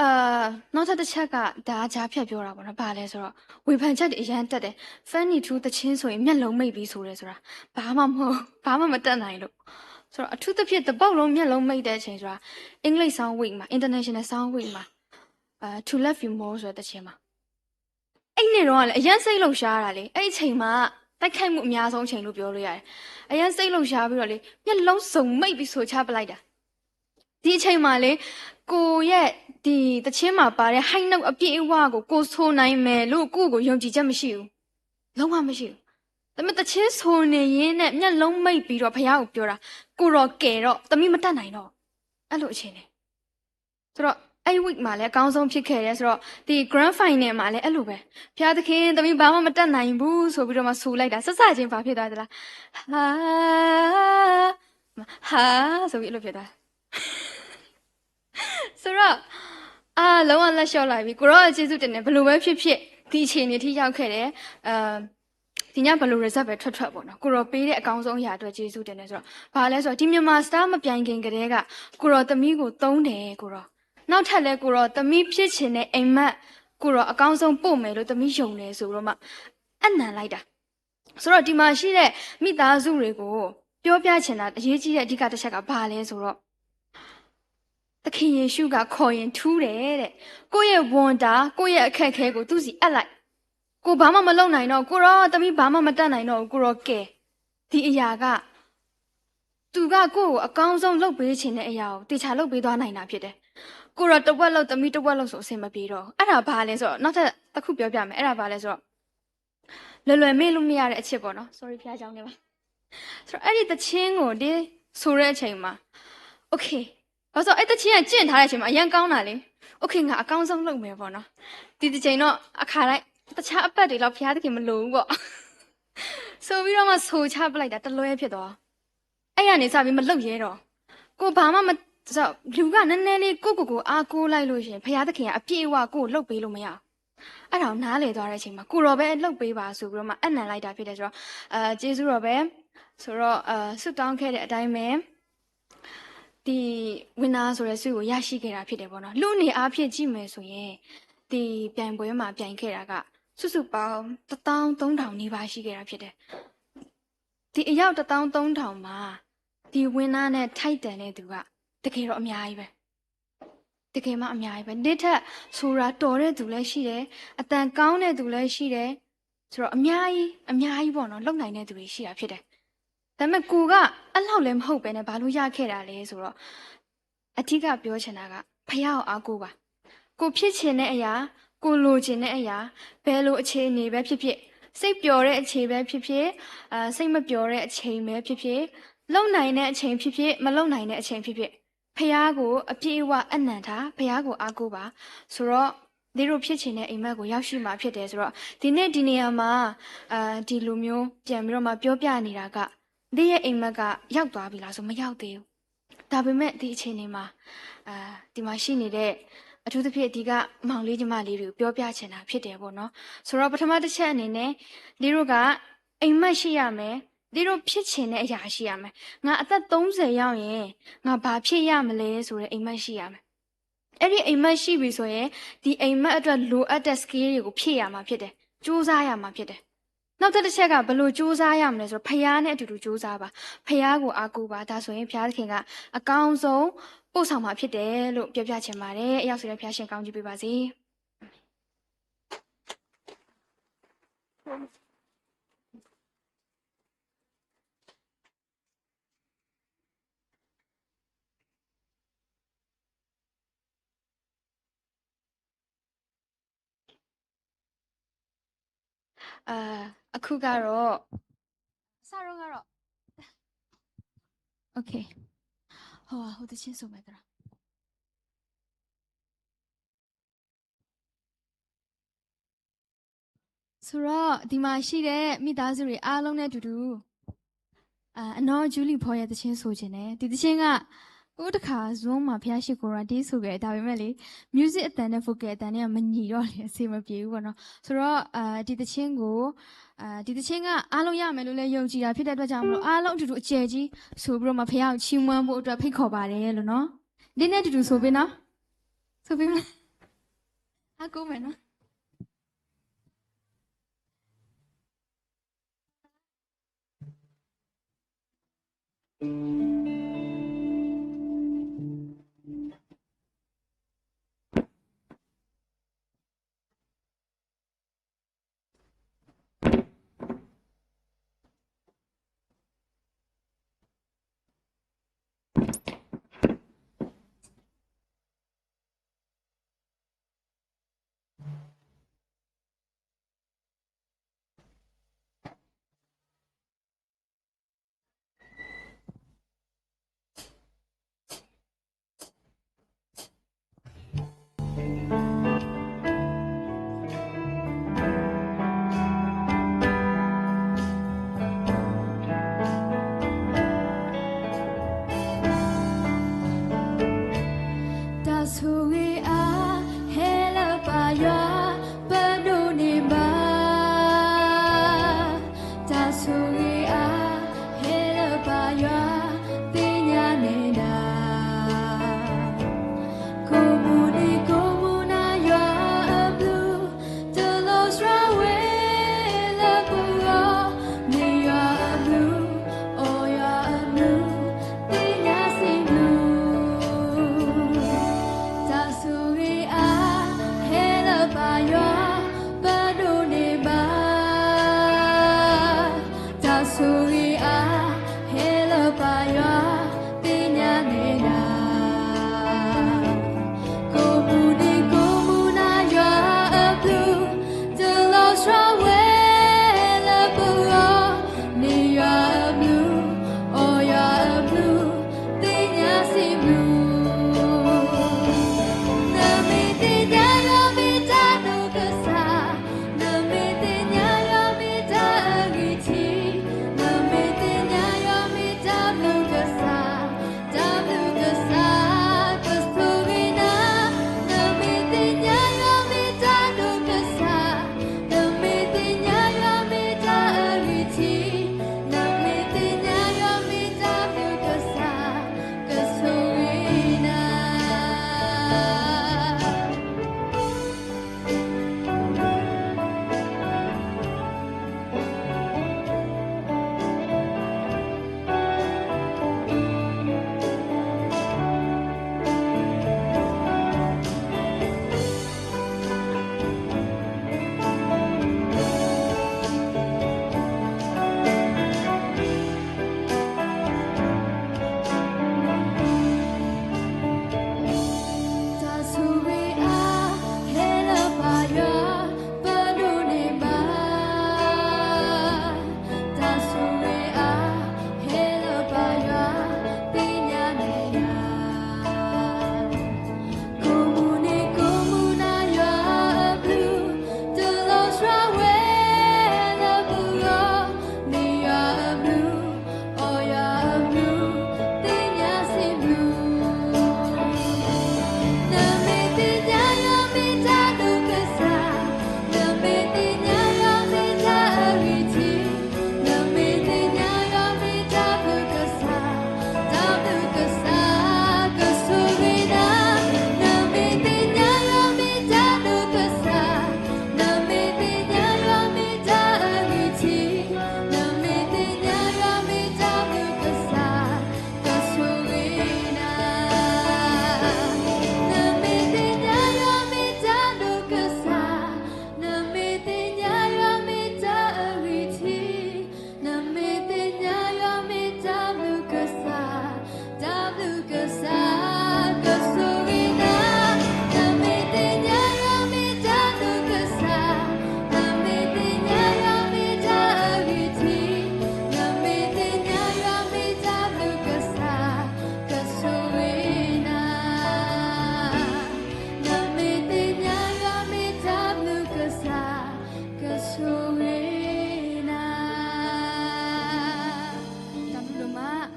အာ နောက်ထပ်တစ်ချက်က ဒါကကြားဖြတ်ပြောတာပေါ့နော် ဘာလဲဆိုတော့ ဝေဖန်ချက်တွေအရမ်းတက်တယ် Fanny Two သီချင်းဆိုရင် မျက်လုံးမိတ်ပြီးဆိုတယ်ဆိုတာ ဘာမှမဟုတ် ဘာမှမတတ်နိုင်လို့ ဆိုတော့ အထူးသဖြင့် တစ်ပုဒ်လုံးမျက်လုံးမိတ်တဲ့အချိန်ဆိုတာ English Song Week မှာ International Song Week မှာ အာ To Love You More ဆိုတဲ့သီချင်းမှာ အဲ့နေ့တုန်းကလည်း အရမ်းစိတ်လှုပ်ရှားတာလေ အဲ့အချိန်မှာ တိုက်ခိုက်မှုအများဆုံးအချိန်လို့ပြောလို့ရတယ် အရမ်းစိတ်လှုပ်ရှားပြီးတော့လေ မျက်လုံးစုံမိတ်ပြီးဆိုချပလိုက်တာ ဒီအချိန်မှာလေ ကိုယ့်ရဲ့ ဒီသီချင်းမှာပါတဲ့ high note အပြည့်အဝကို ကိုယ်ဆိုနိုင်မယ်လို့ ကိုယ့်ကိုယုံကြည်ချက်မရှိဘူး လုံးဝမရှိဘူး ဒါပေမဲ့ သီချင်းဆိုနေရင်းနဲ့ မျက်လုံးမိတ်ပြီးတော့ ဘုရားကိုပြောတာ ကိုယ်တော်ကယ်တော့ သမီးမတတ်နိုင်တော့ အဲ့လိုအခြေအနေ ဆိုတော့ အဲ့ week မှာလည်းအကောင်းဆုံးဖြစ်ခဲ့တယ်ဆိုတော့ ဒီ grand final မှာလည်းအဲ့လိုပဲ ဘုရားသခင် သမီးဘာမှမတတ်နိုင်ဘူးဆိုပြီးတော့မှ ဆိုလိုက်တာ စစချင်းဘာဖြစ်သွားသလဲ ဟာ ဟာ ဆိုပြီးအဲ့လိုဖြစ်သွား ဆိုတော့ အါ လုံးဝလက်လျှော့လိုက်ပြီ။ ကိုယ်တော် ကျေးဇူးတင်တယ်။ ဘယ်လိုပဲဖြစ်ဖြစ် ဒီအခြေအနေထိရောက်ခဲ့တယ်။ အဲ၊ ဒီည ဘယ်လို result ပဲထွက်ထွက်ပေါ့နော်။ ကိုယ်တော်ပေးတဲ့ အကောင်းဆုံးအရာအတွက် ကျေးဇူးတင်တယ်ဆိုတော့ ဘာလဲဆိုတော့ ဒီမြန်မာ star မပြိုင်ခင်ကတည်းက ကိုယ်တော်သမီးကိုသုံးတယ် ကိုယ်တော်။ နောက်ထပ်လည်း ကိုယ်တော်သမီးဖြစ်ချင်တဲ့အိမ်မက် ကိုယ်တော်အကောင်းဆုံးပို့မယ်လို့ သမီးယုံတယ်ဆိုပြီးတော့မှ အနံၣ်လိုက်တာ။ ဆိုတော့ ဒီမှာရှိတဲ့ မိသားစုတွေကို ပြောပြချင်တာ အရေးကြီးတဲ့ အဓိကတစ်ချက်က ဘာလဲဆိုတော့ သခင်ယေရှုက ခေါ်ရင် ထူးတယ်တဲ့။ ကိုယ့်ရဲ့ ဝန်တာ၊ ကိုယ့်ရဲ့အခက်အခဲကို သူ့ဆီအပ်လိုက်။ ကိုယ်ဘာမှမလုပ်နိုင်တော့၊ ကိုယ်တော်သမီး ဘာမှမတတ်နိုင်တော့ဘူး၊ ကိုယ်တော်ကယ်။ ဒီအရာက သူက ကိုယ့်ကို အကောင်းဆုံးလုပ်ပေးချင်တဲ့အရာကို သေချာလုပ်ပေးသွားနိုင်တာဖြစ်တယ်။ ကိုယ်တော်တဝက်လုပ်၊ သမီးတဝက်လုပ်ဆို အဆင်မပြေတော့ဘူး။ အဲ့ဒါဘာလဲဆိုတော့ နောက်ထပ်တစ်ခုပြောပြမယ်။ အဲ့ဒါဘာလဲဆိုတော့ လွယ်လွယ်မေ့လို့မရတဲ့အချစ်ပေါ့နော်။ Sorry ဘုရားကျောင်းနေပါ။ ဆိုတော့ အဲ့ဒီသီချင်းကို ဒ်ဆိုတဲ့အချိန်မှာ Okay ဘာလို့လဲဆိုတော့ အဲ့သီချင်းက ကျင့်ထားတဲ့အချိန်မှာ အရမ်းကောင်းတာလေ။ Okay ငါအကောင်းဆုံးလုပ်မယ်ပေါ့နော်။ ဒီတစ်ချိန်တော့ အခါတိုင်း တခြားအပတ်တွေလောက် ဘုရားသခင်မလိုဘူးပေါ့ ဆိုပြီးတော့မှ ဆိုချပလိုက်တာ တစ်လွဲဖြစ်သွား။ အဲ့ရနေစပြီး မလုပ်ရဲတော့။ ကိုယ်ဘာမှမ၊ လူက နည်းနည်းလေး ကိုယ့်ကိုယ်ကို အားကိုးလိုက်လို့ရှိရင် ဘုရားသခင်က အပြည့်အဝ ကိုယ့်ကို လုပ်ပေးလို့မရဘူး။ အဲ့ဒါကို နားလည်သွားတဲ့အချိန်မှာ ကိုယ်တော်ပဲ လုပ်ပေးပါဆိုပြီးတော့မှ အပ်နှံလိုက်တာဖြစ်တယ်ဆိုတော့၊ အဲ၊ ကျေးဇူးတော်ပဲ။ ဆိုတော့၊ အဲ၊ ဆုတောင်းခဲ့တဲ့အတိုင်းပဲ ဒီ winner ဆိုတဲ့ဆုကို ရရှိခဲ့တာဖြစ်တယ်ပေါ့နော်။ လူအနေအားဖြင့် ကြည့်မယ်ဆိုရင် ဒီပြိုင်ပွဲမှာ ပြိုင်ခဲ့တာက စုစုပေါင်း တစ်သောင်းသုံးထောင်နီးပါး ရှိခဲ့တာဖြစ်တယ်။ ဒီအယောက် တစ်သောင်းသုံးထောင်မှာ ဒီ winner နဲ့ ထိုက်တန်တဲ့သူက တကယ်တော့ အများကြီးပဲ။ တကယ်မှ အများကြီးပဲ။ ဒ်ထက်ဆိုတာ တော်တဲ့သူလည်းရှိတယ်။ အသံကောင်းတဲ့သူလည်းရှိတယ်။ ဆိုတော့ အများကြီး၊ အများကြီးပေါ့နော်။ လုပ်နိုင်တဲ့သူတွေ ရှိတာဖြစ်တယ်။ ဒါပေမဲ့ ကိုယ်က အဲ့လောက်လည်း မဟုတ်ပဲနဲ့ ဘာလို့ရခဲ့တာလဲဆိုတော့ အဓိကပြောချင်တာက ဘုရားကို အားကိုးပါ။ ကိုယ်ဖြစ်ချင်တဲ့အရာ၊ ကိုယ်လိုချင်တဲ့အရာ၊ ဘယ်လိုအခြေအနေပဲဖြစ်ဖြစ်၊ စိတ်ပျော်တဲ့အခြေပဲဖြစ်ဖြစ်၊ အဲ၊ စိတ်မပျော်တဲ့အချိန်ပဲဖြစ်ဖြစ်၊ လုပ်နိုင်တဲ့အချိန်ဖြစ်ဖြစ်၊ မလုပ်နိုင်တဲ့အချိန်ဖြစ်ဖြစ်၊ ဘုရားကို အပြည့်အဝ အပ်နှံထား၊ ဘုရားကို အားကိုးပါ။ ဆိုတော့ သ့တို့ဖြစ်ချင်တဲ့အိမ်မက်ကို ရောက်ရှိမှာဖြစ်တယ်ဆိုတော့ ဒီနေ့ဒီနေရာမှာ၊ အဲ၊ ဒီလိုမျိုး ပြန်ပြီးတော့မှ ပြောပြနေတာက သ့ရဲ့အိမ်မက်က ရောက်သွားပြီလားဆို မရောက်သေးဘူး။ ဒါပေမဲ့ ဒီအခြေအနေမှာ၊ အဲ၊ ဒီမှာရှိနေတဲ့ အထူးသဖြင့် အဓိက မောင်လေးညီမလေးတွေကို ပြောပြချင်တာဖြစ်တယ်ပေါ့နော်။ ဆိုတော့ ပထမတစ်ချက်အနေနဲ့ သ့တို့က အိမ်မက်ရှိရမယ်။ သ့တို့ဖြစ်ချင်တဲ့အရာရှိရမယ်။ ငါအသက်သုံးဆယ်ရောက်ရင် ငါဘာဖြစ်ရမလဲဆိုတဲ့ အိမ်မက်ရှိရမယ်။ အဲ့ဒီအိမ်မက်ရှိပြီဆိုရင် ဒီအိမ်မက်အတွက်လိုအပ်တဲ့ skill တွေကို ဖြည့်ရမှာဖြစ်တယ်။ ကြိုးစားရမှာဖြစ်တယ်။ နောက်ထပ်တစ်ချက်က ဘယ်လိုကြိုးစားရမလဲဆိုတော့ ဘုရားနဲ့အတူတူကြိုးစားပါ။ ဘုရားကို အားကိုးပါ။ ဒါဆိုရင် ဘုရားသခင်က အကောင်းဆုံး ပို့ဆောင်မှာဖြစ်တယ်လို့ ပြောပြချင်ပါတယ်။ အရောက်ဆိုတဲ့ ဘုရားရှင် ကောင်းချီးပေးပါစေ။ အာ၊ အခုကတော့၊ စတော့ကတော့၊ Okay ဟို၊ ဟိုသီချင်းဆိုမယ်သရၣ်။ ဆိုတော့ ဒီမှာရှိတဲ့ မိသားစုတွေအားလုံးနဲ့အတူတူ၊ အဲ၊ အနီၢ် Julie Paul ရဲ့ သီချင်းဆိုချင်တယ်။ ဒီသီချင်းက ဟိုးတခါ Zoom မှာ ဘုရားရှိခိုးတာ ဒ်ဆိုခဲ့၊ ဒါပေမဲ့လေ music အသံနဲ့ vocal အသံနဲ့က မညီတော့လေ အဆင်မပြေဘူးပေါ့နော်။ ဆိုတော့၊ အဲ၊ ဒီသီချင်းကို၊ အဲ၊ ဒီသီချင်းက အားလုံးရမယ်လို့လည်း ယုံကြည်တာဖြစ်တဲ့အတွက်ကြောင့်မလို့ အားလုံးအတူတူ အကျယ်ကြီးဆိုပြီးတော့မှ ဘုရားကို ချီးမွမ်းဖို့အတွက် ဖိတ်ခေါ်ပါတယ်လို့နော်။ ဒ်န့ၣ်အတူတူဆိုပေးနော်။ ဆိုပေးမလား။ အားကိုးမယ်နော်။ ယွၤ ပဒိးန့ၢ်ဘၣ် တၢ်ဆိၣ်ဂ့ၤအါ ဟဲလၢပယွၤ သ့ၣ်ညါနဲဒၣ် ကိးမုၢ်နံၤကိးမုၢ်နၤယွၤအဘျုး တလီၤဆှီဝဲလၢပဂီၢ် န့ၢ်ယွၤအဘျုး အီၣ်ယွၤအဘျုး သ့ၣ်ညါစံးဘျုး နမ့ၢ်သ့ၣ်ညါယွၤမ့ၢ်တၢ်ဒိၣ်ကစၢ်, နမ့ၢ်သ့ၣ်ညါယွၤမ့ၢ်တၢ်အဂံၢ်ထံး, နမ့ၢ်သ့ၣ်ညါယွၤမ့ၢ်တၢ်ဘျုးကစၢ်, တၢ်ဘျုးကစၢ် ကဆိၣ်ဂ့ၤနၤ, နမ့ၢ်သ့ၣ်ညါယွၤမ့ၢ်တၢ်ဒိၣ်ကစၢ်, နမ့ၢ်သ့ၣ်ညါယွၤမ့ၢ်တၢ်အဂံၢ်ထံး, နမ့ၢ်သ့ၣ်ညါယွၤမ့ၢ်တၢ်ဘျုးကစၢ်, ကဆိၣ်ဂ့ၤနၤ. တၢ်ဆိၣ်ဂ့ၤအါ ဟဲလၢပယွၤ ပဒိးန့ၢ်ဘၣ်, တၢ်ဆိၣ်ဂ့ၤအါ ဟဲလၢပယွၤ သ့ၣ်ညါနဲဒၣ် ကိးမုၢ်နံၤကိးမုၢ်နၤယွၤအဘျုး တလီၤဆှီဝဲလၢပဂီၢ် န့ၢ်ယွၤအဘျုး အီၣ်ယွၤအဘျုး သ့ၣ်ညါစံးဘျုး နမ့ၢ်သ့ၣ်ညါယွၤမ့ၢ်တၢ်ဒိၣ်ကစၢ်, နမ့ၢ်သ့ၣ်ညါယွၤမ့ၢ်တၢ်အဂံၢ်ထံး, နမ့ၢ်သ့ၣ်ညါယွၤမ့ၢ်တၢ်ဘျုးကစၢ်, တၢ်ဘျုးကစၢ် ကဆိၣ်ဂ့ၤနၤ, နမ့ၢ်သ့ၣ်ညါယွၤမ့ၢ်တၢ်ဒိၣ်ကစၢ်, နမ့ၢ်သ့ၣ်ညါယွၤမ့ၢ်တၢ်အဂံၢ်ထံး, နမ့ၢ်သ့ၣ်ညါယွၤမ့ၢ်တၢ်ဘျုးကစၢ်, ကဆိၣ်ဂ့ၤနၤ, နမ့ၢ်သ့ၣ်ညါယွၤမ့ၢ်တၢ်ဒိၣ်ကစၢ်, နမ့ၢ်သ့ၣ်ညါယွၤမ့ၢ်တၢ်အဂံၢ်ထံး, နမ့ၢ်သ့ၣ်ညါယွၤမ့ၢ်တၢ်ဘျုးကစၢ်, တၢ်ဘျုးကစၢ် ကဆိၣ်ဂ့ၤနၤ, နမ့ၢ်သ့ၣ်ညါယွၤမ့ၢ်တၢ်ဒိၣ်ကစၢ်, နမ့ၢ်သ့ၣ်ညါယွၤမ့ၢ်တၢ်အဂံၢ်ထံး, နမ့ၢ်သ့ၣ်ညါယွၤမ့ၢ်တၢ်ဘျုးကစၢ်, ကဆိၣ်ဂ့ၤနၤ, နမ့ၢ်သ့ၣ်ညါယွၤမ့ၢ်တၢ်ဘျုးကစၢ်, ကဆိၣ်ဂ့ၤနၤ, တၢ်ဘျုးဒိၣ်မး.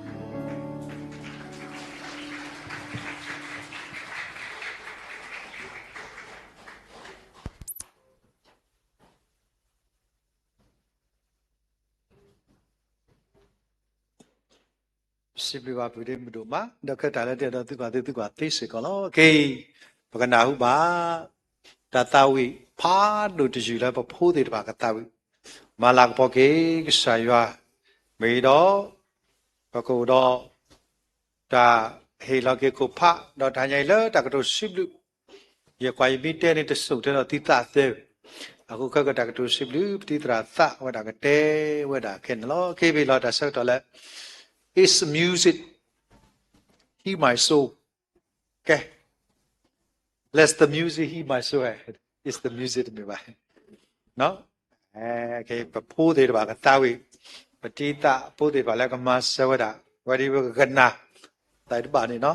စံးဘျုးဘၣ်ပုၢ်ဒ့မုၣ်ဒိၣ်မး ဒီးခဲတၢ်လၢတအဲၣ်ဒိးသံကွၢ်သု သံကွၢ်သ့စ့ၢ်ကီးလီၤ. ခဲအံၤ ပကနၢ်ဟူဘၣ် တၢ်သးဝံၣ်ဖးဒိၣ်တယုၢ်လၢပဖိသ့ၣ်တဖၣ်ကသးဝံၣ် မၤလၤကပီၤက့ၤကစၢ်ယွၤ မ့ၢ်ဒီး ပကအိၣ်ဒီး တၢ်ဟ့ၣ်လီၤက့ၤခိၣ်ဖး ဒီးတဟါညါအံၤလၢတၢ်ကတိၤစံးဘျုး ယကွၢ်ယမ့ၢ်တဲန့ၣ်တစိၢ်ထဲဒီးသုသးသၢ အဃိခဲကတၢၢ်ကတိၤစံးဘျုး ပတံၤသရၣ်သးဝဲဒၣ်ကတဲဝဲဒၣ်ခဲန့ၣ်လီၤ. ကဲ ပလီၤတၢ်ဆၢကတီၢ်လၢ Is the music heal my soul? ကဲ Let the music heal my soul, it's the music တမ့ၢ်ဘၣ် ပဖိသ့ၣ်တဖၣ်ကသးဝံၣ် ပတံၤသရၣ်ဖိသ့ၣ်တဖၣ်လၢကမၤစၢၤဝဲဒၣ် ဝဲဒၣ်ပကကနၣ် သးတဘၣ်န့ၣ်လီၤ.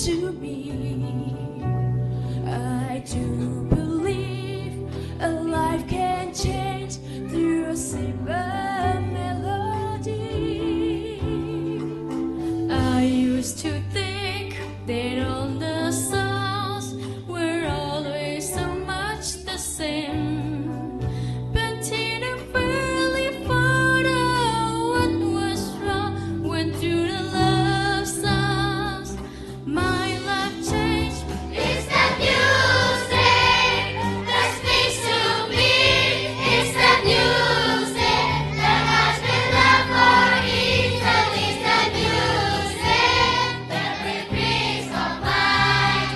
to me. I do believe a life can change through a simple melody. I used to think that all the songs were always so much the same. But in a world without what was wrong, went through the love songs. My life changed. It's the music that speaks to me. It's the music that has been left for eternity. It's the music that brings peace of mind.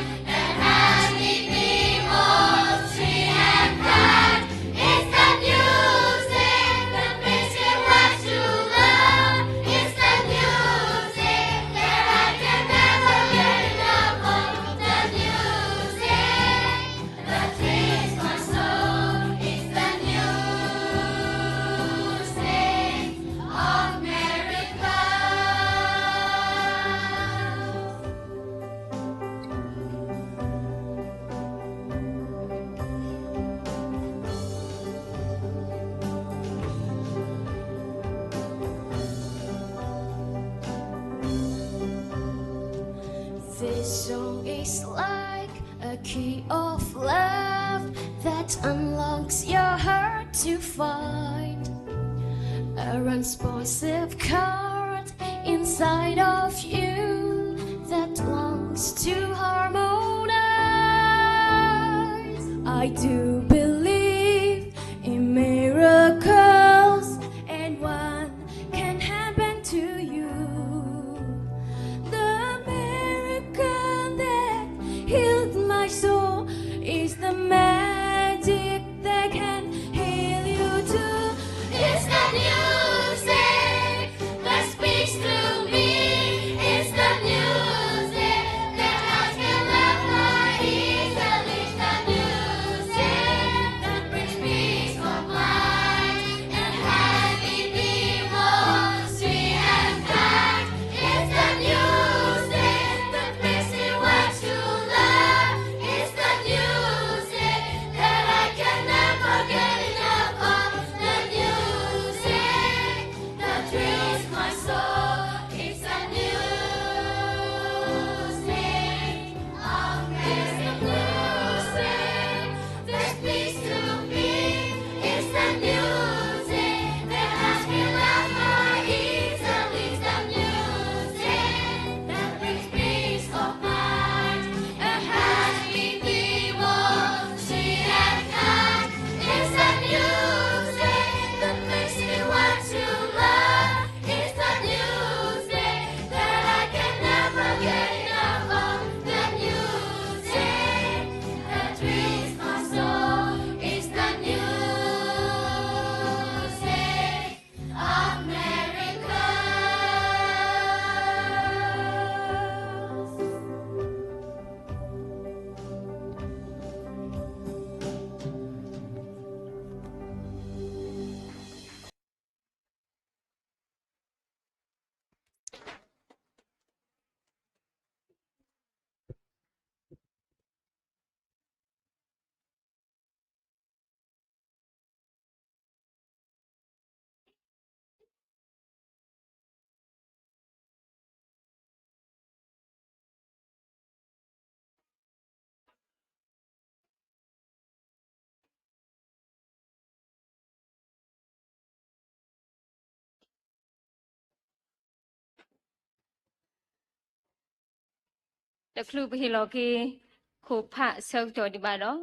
This song is like a key of love that unlocks your heart to find a responsive chord inside of you that longs to harmonize. I do believe in miracles, and one can happen to you. The miracle that healed my soul is the magic that can heal you too. It's the music that speaks to me. It's the music that has been left for eternity. It's the music that brings peace of mind.တချုးပဟ့ၣ်လီၤက့ၤ ခိၣ်ဖးအဆၢကတီၢ်ဒံးဘၣ်ဒီး,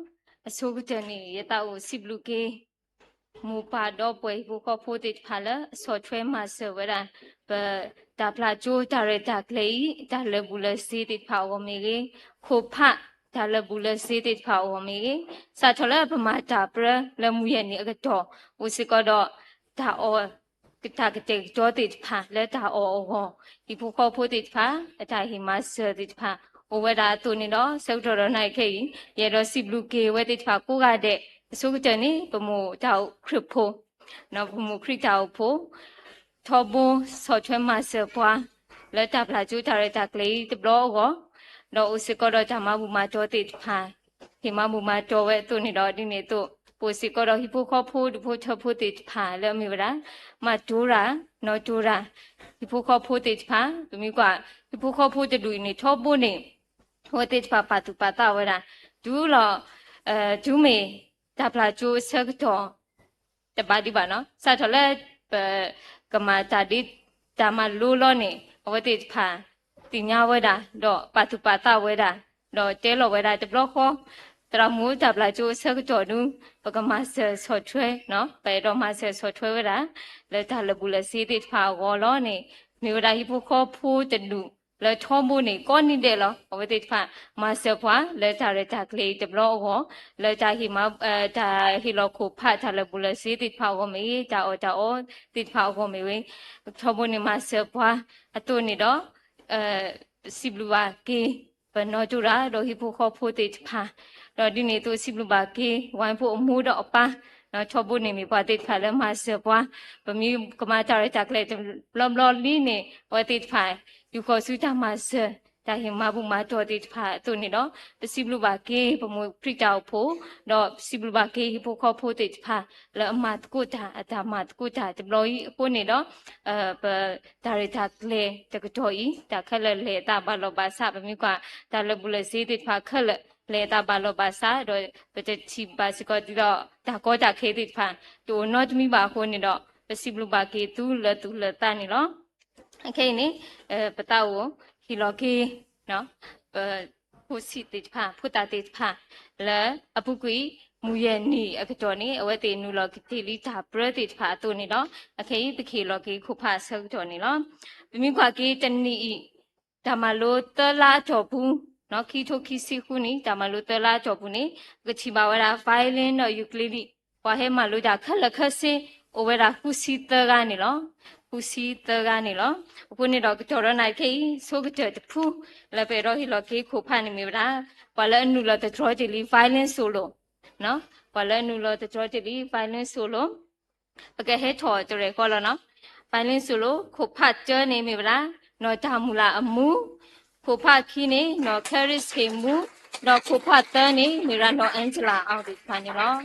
အဆိကတၢၢ်န့ၣ် ယသးအိၣ်စံးဘျုးက့ၤ မိၢ်ပၢ်ဒီပုၢ်ဝဲၢ်ဟံၣ်ဖိဃီဖိသ့ၣ်တဖၣ်လၢအဆီၣ်ထွဲမၤစၢၤဝဲဒၣ် ပတၢ်ပျၢ်ကၠိတၢ်ရဲၣ်တၢ်ကျဲၤအံၤ တၢ်လၢာ်ဘူၣ်လၢာ်စ့သ့ၣ်တဖၣ်အဂီၢ်မ့ၢ်ဂ့ၤ, ခိၣ်ဖးတၢ်လၢာ်ဘူၣ်လၢာ်စ့သ့ၣ်တဖၣ်အဂီၢ်မ့ၢ်ဂ့ၤ, စးထီၣ်လၢပမၤတၢ်ပြၢလၢမုၢ်ယဲၢ်နံၤအကတီၢ် အိၣ်စ့ၢ်ကီးဒီး တၢ်အီၣ် တၢ်ကတဲာ်ကတီၤသ့ၣ်တဖၣ်လၢတၢ်အီၣ်အဂီၢ်, ဟံၣ်ဖိဃီဖိသ့ၣ်တဖၣ် အတၢ်ဟ့ၣ်မၤစၢၤသ့ၣ်တဖၣ် အိၣ်ဝဲဒၣ်အသိးန့ၣ်ဒီး ဆၢကတီၢ်ဒီးနၤခဲအံၤ ယအဲၣ်ဒိးစံးဘျုးက့ၤဝဲသ့ၣ်တဖၣ်ကိးဂၤဒဲး အဆိကတၢၢ်န့ၣ် ပမိၢ်တၢ်အိၣ်ခရံာ်ဖိ ပမိၢ်ခရံာ်တၢ်အိၣ်ဖှိၣ် ထီဘိဆီၣ်ထွဲမၤစၢၤပှၤ လၢတၢ်ပျၢ်ကၠိတၢ်ရဲၣ်တၢ်ကျဲၤအံၤတဘျီအဂီၢ်, ဒီးအိၣ်စ့ၢ်ကီးဒီးတၢ်မၤဘူၣ်မၤတီၤသ့ၣ်တဖၣ်, ဟ့ၣ်မၤဘူၣ်မၤတီၤဝဲအသိးန့ၣ်ဒီး ဒ်န့ၣ်အသိး ပအိၣ်စ့ၢ်ကီးဒီးဟံၣ်ဖိဃီဖိဒူၣ်ဖိထၢဖိသ့ၣ်တဖၣ်လၢအမ့ၢ်ဝဲဒၣ် မၤတိၤတၢ် နီၢ်တိၤတၢ် ဟံၣ်ဖိဃီဖိသ့ၣ်တဖၣ်, ပမ့ၢ်ကွၢ် ဟံၣ်ဖိဃီဖိတဒူၣ်အံၤန့ၣ် ထီဘိန့ၣ် အဝဲသ့ၣ်တဖၣ်ပာ်သူၣ်ပာ်သးဝဲဒၣ် တုၤလီၤ တုၤမ့ၢ် တၢ်ပျၢ်ကၠိအဆၢကတီၢ် တဘၣ်ဒံးဘၣ်နီၤ, စးထီၣ်လၢ ပကမၤတၢ်ဒ့ တၢ်မၤလိလီၤန့ၣ် အဝဲသ့ၣ်တဖၣ် သ့ၣ်ညါဝဲဒၣ် ဒီးပာ်သူၣ်ပာ်သးဝဲဒၣ် ဒီးတဲလီၤဝဲဒၣ်တဘျီဃီ သရၣ်မုၣ်တၢ်ပျၢ်ကၠိအဆၢကတီၢ်ဒု ပကမၤစၢၤဆီၣ်ထွဲနီၤ, ပအဲၣ်ဒိးမၤစၢၤဆီၣ်ထွဲဝဲဒၣ် လၢတၢ်လၢာ်ဘူၣ်လၢာ်စ့သ့ၣ်တဖၣ်အဂီၢ်လီၤန့ၣ် မ့ၢ်ဝဲဒၣ်ဟံၣ်ဖိဃီဖိတဒူၣ် လၢထီဘိန့ၣ် ကိးနံၤဒဲးလီၤ. အဝဲသ့ၣ်တဖၣ် မၤစၢၤပှၤ လၢတၢ်ရဲၣ်တၢ်ကျဲၤအံၤတဘျီအဂီၢ်, လၢတၢ်ဟ့ၣ်မၤ တၢ်ဟ့ၣ်လီၤခိၣ်ဖး တၢ်လၢာ်ဘူၣ်လၢာ်စ့သ့ၣ်တဖၣ်အဂီၢ်မ့ၢ်ဂ့ၤ, တၢ်အီၣ်တၢ်အီသ့ၣ်တဖၣ်အဂီၢ်မ့ၢ်ဂ့ၤ, ထီဘိန့ၣ်မၤစၢၤပှၤအသိးန့ၣ်ဒီး ပစံးဘျုးဘၣ်က့ၤ ပနီၢ်တိၤတၢ် ဒီးဟံၣ်ဖိဃီဖိသ့ၣ်တဖၣ်, ဒီးဒ်န့ၣ်အသိးစံးဘျုးဘၣ်က့ၤ ဝဲၢ်ဖိအမိၢ်ဒီးအပၢ်, ထီဘိန့ၣ်မ့ၢ်ပှၤသ့ၣ်တဖၣ်လၢမၤစၢၤပှၤ, ပမ့ၢ်ကမၤတၢ်ရဲၣ်တၢ်ကျဲၤတဘျီဘျီလံန့ၣ် အဝဲသ့ၣ်တဖၣ် ယူာ်ဃီၤဆူတၢ်မၤစၢၤ တၢ်ဟ့ၣ်မၤဘူၣ်မၤတီၤသ့ၣ်တဖၣ်အသိးန့ၣ်ဒီး ပစံးဘျုးဘၣ်က့ၤ ပမိၢ်ခရံာ်တၢ်အိၣ်ဖှိၣ်, ဒီးပစံးဘျုးဘၣ်က့ၤ ဟံၣ်ဖိဃီဖိသ့ၣ်တဖၣ် လၢအမၤသကိးတၢ် အတၢ်မၤသကိးတၢ်တဘျီအံၤအဃိန့ၣ်ဒီး ပ တၢ်ရဲၣ်တၢ်ကျဲၤတကတီၢ်အံၤ တၢ်ခဲလၢာ်လဲၤအသးဘၣ်လီၤဘၣ်စး ပမ့ၢ်ကွၢ် တၢ်လၢာ်ဘူၣ်လၢာ်စ့သ့ၣ်တဖၣ်ခဲလၢာ် လဲၤအသးဘၣ်လီၤဘၣ်စး ဒီးပတထံၣ်ဘၣ်စ့ၢ်ကီးဒ်သိး တၢ်ကီတၢ်ခဲသ့ၣ်တဖၣ် တအိၣ်နီတမံၤဘၣ်အဃိန့ၣ်ဒီး ပစံးဘျုးဘၣ်က့ၤသုလၢသူၣ်လၢသးန့ၣ်လီၤ. ခဲအံၤန့ၣ် ပသးအိၣ်ဟ့ၣ်လီၤက့ၤ ပ ဖိဆံးသ့ၣ်တဖၣ် ဖိသၣ်သ့ၣ်တဖၣ် လၢအပူၤကွံာ် မုၢ်ယဲၢ်နံၣ်အကတီၢ်န့ၣ် အဝဲသ့ၣ်နုာ်လီၤကတ့ၢ်လံတၢ်ပြၢသ့ၣ်တဖၣ်အသိးန့ၣ်လီၤ. အခဲအံၤ ပကဟ့ၣ်လီၤက့ၤခိၣ်ဖးအဆၢကတီၢ်န့ၣ်လီၤ. ပမ့ၢ်ကွၢ်က့ၤတနံၣ်အံၤ တၢ်မၤလိသၢလါအတီၢ်ပူၤ ခံထိခံဆံဃုနံၣ် တၢ်မၤလိသၢလါအတီၢ်ပူၤန့ၣ် ပကထံၣ်ဘၣ်ဝဲဒၣ် violin ဒီး ukulele ပှၤဟဲမၤလိတၢ်ခဲလၢာ်ခဲဆ့ အိၣ်ဝဲဒၣ်ဃုဆံသၢဂၤန့ၣ်လီၤ. ဃုဆံသၢဂၤန့ၣ်လီၤ. အဃိန့ၣ်ဒီးကတီၢ်ဒီးနၤခဲအံၤ ဆိကတၢၢ်တဖု လၢပအဲၣ်ဒိးဟ့ၣ်လီၤက့ၤခိၣ်ဖးန့ၣ်မ့ၢ်ဝဲဒၣ် ပှၤလၢအနုာ်လီၤသတြီၤတ့ၢ်လံ violin solo ပှၤလၢအနုာ်လီၤသတြီၤတ့ၢ်လံ violin solo ပကဟဲထီၣ်တရဲၣ်ဃီလီၤနီၤ. violin solo ခိၣ်ဖးတၢန့ၣ်မ့ၢ်ဝဲဒၣ် နီၢ်တၢ်မုၢ်လၢ်အမူ, ခိၣ်ဖးခံန့ၣ် နီၢ် Charis ဟ့ၣ်မူ, ဒီးခိၣ်ဖးသၢန့ၣ် မ့ၢ်ဝဲဒၣ်နီၢ် Angela အီၤသ့ၣ်တဖၣ်န့ၣ်လီၤ.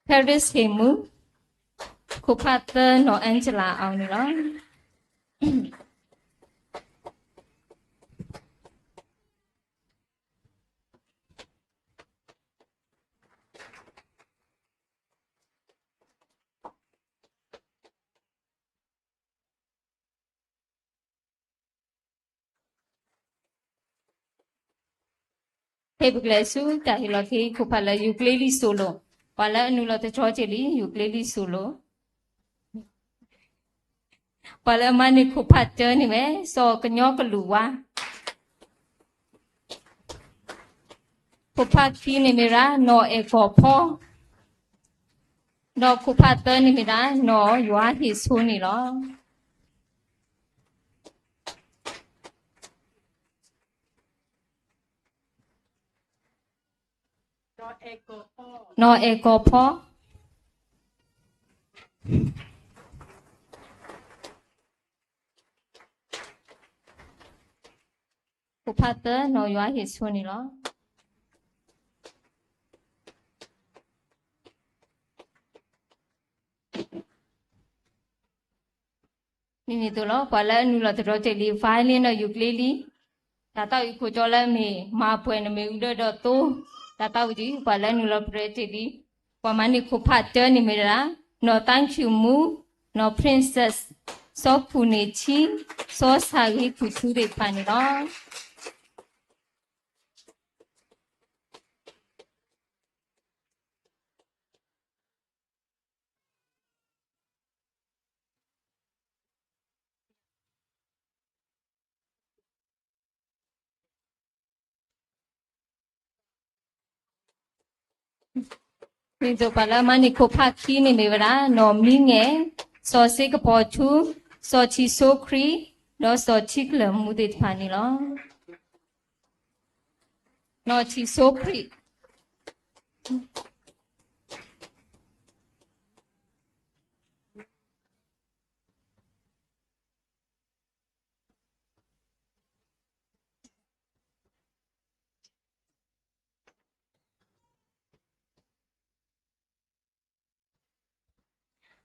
Charis ဟ့ၣ်မူ, ခိၣ်ဖးသၢ နီၢ် Angela အီၤန့ၣ်လီၤ. ဖဲပကလဲၤဆူတၢ်ဟ့ၣ်လီၤက့ၤခိၣ်ဖးလၢ ukulele solo, ပှၤလၢအနုာ်လီၤသတြီၤတ့ၢ်လံ ukulele solo, ပှၤလၢအမၤန့ၢ်ခိၣ်ဖးတၢန့ၣ်ဝဲ စီၤကညီကလုာ်ဝါ, ခိၣ်ဖးခံန့ၣ်မ့ၢ်ဝဲဒၣ် နီၢ်အဲၣ်ကီၢ်ဖီ, ဒီးခိၣ်ဖးသၢန့ၣ်မ့ၢ်ဝဲဒၣ် နီၢ်ယွၤဟ့ၣ်ဆိန့ၣ်လီၤ. နီၢ်အဲၣ်ကီၢ်ဖီ, ခိၣ်ဖးသၢ နီၢ်ယွၤဟ့ၣ်ဆိန့ၣ်လီၤ. ဒ်န့ၣ်အသိးလီၤ ပှၤလၢအနုာ်လီၤသတြီၤတ့ၢ်လံ violin ဒီး ukulele, တၢ်သးဝံၣ်ခိၣ်တီလၢအမ့ၢ် မၤပှဲၤနမ့ၢ်အူဒၢဒီးသိ, တၢ်သးဝံၣ်ဒ် ပှၤလၢအနုာ်လီၤသတြီၤတ့ၢ်လံ, ပှၤမၤန့ၢ်ခိၣ်ဖးတၢန့ၣ်မ့ၢ်ဝဲဒၣ် နီၢ်သန်းချစ်မူ, နီၢ် Princess, စီၤခူၣ်န့ၣ်ထံ, စီၤဆၣ်ဂ့ၤခူၣ်ထူသ့ၣ်တဖၣ်န့ၣ်လီၤ. ဒ်သိးပှၤလၢအမၤန့ၢ်ခိၣ်ဖးခံန့ၣ်မ့ၢ်ဝဲဒၣ် နီၢ်မံငဲၢ်, စီၤစ့ကပီၤထူ, စီၤထံၣ်စိခရံာ်, ဒီးစီၤထံကလၢၤမူသ့ၣ်တဖၣ်န့ၣ်လီၤ. နီၢ်ထံၣ်စိခရံာ်.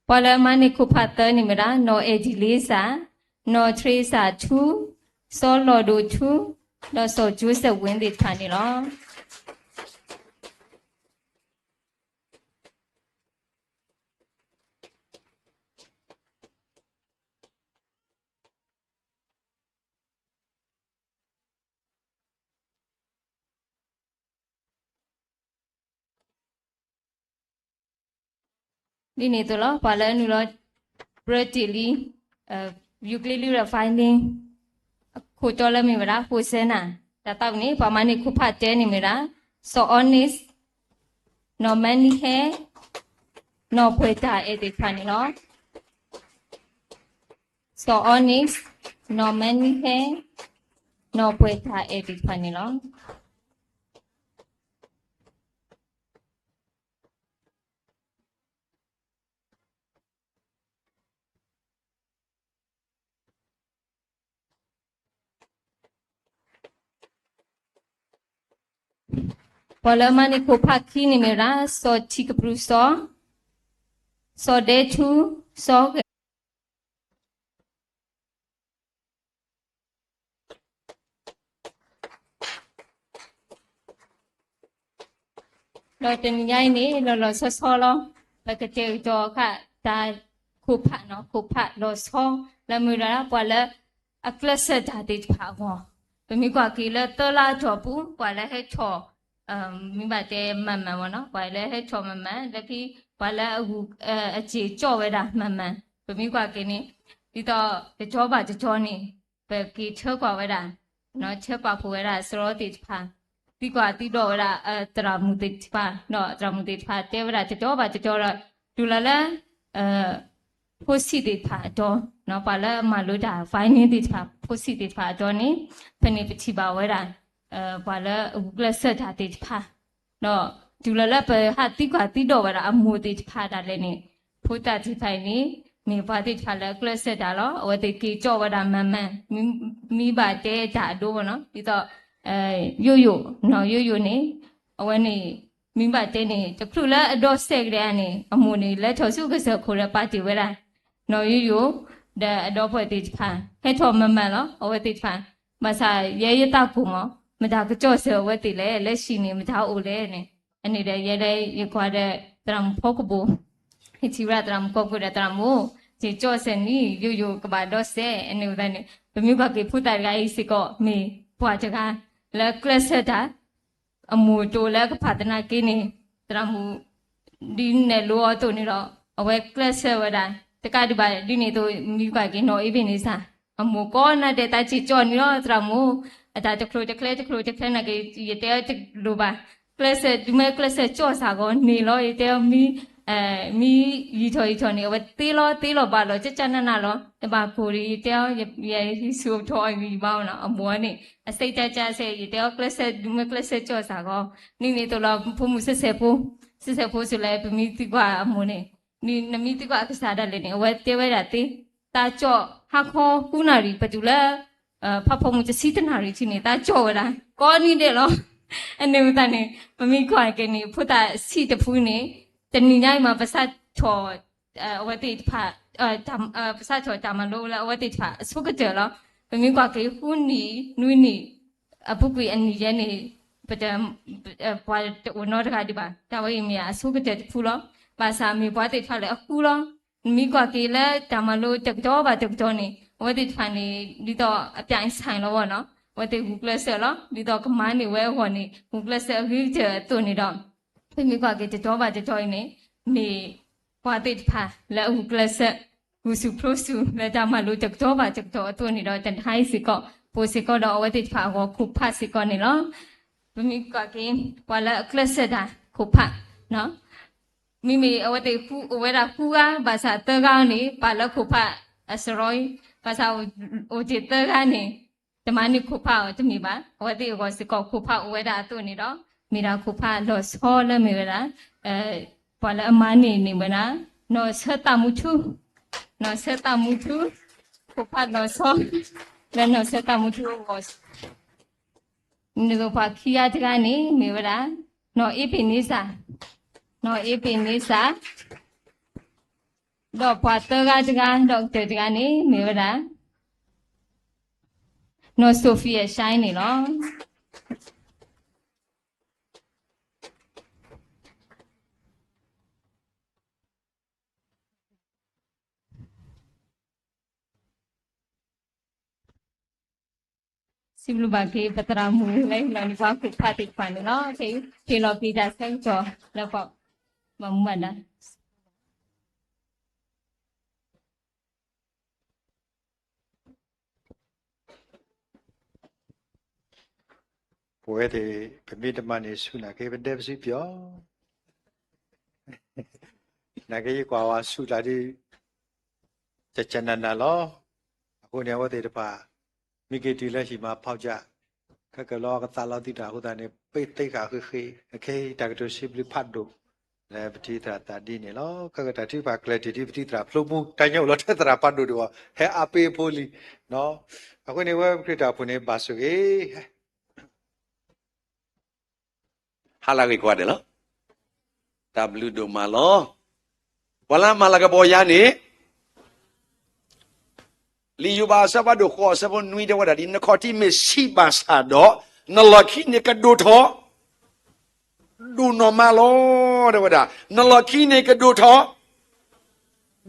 ပှၤလၢအမၤန့ၢ်ခိၣ်ဖးသၢန့ၣ်မ့ၢ်ဒၣ် နီၢ်အဲၣ်ဒံလ့စၢ်, နီၢ်ထရ့စၢ်ထူ, စီၤလီၤဒိၣ်ထူ, ဒီးစီၤယိၤစဲးဝ့ၣ်သ့ၣ်တဖၣ်န့ၣ်လီၤ. ဒ်န့ၣ်အသိးလီၤ ပှၤလၢအနုာ်လီၤ ပြၢတ့ၢ်လံ ယူၤကျဲလံ refining အခိၣ်တီလၢမ့ၢ်ဝဲဒၣ် Hosanna တၢ်သးဝံၣ်န့ၣ် ပှၤမၤန့ၢ်ခိၣ်ဖးတဲန့ၣ်မ့ၢ်ဝဲဒၣ် စီၤအီနံး, နီၢ်မၤနံဟဲ, နီၢ်ပှဲၤတၢ်အဲၣ်သ့ၣ်တဖၣ်န့ၣ်လီၤ. စီၤအီနံး, နီၢ်မၤနံဟဲ, နီၢ်ပှဲၤတၢ်အဲၣ်သ့ၣ်တဖၣ်န့ၣ်လီၤ. ပှၤလၢအမၤန့ၢ်ခိၣ်ဖးခံန့ၣ်မ့ၢ်ဝဲဒၣ် စီၤထံကပြုၢ်စီၤ, စီၤဒဲထူ, စီၤဂဲၤ ဒီးတနံၤညါအံၤန့ၣ် လီၤလီၤဆီဆီလီၤ. ပကတဲကဒီးဃာ်တၢ်ခိၣ်ဖးနီၤ, ခိၣ်ဖးလီၤဆီ လၢမ့ၢ်ဝဲဒၣ်ပှၤလၢအကျဲးစၢးတၢ်သ့ၣ်တဖၣ်အဂီၢ်, ပမ့ၢ်ကွၢ်က့ၤလၢသၢလါအတီၢ်ပူၤ ပှၤလၢဟဲထီၣ် မ့ၢ်ဘၣ်တဲမၤမၤမ့ၢ်နီၤ, ပှၤလၢဟဲထီၣ်မၤမၤ လၢခံ ပှၤလၢအဂုၤ အစ့ၣ်ကၠီၣ်ဝဲဒၣ်မၤမၤ, ပမ့ၢ်ကွၢ်က့ၤန့ၣ် ဒ်သိးတကၠီဘၣ်တကၠီန့ၣ် ပက့ၤထၢကွၢ်ဝဲဒၣ် ဆၢပာ်ဖှိၣ်ဝဲဒၣ်စရီသ့ၣ်တဖၣ်, သံကွၢ်သံဒိးဝဲဒၣ်သရၣ်မုၣ်သ့ၣ်တဖၣ် ဒီးသရၣ်မုၣ်သ့ၣ်တဖၣ်တဲဝဲဒၣ်တကၠီဘၣ်တကၠီဒီး တုၤလီၤလၢ ဖိဆံးသ့ၣ်တဖၣ်အတီၤ, ပှၤလၢအမၤလိတၢ် finance သ့ၣ်တဖၣ် ဖိဆံးသ့ၣ်တဖၣ်အတီၤန့ၣ် ဖဲန့ၣ်ပထံၣ်ဘၣ်ဝဲဒၣ် ပှၤလၢအဂုာ်ကျဲးစၢးတၢ်သ့ၣ်တဖၣ်, ဒီးတုၤလီၤလၢပဟးသံကွၢ်သံဒိးဝဲဒၣ်အမိၢ်သ့ၣ်တဖၣ်ဒၣ်လဲာ်န့ၣ် ဖိသၣ်သ့ၣ်တဖၣ်အံၤန့ၣ် မ့ၢ်ပှၤသ့ၣ်တဖၣ်လၢအကျဲးစၢးတၢ်လီၤ. အဝဲသ့ၣ်က့ၤကၠီၣ်ဝဲဒၣ်မၤမၤ မ့ၢ်ဘၣ်တဲတၢ်အဒိဘၣ်နီၤ, ဒ်သိး ယိယိာ် ယိယိာ်န့ၣ် အဝဲန့ၣ် မ့ၢ်ဘၣ်တဲန့ၣ် တချုးလၢအဒီစဲးကဒါန့ၣ် အမိၢ်န့ၣ် လဲၤထီၣ်ဆူကစၢၢ်ခိၣ်ဒီးပာ်တ့ၢ်ဝဲဒၣ် နီၢ်ယိယိာ် ဒီးအဒီပုၢ်ဝဲၢ်သ့ၣ်တဖၣ် ဟဲထီၣ်မၤမၤလီၤ အဝဲသ့ၣ်တဖၣ်, ဘၣ်ဆၣ်ယဲယသးကိၢ်မး မတၤကကၠီၣ်စၢၤအဝဲသ့ၣ်လဲၣ်, လၢဟံၣ်န့ၣ် မတၤအိၣ်လဲၣ်န့ၣ်, အန့ၣ်ဒီးယဲလၢယကွၢ်ဒီးသရၣ်မုၣ်ဖီကဘိၣ် ယထံၣ်ဝဲဒၣ်သရၣ်မုၣ်ကီၢ်ကိၣ်ဒီးသရၣ်မုၣ် ယကၠီၣ်စၢၤန့ၣ် ယိယိာ်ကဘၣ်ဒီစဲး, အန့ၣ်ဝဲန့ၣ် ပမ့ၢ်ကွၢ်က့ၤဖိသၣ်တဂၤအံၤစ့ၢ်ကီး မ့ၢ်ပှၤတဂၤ လၢကျဲးစၢးတၢ် အမိၢ်တိလၢကဖးသနာ်က့န့ၣ် သရၣ်မုၣ် ဒ်နဲၣ်လိအီၤအသိးန့ၣ်ဒီး အဝဲကျဲးစၢးဝဲဒၣ် တကးဒံးဘၣ် ဒ်န့ၣ်အသိး မ့ၢ်ကွၢ်က့ၤနီၢ်အ့ဘ့ၣ်န့ၣ်စၢ် အမိၢ်ကိးနၤဒဲး သးစ့ၣ်ကၠီၣ်န့ၢ်လီၤ သရၣ်မုၣ်, အတၢ်တချိၣ်တချဲ တချိၣ်တချဲနာ်က့ ယတဲအီၤတလိၤဘၣ်, ကျဲးစၢး ဒုးမ့ၢ်ကျဲးစၢးကၠီၣ်စၢ်ဂီၢ်န့ၣ်လီၤ ယတဲအီၤ မံ မံယံာ်ထီၣ်ယံာ်ထီၣ်န့ၣ် အဝဲသ့လီၤသ့လီၤဘၣ်လီၤ ကကနၣ်နၣ်လီၤ တဘၣ်ကိၢ်ဒီး ယတဲအီၤ ယဟံးဆူၣ်ထီၣ်အံၤဘၣ်နီၤ အမိၢ်န့ၣ် အစံးတၢ်ကစဲး ယတဲအီၤကျဲးစၢး ဒုးမ့ၢ်ကျဲးစၢးကၠီၣ်စၢ်ဂီၢ် ဒ်န့ၣ်အသိးလီၤ ဖိမုၣ်စ့ၢ်စဲးဖိ, စ့ၢ်စဲးဖိစူၤလဲၣ် ပမ့ၢ်သံကွၢ်အမိၢ်န့ၣ်, နမ့ၢ်သံကွၢ်အကစၢ်ဒၣ်လဲာ်န့ၣ် အဝဲတဲဝဲဒၣ်သ့, သးကၠီၣ်ဟါခီဃုနၣ်ရံၣ် ပတုၤလၢ ဖးဖီမုၢ်တဆံတနၣ်ရံၣ်ထံၣ်န့ၣ် သးကၠီၣ်ဝဲဒၣ် ကိးနံၤဒဲးလီၤ. အန့ၣ်ဝဲသတးန့ၣ် ပမ့ၢ်ကွၢ်က့ၤန့ၣ် ဖိသၣ်ဆံးတဖုန့ၣ် တနံၤညါအံၤမး ပစးထီၣ် အဝဲသ့ၣ်တဖၣ် ပစးထီၣ်တၢ်မၤလိလၢအဝဲသ့ၣ်တဖၣ်အဆိကတၢၢ်လီၤ. ပမ့ၢ်ကွၢ်က့ၤဃုနံၣ်နွံနံၣ် အပူၤကွံာ်အနံၣ်ယဲန့ၣ် ပ ပှၤတအိၣ်နီတဂၤဒံးဘၣ် တၢ်ဝဲအံၤမ့ၢ်အဆိကတၢၢ်တဖုလီၤ. ဘၣ်ဆၣ်မ့ၢ်ပှၤသ့ၣ်တဖၣ်လၢအဃုလီၤ. နမ့ၢ်ကွၢ်က့ၤလၢတၢ်မၤလိတကတီၢ်ဘၣ်တကတီၢ်န့ၣ် အဝဲသ့ၣ်တဖၣ်န့ၣ် ဒ်သိးအပြိုင်ဆိုင်လီၤဝဲနီၤ အဝဲသ့ၣ်ဂုာ်ကျဲးစၢးလီၤ. ဒ်သိးကမၤန့ၢ်ဝဲအဂီၢ်န့ၣ် ဂုာ်ကျဲးစၢးအဂ့ၤကတၢၢ်အသိးန့ၣ်ဒီး ပမ့ၢ်ကွၢ်က့ၤတတီၢ်ဘၣ်တတီၢ်အံၤန့ၣ် မ့ၢ်ပှၤသ့ၣ်တဖၣ်လၢအဂုာ်ကျဲးစၢး ဂုာ်ဆူၣ်ဖျိဆူၣ်လၢတၢ်မၤလိတကတီၢ်ဘၣ်တကတီၢ်အသိးန့ၣ်ဒီး တနံၤအံၤစ့ၢ်ကီး ပအိၣ်စ့ၢ်ကီးဒီးအဝဲသ့ၣ်တဖၣ်အဂီၢ်ခိၣ်ဖးစ့ၢ်ကီးန့ၣ်လီၤ. ပမ့ၢ်ကွၢ်က့ၤ ပှၤလၢအကျဲးစၢးတၢ်ခိၣ်ဖး မ့မ့ၢ်အဝဲသ့ၣ်အိၣ်ဝဲဒၣ်ဃုဂၤ ဘၣ်ဆၣ်သၢဂၤန့ၣ် ပာ်လၢခိၣ်ဖးအစရီ, ဘၣ်ဆၣ်အိၣ်တ့ၢ်သၢဂၤန့ၣ် တမၤန့ၢ်ခိၣ်ဖးအီၤတမ့ၢ်ဘၣ်. အဝဲသ့ၣ်အဂီၢ်စ့ၢ်ကီး ခိၣ်ဖးအိၣ်ဝဲဒၣ်အသိးန့ၣ်ဒီး မ့ၢ်ဒၣ်ခိၣ်ဖးလီၤဆီလၢမ့ၢ်ဝဲဒၣ် ပှၤလၢအမၤန့ၢ်န့ၣ်ဝဲဒၣ် နီၢ်ဆၢသးမူထူ, နီၢ်ဆၢသးမူထူ, ခိၣ်ဖးလီၤဆီ လၢနီၢ်ဆၢသးမူထူအဂီၢ်, နကပှၤခံဂၤတဂၤန့ၣ် မ့ၢ်ဝဲဒၣ် နီၢ်အ့ပ့ၤန့စၢ်, နီၢ်အ့ပ့ၤန့စၢ်, ဒီးပှၤသၢဂၤတဂၤ ဒီးကတၢၢ်တဂၤန့ၣ် မ့ၢ်ဝဲဒၣ် နီၢ် Sophia Shine န့ၣ်လီၤ. စံးဘျုးဘၣ်က့ၤ ပသရၣ်မုၣ်လၢဟ့ၣ်လီၤန့ၢ်ပှၤခိၣ်ဖးသ့ၣ်တဖၣ်န့ၣ်လီၤ. ဟ့ၣ်လီၤက့ၤတၢ်ဆၢကတီၢ်လၢပှၤဘၣ်မူဘၣ်ဒါ ပဝဲသ့ၣ် ပမ့ၢ်တမၤန့ၢ်ဆူၣ်နာ်က့ ပဒဲပစုပျီၢ်, နာ်က့ယကွၢ်ဝဲဆူၣ်တၢ်ဒ် ကကနၣ်နၣ်လီၤ. အဃိန့ၣ် အဝဲသ့ၣ်တဖၣ် မ့ၢ်က့ၤတုၤလၢဟံၣ်မၤဖီကစၢ် ခဲကလီကသးလီၤသုတၢ်အဃိသတးန့ၣ် ပ့သ့ဃာ်ဃ့ဃ့ အခဲအံၤတၢ်ကတိၤစံးဘျုးဖးဒိၣ် လၢပထံသရၣ်သးဒ်န့ၣ်လီၤ. ခဲကတၢၢ်ထုကဖၣ်ကျဲၤတ့ၢ်ဒ်ပထံသရၣ်ဖျိပူၤ တၢ်ညါအိၣ်လီၤထဲသရၣ်ဖးဒိၣ်ဒိၣ်အီၤ ဟဲအါပ့အဖိလံ. အဃိန့ၣ် ဝဲပခရံာ်တၢ်ဖိန့ၣ် ဘၣ်ဆိၣ်ဂ့ၤ ဟါလၢအဂ့ၤကိးဂၤဒဲးလီၤ. တၢ်ဘျုးဒိၣ်မးလီၤ. ပှၤလၢအမၤလၤကပီၤယၤန့ၣ် လံာ်ယိၤဘးအဆၢဖးဒိၣ်ဃိးအဆၢဖိနွံတဲဝဲဒၣ်ဒ် နခီၣ်ထံးမ့ၢ်ဆံးဘၣ်ဆၣ်ဒီး နလီၢ်ခံန့ၣ်ကဒိၣ်ထီၣ် ဒိၣ်နီၢ်မးလီၤ တဲဝဲဒၣ်. နလီၢ်ခံန့ၣ်ကဒိၣ်ထီၣ်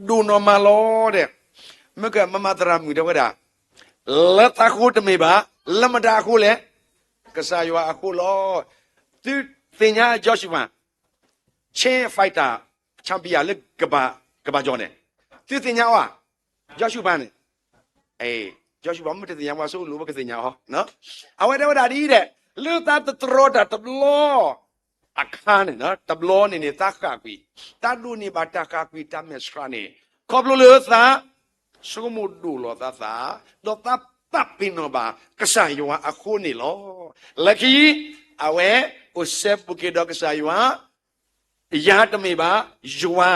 ဒိၣ်နီၢ်မးလီၤဒီး မ့ၢ်ကမၤမၤသရၣ်မုၣ်တဲဝဲဒၣ် လၢသးဃိတမ့ၢ်ဘၣ်, လၢမတၤအဃိလဲၣ်, ကစၢ်ယွၤအဃိလီၤ. သုသ့ၣ်ညါ Joshua, Chin fighter champion လၢကဘၣ်ကီၤန့ၣ်, သုသ့ၣ်ညါအီၤဧါ, Joshua န့ၣ်, Joshua မ့ၢ်တသ့ၣ်ညါပှၤဆိလိာ် ပကသ့ၣ်ညါအီၤ, အဝဲတဲဝဲဒၣ်ဒ်အံၤဒီး လၢသးတတြီတၢ်တဘျီ အခါန့ၣ် တဘျီန့ၣ်န့ၣ် သးဃၣ်ကွံာ်, သးဒိးန့ၢ်ဘၣ်တၢ်ဃၣ်ကွံာ်တၢ်မဲာ်ဆှးန့ၣ် ခီဖျိလၢသး ဆိကမိၣ်ဒိၣ်လီၤသးသး, ဒီးသးပာ်ပ့ၤနီၣ်ဘၣ်ကစၢ်ယွၤအဃိန့ၣ်လီၤ. လၢခံ အဝဲအိၣ်စဲဘူးက့ၤဒီးကစၢ်ယွၤ, ယၤတမ့ၢ်ဘၣ်, ယွၤ,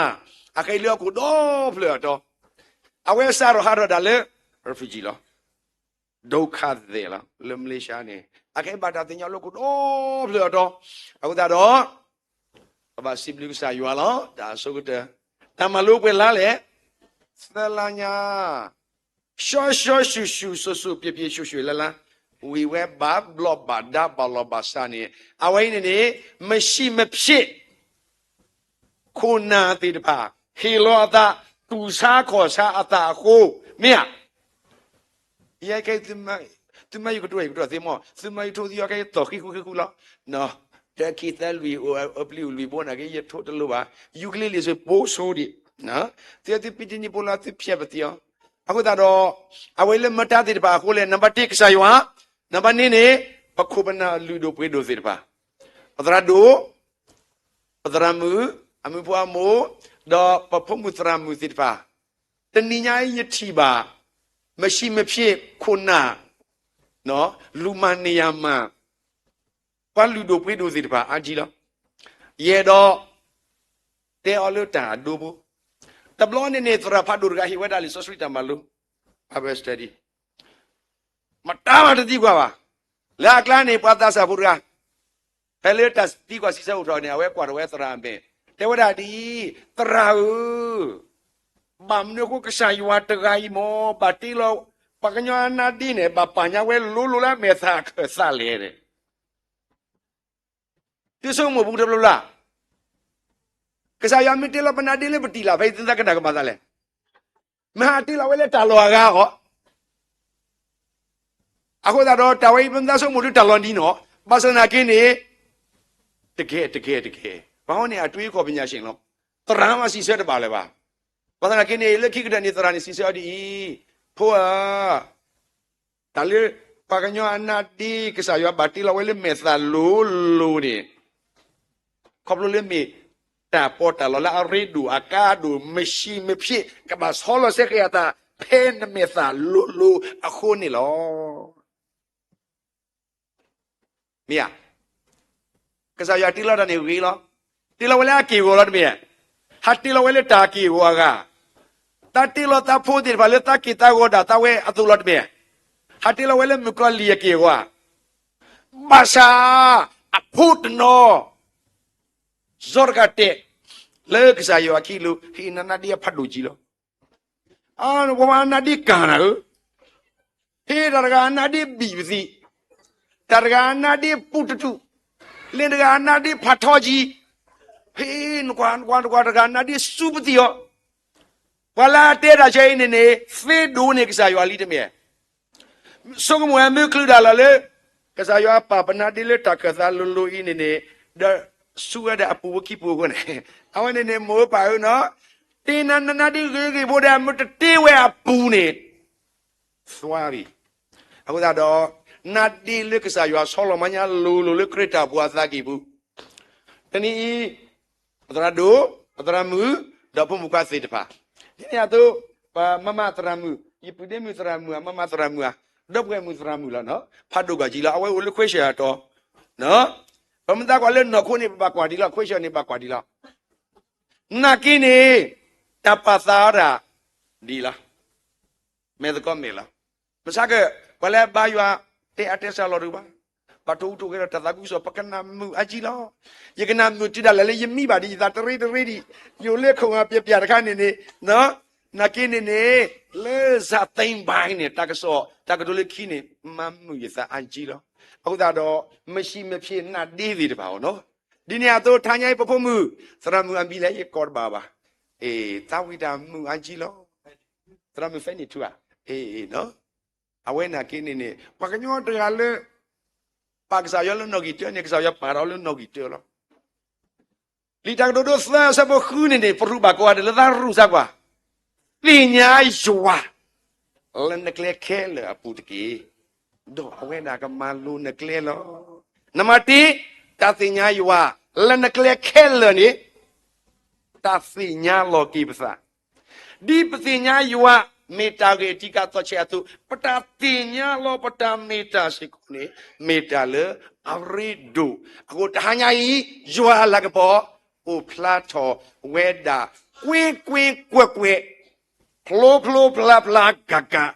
အခဲအံၤလၢဟီၣ်ခိၣ်ဒီဖျၢၣ်အတီၤ, အဝဲစးထီၣ်ဟးထီၣ်ဒၣ်လၢ refugee လီၤ. ဒုက္ခသည်လီၤ လၢမလ့ၡါန့ၣ် အခဲအံၤဘၣ်တၢ်သ့ၣ်ညါလၢဟီၣ်ခိၣ်ဒီဖျၢၣ်အတီၤ, အဃိသတးဒီး ပဘၣ်စံးဘျုးကစၢ်ယွၤလီၤ. တၢ်အဆိကတၢၢ် တၢ်မၤလိပှဲၤလါလဲၣ်, သၢလါညါ, ရှောရှောရှုပ်ရှုပ် စိတ်စိတ်ပြည့်ပြည့် ရွှင်ရွှင်လန်းလန်း, ဝံၤဝဲဘၣ်ဘျီၣ်ဘၣ်ဒါဘၣ်လီၤဘၣ်စးန့ၣ် အဝဲအံၤန့ၣ်န့ၣ် မရှိမဖြစ် ခိၣ်နၢ်သ့ၣ်တဖၣ် ဟ့ၣ်လီၤအသး တူၢ်ဆါခီၣ်ဆါအသးအဃိ, မ့ၢ်ဧါ. ယဲခဲ သုမၤယကတိၤ ယကတိၤသ့မီၢ် သုမၤယထိၣ်သံအီၤခဲ သီၣ်ဃံဃူဃံဃူလီၤ. တၢ်ခံသၢလွံၢ် အိၣ်ပျံၤအိၣ်လွံၢ်ဘိနာ်က့ ယထိၣ်တလိၤဘၣ်. ယူကလံလံာ်စ့ၢ် ဘိဆိဒံး, သုသုပံတနံၣ်ဖိလၢသုဖျဲးပသံအီၤ, အဃိသတးဒီး အဝဲလၢမတၤသ့ၣ်တဖၣ်အဃိလဲၣ်, နံပါတ်တစ် ကစၢ်ယွၤ, နံပါတ်နှစ်န့ၣ် ပခိၣ်ပနၢ်လုၢ်ဒိၣ်ပှ့ၤဒိၣ်သ့ၣ်တဖၣ်, ပသရၣ်ဒိၣ် ပသရၣ်မုၣ်, အမုၣ်ဖိအမိၢ်, ဒီးပဖိမုၣ်သရၣ်မုၣ်သ့ၣ်တဖၣ်, တနံၤညါအံၤယထံၣ်ဘၣ် မရှိမဖြစ် ခိၣ်နၢ် လူၤမၤန့ၢ်ယၤမၤ ပှၤလုၢ်ဒိၣ်ပှ့ၤဒိၣ်သ့ၣ်တဖၣ်အါဒံလီၤ. ယအဲၣ်ဒိး တဲအီၤလၢတၢ်အဒိဖိ, တဘျီန့ၣ်န့ၣ် သရၣ်ဖးဒိၣ်တဂၤဟ့ၣ်ဝဲဒၣ်လံာ်စီဆှံတၢ်မၤလိ Bible study မတၤမးတသံကွၢ်ဘၣ်. လၢအကျါန့ၣ် ပှၤသးစၢ်ဖိတဂၤ ဖဲလၢတၢ်သံကွၢ်စံးဆၢအိၣ်ထီၣ်န့ၣ် အဝဲကွၢ်ထီၣ်ဝဲသရၣ်အမဲာ်, တဲဝဲဒၣ်ဒ်အံၤ, သရၣ်ဧၢ, ဘၣ်မနုၤအဃိကစၢ်ယွၤတဂၤအံၤမ့ၢ် ဘၣ်တ့လီၤ ပှၤကညီအနါဒ့န့ၣ် ဘၣ်ပာ်ညါဝဲလိၤလိၤလၢအမဲာ်သၣ်အခၢၣ်သးလဲၣ်န့ၣ် သုဆိကမိၣ်ပူၤတဘျီဘျီ, ကစၢ်ယွၤမ့ၢ်တ့လီၤပနါဒ့လၢပတံၢ်လၢ် ဖဲအံၤသုသးကနၣ်ကမၤသးလဲၣ်. မ့ၢ်ဟးတ့လီၤဝဲလၢတၢ်လီၢ်အဂၤအဂီၢ်, အဃိသတးဒီး တၢ်ဝဲအံၤပမ့ၢ်သးဆိကမိၣ်ဒီးတၢ်လီၤဒ်န့ၣ်, ဘၣ်ဆၣ်သနာ်က့န့ၣ် တကဲ တကဲ တကဲ, ပှၤဟီန့ၣ် အတွေးအခေါ်ပညာရှင်လီၤ. သရၣ်မးစံးဆၢတဘၣ်လၢၤဘၣ်. ဘၣ်ဆၣ်သနာ်က့န့ၣ် လၢခံကတၢၢ်န့ၣ် သရၣ်န့ၣ်စံးဆၢအီၤဒ်အံၤ, ဖိဧၢ, တၢ်လၢ ပှၤကညီအနါဒ့ ကစၢ်ယွၤဘၣ်တ့လီၤဝဲလၢမဲာ်သၣ်လိၤလိၤန့ၣ်, ခီဖျိလၢမ့ၢ် တၢ်ပီးတၢ်လီလၢအရ့ဒိၣ်အကါဒိၣ် မ့ၢ်စံးမ့ၢ်ဖျ့ ကဘၣ်ဆီလီၤစဲဃဲၤအသး ဖဲနမဲာ်သၣ်လိၤလိၤအဃိန့ၣ်လီၤ. မ့ၢ်ဧါ. ကစၢ်ယွၤတ့လီၤတၢ်န့ၣ်ဂ့ၤလီၤ. တ့လီၤဝဲလၢအက့ၢ်အဂီၤလီၤတမ့ၢ်ဧါ. ဟးတ့လီၤဝဲလၢတၢ်က့ၢ်အဂီၤအဂၤ, တၢ်တ့လီၤသးဖိသ့ၣ်တဖၣ်လၢသးက့ၢ်သးဂီၤဒၣ်သးဝဲအသိးလီၤတမ့ၢ်ဧါ. ဟးတ့လီၤဝဲလၢမုၣ်ကီၤလံၢ်အက့ၢ်အဂီၤဧါ. ဘၣ်ဆၣ် အဖိတနီၤ ယီတကးတဲာ် လၢကစၢ်ယွၤအခံလိၤ ဟ့ၣ်နၤနါဒ့အဖးဒိၣ်ကံလီၤ. ပှၤနါဒ့ကၢ်နၤဧၢ, ဟ့ၣ်တၢ်တဂၤအနါဒ့ဘံၣ်ပသံး, တၢ်တဂၤအနါဒ့ပူၤတတူၢ်, လၢတဂၤအနါဒ့ဖးထီကံ, ဟ့ၣ်နကွၢ်နကွၢ်နကွၢ်တဂၤအနါဒ့စူပသံးအီၤ. ပှၤလၢအတဲတၢ်ဆၢအံၤန့ၣ်န့ၣ် သ့ဒိၣ်န့ၢ်ကစၢ်ယွၤလံတမ့ၢ်ဧါ. ဆိကမိၣ်ဝဲမ့ၢ်ချုးတၢ်လီၤလၢ ကစၢ်ယွၤပာ်ပနါဒ့လၢတၢ်ခၢၣ်သးလိၤလိၤအံၤန့ၣ်န့ၣ် ဒီးဆူဝဲဒၣ်အပူၤဝဲခံပူၤအဃိန့ၣ် အဝဲန့ၣ်န့ၣ် မိၢ်ပၢ်ဧၢနီၤ, တ့နၤနါဒ့ဂ့ၤဂ့ၤဖိဒီး မ့ၢ်တတ့ဝဲအပူၤန့ၣ် သွါဘံၣ်. အဃိသတးဒီး နါဒ့လၢကစၢ်ယွၤဆီလီၤမၤညါလိၤလိၤလၢခရံာ်တၢ်ပူၤအသးကံၢ်ပူၤ တနံၤအံၤ ပသရၣ်ဒိၣ်, ပသရၣ်မုၣ်, ဒီးဖိမုၣ်ခွါသ့ၣ်တဖၣ်, ဒ်န့ၣ်အသိး ပမၤမၤသရၣ်မုၣ်, ယပုၢ်ဒ့မုၣ်သရၣ်မုၣ်, အမၤမၤသရၣ်မုၣ်ဧါ, ဒီပုၢ်ဝဲၢ်မုၣ်သရၣ်မုၣ်လီၤ, ဖးဒိၣ်ကွၢ်ကံလီၤ, အဝဲအိၣ်လၢခွဲးဆၢၣ်အတီၤ, ပမ့ၢ်သးကွၢ်လၢနီၢ်ခိန့ၣ် ပဘၣ်ကွၢ်ဒံးလီၤ, ခွဲးဆၢၣ်န့ၣ် ဘၣ်ကွၢ်ဒံးလီၤ. နာ်က့န့ၣ် တၢ်ပာ်သးအီၤတၢ်ဒ်လီၤ. မဲာ်သကိးမဲာ်လီၤ. မဆါက ပှၤလၢအဘါယွၤ တဲအါတဲစှၤလီၤတဂ့ၤဘၣ်. ဘၣ်တိၣ်ဟူးတိၣ်ဂဲၤဒီးတၢ်သးခုကစီၣ် ပကနၣ်မုာ်အါကံလီၤ. ယကနၣ်မုာ်တုၤဒၣ်လဲာ်လၢယမံဘၣ်ဒ်ယသးတရ့တရ့ဒံး, ယအိၣ်လၢခိၣ်အပျဲၢ်ပျဲၢ်တခါန့ၣ်န့ၣ်, နာ်က့န့ၣ်န့ၣ် လၢစးသ့ဘၣ်န့ၣ် တၢ်ကစီၣ် တၢ်ကတိၤလၢခံန့ၣ် မၤမုာ်ယသးအါကံလီၤ. အဃိသတးဒီး မ့ၢ်စံးမ့ၢ်ဖျဲးနါဒ့သ့ၣ်တဖၣ်အီၤနီၤ. ဒ်န့ၣ်အသိး ထါညါအံၤပဖိမုၣ် သရၣ်မုၣ်အမံၤလဲၣ် ယကိးတဘၣ်ဘၣ်. အ့ သးဝံၣ်တၢ်မုာ်အါကံလီၤ. သရၣ်မုၣ်ဖဲန့ၣ်ထူဧါ. အ့ အဝဲနာ်က့န့ၣ်န့ၣ် ပှၤကညီတဂၤလၢ ပာ်ကစၢ်ယွၤလၢနီၣ်ဂံၢ်တၢန့ၣ် ကစၢ်ယွၤပာ်ဒီးလၢနီၣ်ဂံၢ်တၢလီၤ. လံာ်တၢ်ကတိၤဒိသၢအဆၢဖိဃုန့ၣ်န့ၣ် ပရူးဘၣ်ကိးဂၤဒဲးလၢသးရူးသးကွၢ်, သ့ၣ်ညါယွၤ လၢနကျဲခဲလၢာ်အပူၤတက့ၢ်. ဒီးအဝဲဒၣ်ကမၤလိၤနကျဲလီၤ. နမၤတ့ တၢ်သ့ၣ်ညါယွၤ လၢနကျဲခဲလၢာ်န့ၣ် တၢ်သ့ၣ်ညါလီၤက့ၤပသး ဒ်ပသ့ၣ်ညါယွၤ မ့ၢ်တၢ်ဂ့ၢ်အတံၤကသီၣ်ဆဲးအသိး, ပတၢ်သ့ၣ်ညါလီၤပတၢ်မ့ၢ်တၢ်စ့ၢ်ကီးန့ၣ် မ့ၢ်တၢ်လၢအရ့ဒိၣ်. အဃိတဟါညါအံၤ ယွၤအလၤကပီၤ အိၣ်ဖျါထီၣ်ဝဲဒၣ် ကွ့ကွ့ကွဲးကွဲး ဖျိဖျိဖျါဖျါကးကး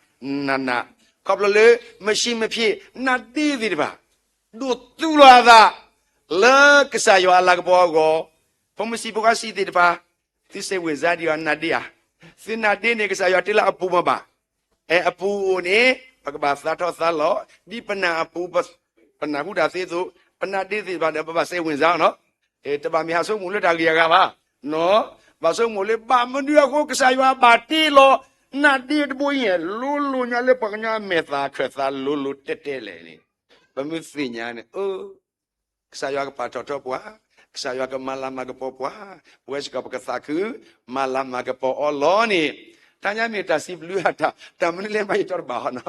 နးနး, ခီဖျိလၢ မ့ၢ်စံးမ့ၢ်ဖျဲး နါဒ့သ့ၣ်တဖၣ် ဒိးသူလီၤအသး လၢကစၢ်ယွၤအလၤကပီၤအဂီၢ်, ဖိမုၣ်ဆံးဖိခွါဆံးသ့ၣ်တဖၣ်, သုစဲးဝဲၢ်စါဒံးအီၤနါဒ့ဧါ. သုနါဒ့န့ၣ် ကစၢ်ယွၤတ့လၢအပူၤမ့ၢ်ဘၣ်. အဲ အပူၤအိၣ်န့ၣ် ပကဘၣ်သးထီၣ်သးလီၤ, ဒ်ပနၢ်အပူၤ, ပနၢ်ဟူတၢ်သ့အသိး, ပနါဒ့သ့ၣ်တဖၣ်ဒီး ပဘၣ်စဲးဝဲၢ်စါနီၤ. တဘၣ်မ့ၢ်ဟးဆိကမိၣ်လၢတၢ်ဂ့ၢ်အဂၤဘၣ်, ဘၣ်ဆိကမိၣ်လၢဘၣ်မနုၤအဃိ ကစၢ်ယွၤဘၣ်တ့လီၤ နါဒ့တဘိအံၤ လိၤလိၤညါလၢပှၤကညီအမဲာ်သၣ်ခၢၣ်သးလိၤလိၤတဲတဲလဲၣ်န့ၣ်, ပမ့ၢ်သ့ၣ်ညါန့ၣ် အၢ ကစၢ်ယွၤကပာ်ထီၣ်ထီပှၤ, ကစၢ်ယွၤကမၤလၤမၤကပီၤပှၤ, ပဝဲစ့ၢ်ကီးပကသးခု မၤလၤမၤကပီၤအီၤလီၤန့ၣ်, တဟါညါမ့ၢ်တၢ်စံးဘျုးအတၢ်, တၢ်မနုၤလဲၣ်မးယတီတဘၣ်အီၤနီ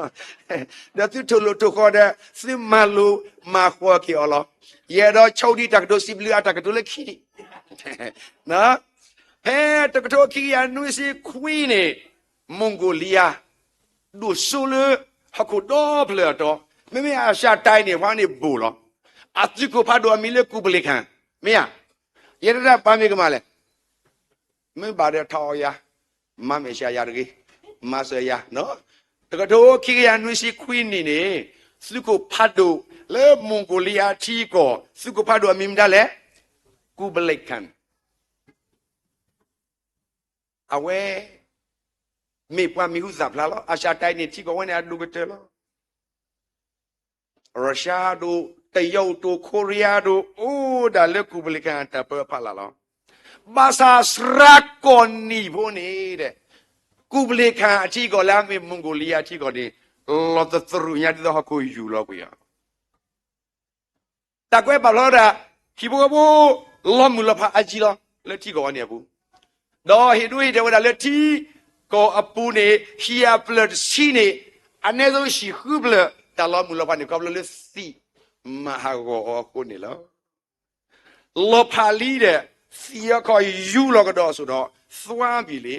ၤ, ဒီးသုထိၣ်လိာ်ထိၣ်ဃီဒီး သုမၤလိာ်မၤဃီၤက့ၤအီၤလီၤ. ယအဲၣ်ဒိးဆိဒံးတၢ်ကတိၤစံးဘျုးအတၢ်ကတိၤလၢခံန့ၣ်, ဖဲတကထိခံကယၤနွံဆံခွံန့ၣ် မွန်ဂိုလံယါ ဒိၣ်စိလၢဟီၣ်ခိၣ်ဒီဖျၢၣ်အတီၤ, မ့မ့ၢ်အၡၢၣ်တၢ်အံၤန့ၣ် ပှၤန့ၣ်ဘိၣ်လီၤ. အသုးခိၣ်ဖးဒိၣ်အမံၤလၢကူးဘလ့းခၣ်, မ့ၢ်ဧါ. ယဲဒၣ်ပာ်မ့ၢ်ကမၣ်လဲၣ်, မ့ၢ်ဘၣ်ဒီးထီၣ်အီၤယၤ, မၤမဲာ်ဆှးယၤတဂ့ၤ, မၤစၢၤယၤ, တကထိခံကယၤနွံဆံခွံနံၣ်န့ၣ် သုးခိၣ်ဖးဒိၣ်လၢမွန်ဂိုလံယါအထံအကီၢ် သုးခိၣ်ဖးဒိၣ်အမံၤမတၤလဲၣ်, ကူးဘလ့းခၣ် အဝဲ မ့ၢ်ပှၤမံၤဟူသၣ်ဖျါလီၤ. အၡၢၣ်တၢ်အံၤန့ၣ် ထံကီၢ်ဝဲန့ၣ်အဒိၣ်ကတၢၢ်လီၤ. ရၢၡါဒိၣ်, တရုတ်ဒိၣ်, ခိရံယါဒိၣ်, အိၣ်ဒၣ်လၢကူးဘလ့းခၣ်အတၢ်ပၢအဖီလာ်လီၤ. ဘၣ်ဆၣ်စှၤကိးနံၤဖိန့ၣ်ဒီး ကူးဘလ့းခၣ်အထံကီၢ်လၢအမ့ၢ်မွန်ဂိုလံယါအထံကီၢ်န့ၣ် လီၤသတြူးညါဒ်သိးဟီၣ်ခိၣ်ယူၢ်လီၤကွံာ်အီၤ တၢ်ကွဲးပာ်ဖျါဝဲဒၣ် ဟံၣ်ဖိဃီဖိ လီၤမုၢ်လီၤဖးအါကံလီၤ လၢထံကီၢ်အံၤန့ၣ်အပူၤ, ဒီးဟ့ၣ်ဒိဟ့ၣ်တဲာ်ဝဲဒၣ်လၢထံကီၢ်အပူၤန့ၣ် ဟံၣ်အဖျၢၣ်တဆံန့ၣ် အနည်းဆုံးဟံၣ်ဃုဖျၢၣ် တၢ်လီၤမုၢ်လီၤဖးန့ၣ် ခီဖျိလၢသံးမၤဟးဂီၤအီၤအဃိန့ၣ်လီၤ. လီၤဖးလံဒီး သံအခီၣ်ယူၢ်လီၤကဒီးအစိၤဒီး သွါဘ့ၣ်လံ.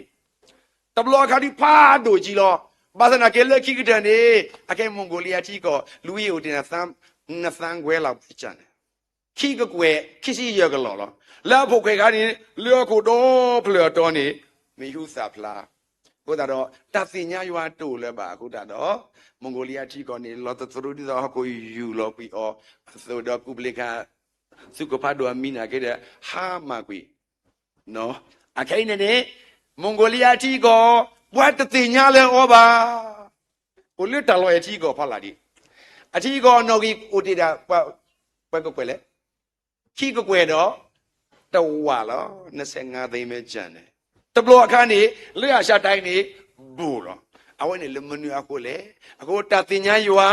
တဘျီအခါဒုးဖးဒိၣ်ကံလီၤ. ဘၣ်ဆၣ်သနာ်က့လၢခံကတၢၢ်န့ၣ် အခဲအံၤမွန်ဂိုလံယါထံကီၢ် လူဦးရေအိၣ်တ့ၢ် နှစ်သန်းခွဲ လီၤ ပစၢ်န့ၣ် ခံကကွဲၢ်ခံဆံယဲၢ်ကလီၢ်လီၤ. လၢအဖိၣ်ဃဲၣ်ခါန့ၣ် လၢဟီၣ်ခိၣ်ဒီဖျၢၣ်အတီၤန့ၣ် မ့ၢ်ဟူသၣ်ဖျါ. အဃိသတးဒီး တၢ်သ့ၣ်ညါယွၤတအိၣ်လၢၤဘၣ်အဃိသတးဒီး မွန်ဂိုလံယါထံကီၢ်န့ၣ် လီၤသရူးဒ်သိးဟီၣ်ခိၣ်ယူၢ်လီၤကွံာ်အီၤအသိးဒီး ကူၣ်ပလ့ၤခါ သုးခိၣ်ဖးဒိၣ်အမံၤနာ်က့ဒီး ဟါမၢ်ကွံာ် အခဲအံၤန့ၣ်န့ၣ် မွန်ဂိုလံယါထံကီၢ် ပှၤတသ့ၣ်ညါလၢအီၤဘၣ်. အိၣ်လၢတၢ်လီၢ်အထံကီၢ်ဖီလာ်ဒံး, အထံကီၢ်အနီၣ်ဂံၢ်အိၣ်တ့ၢ်ဒၣ် ပှဲၤကကွဲၢ်လဲၣ်, ခံကကွဲၢ်ဒီး တဝာ်လီၤ, နှစ်ဆယ့်ငါးသိန်း မ့ၢ်ကၢ်န့ၣ်, တဘျီအခါန့ၣ် လၢအၡါတၢ်အံၤန့ၣ် ဘူးလီၤ. အဝဲန့ၣ်လၢမနုၤအဃိလဲၣ်. အဃိတၢ်သ့ၣ်ညါယွၤ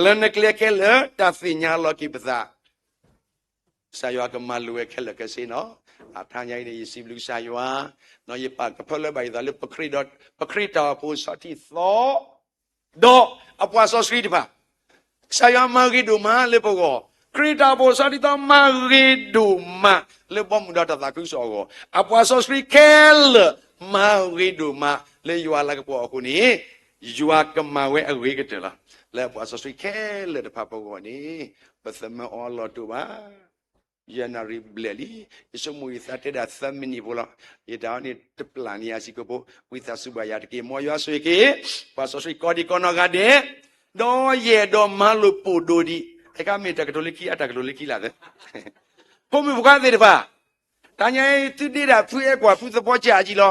လၢနကျဲခဲလၢာ် တၢ်သ့ၣ်ညါလီၤက့ၤပသး ကစၢ်ယွၤကမၤလိာ်ဝဲခဲလၢာ်ခဲဆ့နီၤ. အတဟါညါအံၤန့ၣ် ယစံးဘျုးကစၢ်ယွၤ, ယပာ်ကဖၢလၢဘၣ်ယသးလၢ ပခရံာ်တၢ်အိၣ်ဖှိၣ်ဆီၣ်ထံသီ, ဒီးအပှၤစီဆှံတဖၣ်, ကစၢ်ယွၤမၤဂ့ၤဒိၣ်မးလၢပဂီၢ်, ခရံာ်တၢ်အိၣ်ဖှိၣ်ဆီၣ်ထံသီမၤဂ့ၤဒိၣ်မးလၢဘီမုၢ်ဒီးတၢ်သးခုကစီၣ်အဂီၢ်, အပှၤစီဆှံခဲလၢာ် မၤဂ့ၤဒိၣ်မးလၢယွၤလၤကပီၤအဃိန့ၣ်, ယွၤကမၤဝဲအဂ့ၤကတၢၢ်လီၤ. လၢအပှၤစီဆှံခဲလၢာ်တဖၣ်ပဂီၢ်န့ၣ် ပသမၢအီၤလီၤတိာ်ဘၣ်. ယနၣ်ရံၣ်ဘျဲၣ်လံ, ယဆိကမိၣ်ယသးတဲဒၣ်သၢမံးနံးဖိလီၤ. ယတၢ်အီၤန့ၣ်တပျၢ်န့ၢ်ယၤစ့ၢ်ကီးဖိ, ဝံသးစူၤဘၣ်ယၤတက့ၢ်. မ်ယွၤဆိၣ်ဂ့ၤက့ၤ ပှၤစီဆှံကိးဒံကိးနီၢ်ဂၤဒဲး, ဒီးယအဲၣ်ဒိးမၤလိာ်ပိာ်ဒိၣ်ဒံး, အခဲမ့ၢ်တၢ်ကတိၤလၢခံ အတၢ်ကတိၤလၢခံလၢ်သ့, ဖိမုၣ်ဖိခွါသ့ၣ်တဖၣ်, တဟါညါအံၤ သုဒ့တၢ်ဖုအဲၣ်ကွၢ်ဖုသပီကၢ်အယံၤလီၤ.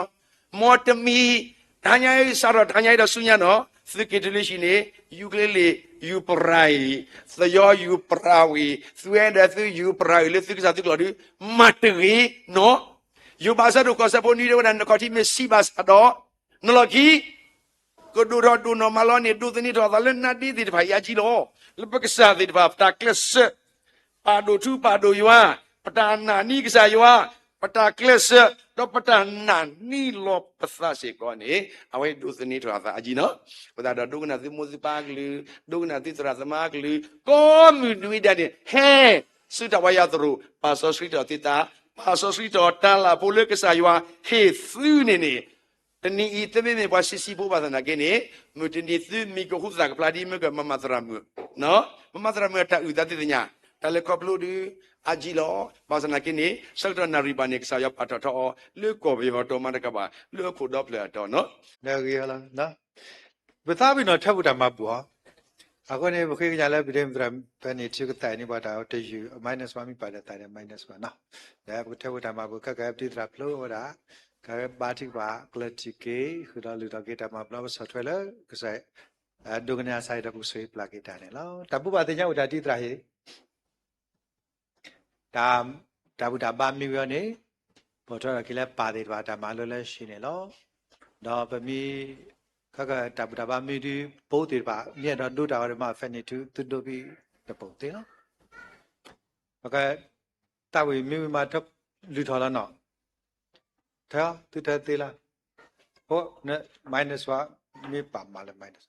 မ်တမံၤ, တဟါညါအံၤ စးထီၣ်တဟါညါအံၤဒီးဆူညါနီၤ, သုက့ၤတုၤလၢဟံၣ်န့ၣ် ယူၤကလ့လ့ၣ် ယူၤပရၤအံၤ, သယီယူၤပရၤဝံၤ, သုအဲၣ်ဒိးသုယူၤပရၤအံၤလၢသုကစၢ်သုကျိာ်ဒီး မၤတဂ့ၤနီၤ. ယိၤဘးဆၢဒိၣ်ဃိးဆၢဖိနွံတဲဝဲဒၣ် နခီၣ်ထံးမ့ၢ်ဆံးဘၣ်ဆၣ်ဒီး နလီၢ်ခံ ကဒိၣ်ထီၣ်ဒိၣ်နီၢ်မးလီၤန့ၣ် ဒိးသန့ၤထီၣ်အသးလၢနါဒ့သ့ၣ်တဖၣ်အံၤအယံၤလီၤ. လၢပကစၢ်သ့ၣ်တဖၣ် ပတၢ်ကျဲးစၢး ပာ်ဒိၣ်ထူပာ်ဒိၣ်ယွၤ, ပတၢ်နာ်န့ၢ်ကစၢ်ယွၤ, ပတၢ်ကျဲးစၢး ဒီးပတၢ်နာ်န့ၢ်လီၤပသးစ့ၢ်ကီးန့ၣ် အဝဲဒိးသန့ၤထီၣ်အသးအယံၤနီၤ. အဃိသတးဒီး ဒိကနၣ်သုမိၢ်သုပၢ်အကလုၢ်, ဒိကနၣ်သုသရၣ်သမါအကလုၢ်, ကိးမုၢ်နွံဒၣ်န့ၣ် ဟဲ ဆူတၢ်ဝဲယွၤသရိာ်, ပာ်စီဆှံထီၣ်သုသး, ပာ်စီဆှံထီၣ်တၢ်လၢ်ဖိလၢကစၢ်ယွၤဟ့ၣ်သုန့ၣ်န့ၣ်, တနံၤအံၤ သုမ့မ့ၢ်ပှၤဆံးဆံးဖိဘၣ်ဆၣ်သနာ်က့န့ၣ်, မုၢ်တနံၤသုမံၤကဟူသၣ်ကဖျါဒ်မ့ၢ်ကမၤမၤသရၣ်မုၣ်, မၤမၤသရၣ်မုၣ်အတၢ်အုၣ်သးသုသ့ၣ်ညါ, တၢ်လဲၤခီဖျိဒုး အယံၤလီၤ. ဘၣ်ဆၣ်သနာ်က့န့ၣ် ဆၢကတီၢ်နၣ်ရံၣ်ဘၣ်န့ၣ် ကစၢ်ယွၤပာ်ထီၣ်ထီအီၤ လၢကီၢ်ပယီၤတီၤမးတကးဘၣ် လၢဟီၣ်ခိၣ်ဒီဖျၢၣ်အတီၤနီၤ. လၢအဂ့ၤလီၤ. ပသးပ့ၤနီၣ်ထၢပူၤတၢ်မၤဘူၣ်အီၤ, အဃိန့ၣ် ပဃ့ကညးလၢပဒ့မုၣ်သရၣ်ဖဲန့ၣ် ထုကသးအံၤန့ၣ် ပှၤတၢ်တယုၢ် minus ပှၤမ့ၢ်ပာ်ဒီးသးဒီး minus ဘၣ်နီၤ. ဒီးပကထၢပူၤတၢ်မၤဘူၣ် ခဲကပတံၤသရၣ်ဖျိဝဲဒၣ်, ကဘါထုကဖၣ် ကျၢၢ်ထံၣ်က့ၤ ဃုာ်ဒီးလုၢ်ထီၣ်က့ၤတၢ်မၤပျီပစီၣ်ထွဲလၢကစၢ် ဒိကနၣ်အစၢ်အံၤဒီး ပကဆိၣ်ဂ့ၤပျၢ်က့ၤတၢ်န့ၣ်လီၤ. တၢ်ဘူၣ်ဘၣ်သ့ၣ်ညါအိၣ်တၢ်တံၤသရၣ်ဟ့ၣ် တၢ်ဘူၣ်တၢ်ဘါမံဝံၤအီၤန့ၣ်, ပိာ်ထွဲထီၣ်က့ၤလၢပၢ်သ့ၣ်တဖၣ်တၢ်မၤလိလၢဟံၣ်န့ၣ်လီၤ. ဒီးပမ့ၢ် ခဲကတၢ်ဘူၣ်တၢ်ဘါမံဒုး ပိာ်သ့ၣ်တဖၣ် မ့ၢ်အဲၣ်ဒိးဒိတၢ်ဂီၤဒီးမၤဖဲန့ၣ်ထု သုဒိဘံၣ်တပိာ်သ့လီၤ. ပက တၢ်ဝံၤမ့ၢ်ဝံၤမးထၢ လုၢ်ထီၣ်လီၤနီၤ. ထၢ သုထၢသ့လီၤ. အိၣ် minus ဝဲ မ့ၢ်ပာ်မၤလၢ minus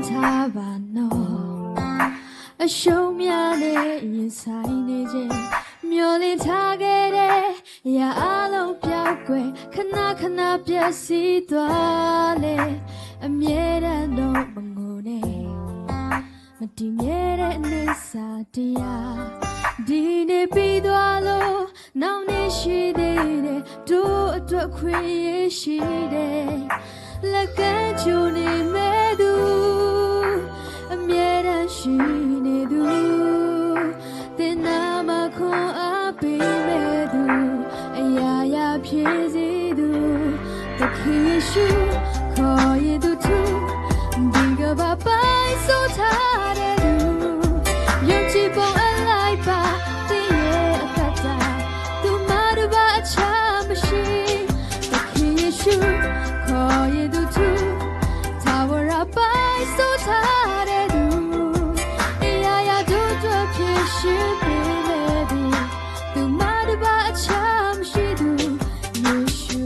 ထါဘၣ်နီၤ အရှုံးများနဲ့ရင်ဆိုင်နေချိန် မျှော်လင့်ထားခဲ့တဲ့ အရာအားလုံးပျောက်ကွယ် ခဏခဏပျက်စီးသွားလေ အမြဲတမ်းတော့မငိုနဲ့ မတည်မြဲတဲ့အနေစာတရား ဒီနေ့ပြီးသွားလို့ နောက်နေ့ရှိသေးတယ် တို့အတွက်ခွင့်ရရှိတယ် လက်ကမ်းကြိုနေမဲ့သူ အမြဲတမ်းရှိနေသူ သင်နာမှာခွန်အားပေးမဲ့သူ အရာရာဖြည့်ဆည်းသူ သခင်ယေရှု ခေါ်ရင်သူထူ ဒီကမ္ဘာပိုင်စိုးထားတဲ့သူ ယုံကြည်ပုံအလိုက်ပါ သင်ရဲ့အသက်တာ သူမှတပါအချမ်းမရှိ သခင်ယေရှု ခေါ်ရင်သူထူ ထာဝရပိုင်စိုးထားတဲ့သူ အရာရာတို့အတွက်ဖြေရှင်းပေးမဲ့သူ သူမှတပါအချမ်းမရှိသူ ယေရှု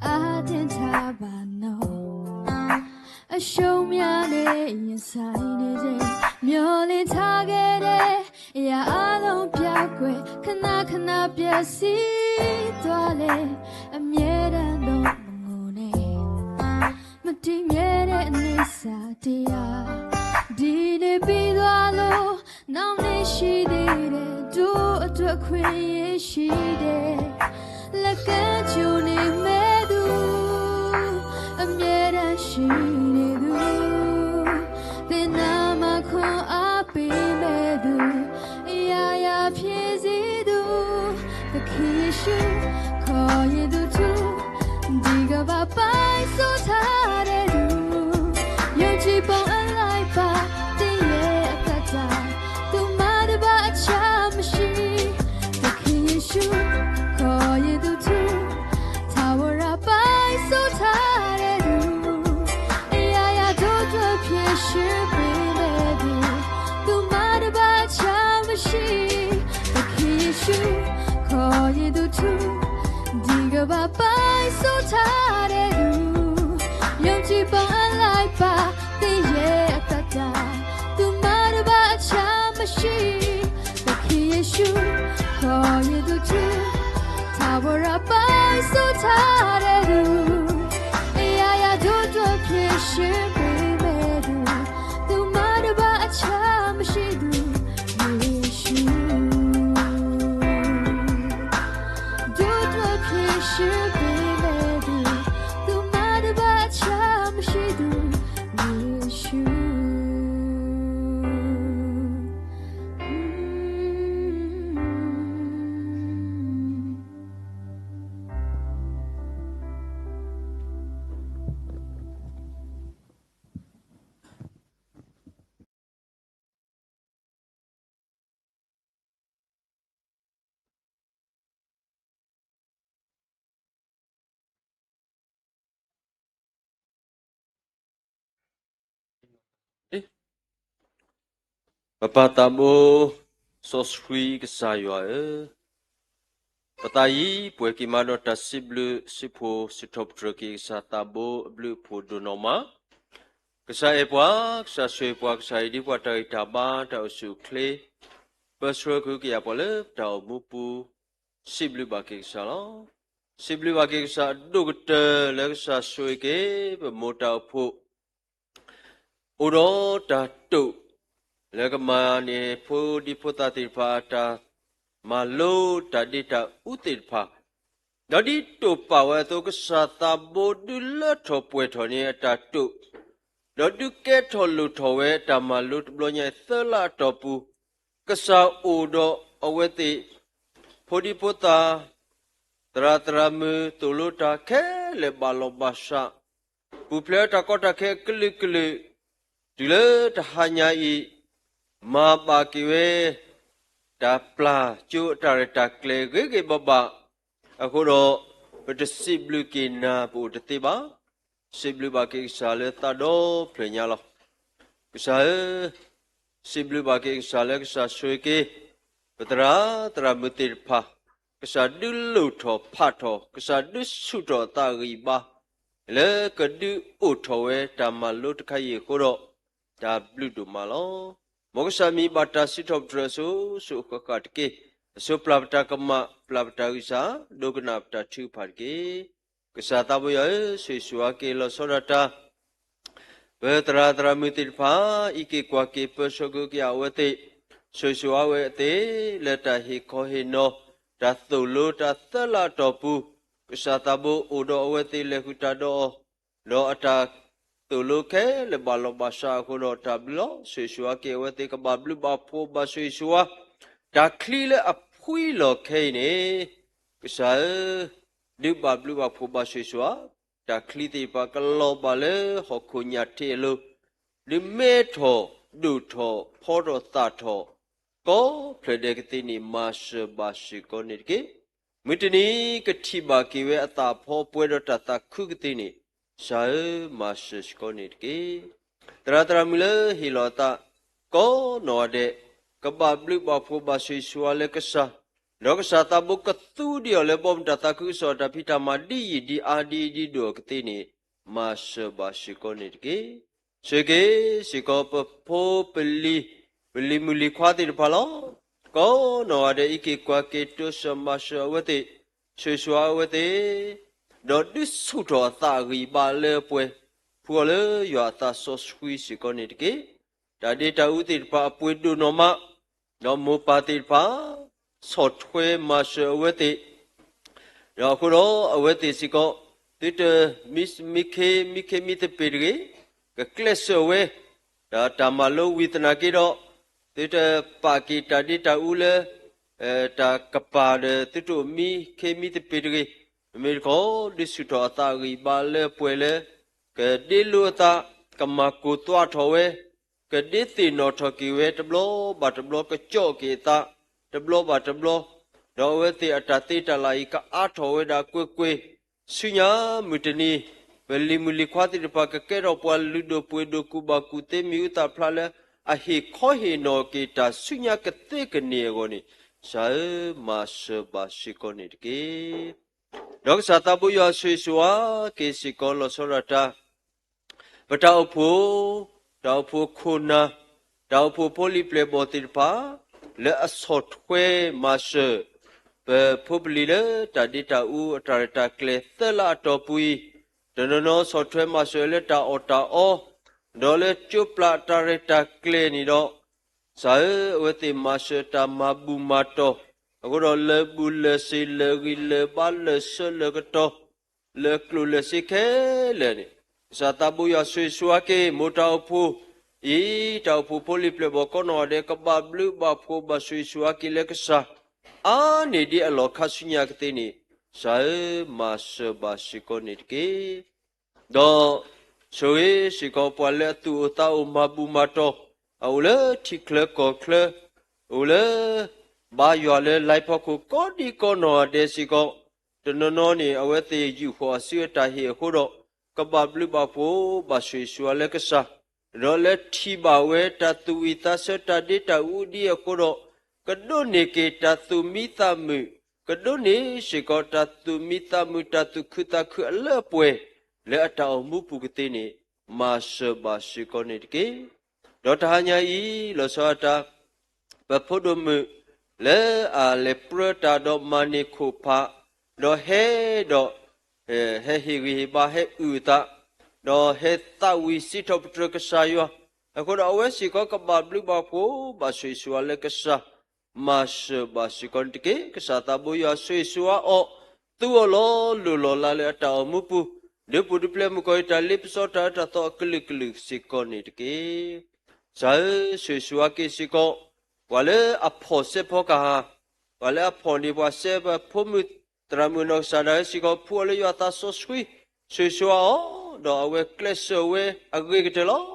အတင်းထားပါနော် အရှုံးများနဲ့ရင်ဆိုင်နေချိန် မျှော်လင့်ထားခဲ့တဲ့ အရာအားလုံးပျောက်ကွယ် ခဏခဏပျက်စီးသွားလေ အမြဲတမ်းတော့မငိုနဲ့ မတည်မြဲတဲ့အနေစာတရား ဒီနေ့ပြီးသွားလို့ နောက်နေ့ရှိသေးတယ် တို့အတွက်ခွင့်ရရှိတယ် လက်ကမ်းကြိုနေမဲ့သူ အမြဲတမ်းရှိနေသူ သင်နာမှာခွန်အားပေးမဲ့သူ အရာရာဖြည့်ဆည်းသူ သခင်ယေရှု ခေါ်ရင်သူထူ ဒီကမ္ဘာပိုင်စိုးထားတဲ့သူ ယုံကြည်ပုံအလိုက်ပါ သင်ရဲ့အသက်တာ သူမှတပါအချမ်းမရှိ သခင်ယေရှု ခေါ်ရင်သူထူ ထာဝရပိုင်စိုးထားတဲ့သူ အရာရာတို့အတွက်ဖြေရှင်းပေးမဲ့သူ သူမှတပါအချမ်းမရှိ သခင်ယေရှု ခေါ်ရင်သူထူ ဒီကမ္ဘာပိုင်စိုးထားတဲ့သူ ယုံကြည်ပုံအလိုက်ပါ သင်ရဲ့အသက်တာ သူမှတပါအချမ်းမရှိ သခင်ယေရှု ခေါ်ရင်သူထူ ထာဝရပိုင်စိုးထားတဲ့သူ အရာရာတို့အတွက်ဖြေရှင်းပေးမဲ့သူ သူမှတပါအချမ်းမရှိသူ ယေရှု တို့အတွက်ဖြေရှင်းပေးမဲ့သူ သူမှတပါအချမ်းမရှိသူ ယေရှု ပပၢ်သးဘိ စီဆှံကစၢ်ယွၤဧၢ, ပသးယံၤပှဲၤက့ၤမးဒီးတၢ်စံးဘျုးစံးဖှိၣ် စံးထီၣ်ပတြၢၤက့ၤကစၢ်သးဘိအဘျုးအဖှိၣ်ဒိၣ်နီၢ်မး, ကစၢ်အဲၣ်ပှၤ, ကစၢ်ဆိၣ်ဂ့ၤပှၤ, ကစၢ်အံၤဒ်ပှၤတၢ်ဂံၢ်တၢ်ဘါ တၢ်အိၣ်ဆူၣ်အိၣ်ချ့, ပၢဆှၢကဟုကယာ်ပှၤလၢပတၢ်အိၣ်မူပူၤ, စံးဘျုးဘၣ်က့ၤကစၢ်လီၤ. စံးဘျုးဘၣ်က့ၤကစၢ်အဒိၣ်ကတၢၢ်လၢကစၢ်ဆိၣ်ဂ့ၤက့ၤ ပမိၢ်တၢ်အိၣ်ဖှိၣ် အိၣ်ဒီးတၢ်တိာ် လၢကမၤန့ၢ်ဖိဒံဖိသၣ်သ့ၣ်တဖၣ်အတၢ် မၤလိတၢ်ဒ့တၢ်အူသ့ၣ်တဖၣ်, ဒီးဒ်တိာ်ပာ်ဝဲအသိး ကစၢ်သးဘိဒုးလၢထီၣ်ပှဲၤထီၣ်န့ၢ်အတၢ်တိာ်, ဒီးဒုးကဲထီၣ်လိၣ်ထီၣ်ဝဲတၢ်မၤလိတဘျီညါအံၤသၢလါအတီၢ်ပူၤ, ကစၢ်အိၣ်ဒီးအဝဲသ့ၣ် ဖိဒံဖိသၣ် သရၣ်သရၣ်မုၣ် သိၣ်လိတၢ်ခဲလၢာ်ဘၣ်လီၢ်ဘၣ်စး, ပူၤဖျဲးတၢ်ကီတၢ်ခဲအကလုာ်ကလုာ်, တုၤလၢတဟါညါအံၤ, မၤဘၣ်က့ၤဝဲ တၢ်ပျၢ်ကၠိအတၢ်ရဲၣ်တၢ်ကျဲၤဂ့ၤဂ့ၤဘၣ်ဘၣ်, အဃိဒီး ပတစံးဘျုးက့ၤနၤပအိၣ်တသ့ဘၣ်. စံးဘျုးဘၣ်က့ၤကစၢ်လၢသးဒီဖျၢၣ်ညါလီၤ. ကစၢ်ဧၢ စံးဘျုးဘၣ်က့ၤကစၢ်လၢကစၢ်ဆိၣ်ဂ့ၤက့ၤ ပသရၣ်သရၣ်မုၣ်သ့ၣ်တဖၣ်, ကစၢ်ဒုးလိၣ်ထီၣ်ဖးထီၣ်, ကစၢ်ဒုးဆူၣ်ထီၣ်အသးအဂံၢ်အဘါ, လၢကဒုးအိၣ်ထီၣ်ဝဲတၢ်မၤလိတခါအံၤအဃိဒီး, တၢ်ဘျုးဒိၣ်မးလီၤ. မ်ကစၢ်မံၤဘၣ်တၢ်စံးထီၣ်ပတြၢၤအစိၤစိၤအဃၣ်ဃၣ်တက့ၢ်. အစိၤပျၢ်ပတၢ်ကမၣ်, ပျၢ်ပတၢ်ဂံၢ်စၢ်, ဒိကနၣ်ပတၢ်ထုကဖၣ်တက့ၢ်. ကစၢ်သးဘိယွၤဧၢ, ဆိၣ်ဂ့ၤဆိၣ်ဝါက့ၤလီၤဆီဒၣ်တၢ် ပသရၣ်သရၣ်မုၣ်သ့ၣ်တဖၣ် အံးက့ၤကွၢ်က့ၤ ပၢဆှၢက့ၤအဝဲသ့ၣ်, ဆိၣ်ဂ့ၤဆိၣ်ဝါဝဲသ့ၣ် လၢတၢ်ဟ့ၣ်ခီဟ့ၣ်နီၤ တၢ်သိၣ်လိတၢ်သၢလါအတီၢ်ပူၤ, ကစၢ်သးဘိအိၣ်ဒီးအဝဲသ့ၣ်လဲၤဃုာ်တၢ်ဒီးအီၤ, ဒီးအတၢ်သိၣ်လိခဲလၢာ်ဘၣ်လီၤဘၣ်စးအဃိဒီးတၢ်ဘျုးလီၤ. ဆိၣ်ဂ့ၤဆိၣ်ဝါက့ၤအဝဲသ့ၣ် ကဘၣ်ဘျုးဘၣ်ဖှိၣ်ဘၣ်ဆိၣ်ဂ့ၤဆိၣ်ဝါ, တၢ်ချံလၢအဖှံလီၤခဲအံၤန့ၣ်, ကစၢ်ဧၢ, ဒုးဘၣ်ဘျုးဘၣ်ဖှိၣ်ဘၣ်ဆိၣ်ဂ့ၤဆိၣ်ဝါ, တၢ်ချံသ့ၣ်တဖၣ်ကလီၤဘၣ်လၢဟီၣ်ခိၣ်ညၣ်ထ့အလိၤ, ဒုးမဲထီၣ်, ဒိၣ်ထီၣ်, ဖီထီၣ်သၣ်ထီၣ်, ကိးဖျၢၣ်ဒဲးကသ့န့ၣ် မၤစၢၤဘၣ်စ့ၢ်ကီးန့ၣ်တက့ၢ်. မုၢ်တနံၤကထံၣ်ဘၣ်က့ၤဝဲအသးဖီပှဲၤဒီးတၢ်သးခုကသ့န့ၣ်, ကစၢ်ဧၢ, မၤစၢၤစ့ၢ်ကီးန့ၣ်တက့ၢ်. သရၣ်သရၣ်မုၣ်လၢဟ့ၣ်လီၤအသး ကိးနီၢ်ဂၤဒဲး, ကဘၣ်ဘျုးဘၣ်ဖှိၣ်ဘၣ်ဆိၣ်ဂ့ၤဆိၣ်ဝါလၢကစၢ်, ဒီးကစၢ်သးဘိကသူဒံးအီၤလၢဘီမုၢ်တၢ်သးခုကစီၣ်တၢ်ဖံးတၢ်မၤဒ်ယံာ်ဒ်အါဒ်အံၤဒ်ဒိၣ်အကသ့န့ၣ်, မၤစၢၤဘၣ်စ့ၢ်ကီးန့ၣ်တက့ၢ်. ဆိၣ်ဂ့ၤက့ၤစ့ၢ်ကီး ပဖိပလံၤ, ပလံၤမုၣ်လံၤခွါသ့ၣ်တဖၣ်လီၤ. ကိးနီၢ်ဂၤဒဲး အံးက့ၤကွၢ်က့ၤ တိစၢၤမၤစၢၤအဝဲသ့ၣ်, ဆိၣ်ဂ့ၤဆိၣ်ဝါအဝဲသ့ၣ်, ဒီးဒုးဆူၣ်ထီၣ်အသးအဂံၢ်အဘါလၢအပှဲၤ, ဖှူအီၤလၢယွၤအသးစီဆှံစ့ၢ်ကီးန့ၣ်တက့ၢ်. တၢ်ဒ့တၢ်အူသ့ၣ်တဖၣ်အပှ့ၤဒိၣ်နီၢ်မး, ဒီးမိၢ်ပၢ်သ့ၣ်တဖၣ် ဆီၣ်ထွဲမၤစၢၤအဝဲသ့ၣ်, ဒီးအဃိဒီးအဝဲသ့ၣ်စ့ၢ်ကီး, သုတမံ, မံခ့, မံခ့မံသပ့ၤတဂ့ၤ, ကကျဲးစၢးဝဲ, ဒီးတၢ်မၤလိဝံၤသနာ်က့ဒီး, သုတပာ်က့ၤတၢ်ဒ့တၢ်အူလၢ တၢ်ကပၤဒီး သုတအိၣ်မံခ့မံသပ့ၤတဂ့ၤ, မ့မ့ၢ်တခီ ဒုးဆူၣ်ထီၣ်အသးအဂံၢ်အဘါလၢအပှဲၤလၢ ကဒ့လိာ်အသး, ကမၤကိၢ်သွးထီၣ်ဝဲ, ကဒ့သ့ၣ်နီၣ်ထီၣ်က့ၤဝဲတဘျီဘၣ်တဘျီ, ကကၠီၣ်က့ၤအသးတဘျီဘၣ်တဘျီ, ဒီးအဝဲသ့ၣ်အတၢ်သ့တၢ်လၢ်အံၤ ကအါထီၣ်ဝဲဒၣ်ကွ့ၢ်ကွ့ၢ်, ဆူညါမုၢ်တနံၤ, ပလံၤမုၣ်လံၤခွါသ့ၣ်တဖၣ် ကကဲထီၣ်ပှၤလုၢ်ဒိၣ်ပှ့ၤဒိၣ် ကူၣ်ဘၣ်ကူၣ်သ့ မံၤဟူသၣ်ဖျါလၢ အဟ့ၣ်ခီဟ့ၣ်နီၤက့ၤတၢ်ဆူညါကသ့ကန့ၢ်အဂီၢ်န့ၣ်, ကစၢ်ဧၢ, မၤစၢၤဘၣ်စ့ၢ်ကီးန့ၣ်တက့ၢ်. ဒီးကစၢ်သးဘိယွၤဆိၣ်ဂ့ၤဆိၣ်ဝါက့ၤစ့ၢ်ကီးလီၤဆီဒၣ်တၢ် ပတၢ်အိၣ်ဖှိၣ်, တၢ်အိၣ်ဖှိၣ်ခိၣ်နၢ်, တၢ်အိၣ်ဖှိၣ်ဖိလံၤပျဲၢ်ဘီၣ်သ့ၣ်တဖၣ်, လၢအဆီၣ်ထွဲမၤစၢၤ ပဖိပလံၤလၢတၢ်ဒ့တၢ်အူအတၢ်ရဲၣ်တၢ်ကျဲၤသၢလါအတီၢ်ပူၤအံၤ, တနီၤနီၤဆီၣ်ထွဲမၤစၢၤလၢတၢ်အီၣ်တၢ်အီ, ဒီးလၢကၠိပျၢ်တၢ်ရဲၣ်တၢ်ကျဲၤန့ၣ်ဒီး, ကစၢ်ဧၢ, အဝဲသ့ၣ်မၤစၢၤတၢ်မၤဘူၣ်မၤတီၢ်, အဃိဒီးလၢာ်ဘူၣ်လၢာ်စ့ၤ လၢာ်ဂံၢ်လၢာ်ဘါ လၢာ်ဆၢလၢာ်ကတီၢ် လၢကျိၣ်လၢာ်စ့ခဲလၢာ်န့ၣ်, ကစၢ်သးဘိယွၤဆိၣ်ဂ့ၤဆိၣ်ဝါက့ၤ မိၢ်တၢ်အိၣ်ဖှိၣ်အံၤ, တၢ်အိၣ်ဖှိၣ်ဖိလံၤပျဲၢ်ဘီၣ်ကိးနီၢ်ဂၤဒဲး ကဘၣ်ဘျုးဘၣ်ဖှိၣ်ဘၣ်ဆိၣ်ဂ့ၤဆိၣ်ဝါက့ၤလၢကစၢ်, အါန့ၢ်ဒ်အလီၢ်ခါဆူညါကသ့န့ၣ်, ကစၢ်ဧၢ, မၤစၢၤဘၣ်စ့ၢ်ကီးန့ၣ်တက့ၢ်. ဒီးဆိၣ်ဂ့ၤစ့ၢ်ကီးပှၤလၢအသူၣ်အိၣ်သးအိၣ်မၤဘူၣ်မၤတီၢ်, အအိၣ်လၢထံချၢကီၢ်ချၢ, အိၣ်လၢ ဘါယွၤလၢလါဖီခိၣ်ကိးဒံကိးနီၢ်ဂၤဒဲးစ့ၢ်ကီး, တနီၤနီၤန့ၣ် အဝဲသ့ၣ်ယူာ်ဃီၤအစုအတၢ်ဟ့ၣ်အဃိဒီး, ကဘၣ်ဘျုးဘၣ်ဖှိၣ်ဘၣ်ဆိၣ်ဂ့ၤဆိၣ်ဝါလၢကစၢ်, ဒီးလၢထံၣ်ဘၣ်ဝဲတၢ်သူၣ်ဝံၣ်သးဆၢတၢ်ဒ့တၢ်အူဒ်အံၤအဃိဒီး, ကဒိးန့ၢ်က့ၤတၢ်သူၣ်မံသးမုာ်, ကဒိးန့ၢ်စ့ၢ်ကီးတၢ်သူၣ်မံသးမုာ် တၢ်သူၣ်ခုသးခုအလၢအပှဲၤ လၢအတၢ်အိၣ်မူပူၤကသ့န့ၣ်, မၤစၢၤဘၣ်စ့ၢ်ကီးန့ၣ်တက့ၢ်. ဒီးတဟါညါအံၤ လီၤဆီဒၣ်တၢ် ပဖိဒိၣ်မုၣ် လၢအလဲၤပြၢတၢ်ဒီးမၤန့ၢ်ခိၣ်ဖး, ဒီးဟဲဒီး ဟဲဟ့ၣ်ဂံၢ်ဟ့ၣ်ဘါ ဟဲအုၣ်အသး, ဒီးဟဲသးဝံၣ်စံးထီၣ်ပတြၢၤကစၢ်ယွၤ, အဃိဒီးအဝဲစ့ၢ်ကီးကဘၣ်ဘျုးဘၣ်ဖှိၣ်ဘၣ်ဆိၣ်ဂ့ၤဆိၣ်ဝါလၢကစၢ်, မၤစၢၤဘၣ်စ့ၢ်ကီးန့ၣ်တက့ၢ်. ကစၢ်သးဘိယွၤဆိၣ်ဂ့ၤဆိၣ်ဝါအီၤ, သူအီၤလီၤလိၢ်လီၤလးလၢအတၢ်အိၣ်မူပူၤ, ဒုးပူၤဒုးပျဲမုၢ်ကီၢ်အံၤ တၢ်လ့ပစီတၢ်အၢတၢ်သီအကလုာ်ကလုာ်စ့ၢ်ကီးန့ၣ်တက့ၢ်. ကစၢ်ဧၢ, ဆိၣ်ဂ့ၤဆိၣ်ဝါက့ၤစ့ၢ်ကီး ပှၤလၢအဖီၣ်စဲးဖီကဟၣ်, ပှၤလၢအဖီၣ်န့ၢ်ပှၤစဲး ပဖိမုၣ်သရၣ်မုၣ်နီၢ်ကစၢ်ဒၣ်ဝဲစ့ၢ်ကီး ဖှူအီၤလၢယွၤသးစီဆှံ, ဆိၣ်ဂ့ၤဆိၣ်ဝါအီၤ, ဒီးအဝဲကျဲးစၢးဝဲအဂ့ၤကတၢၢ်လီၤ.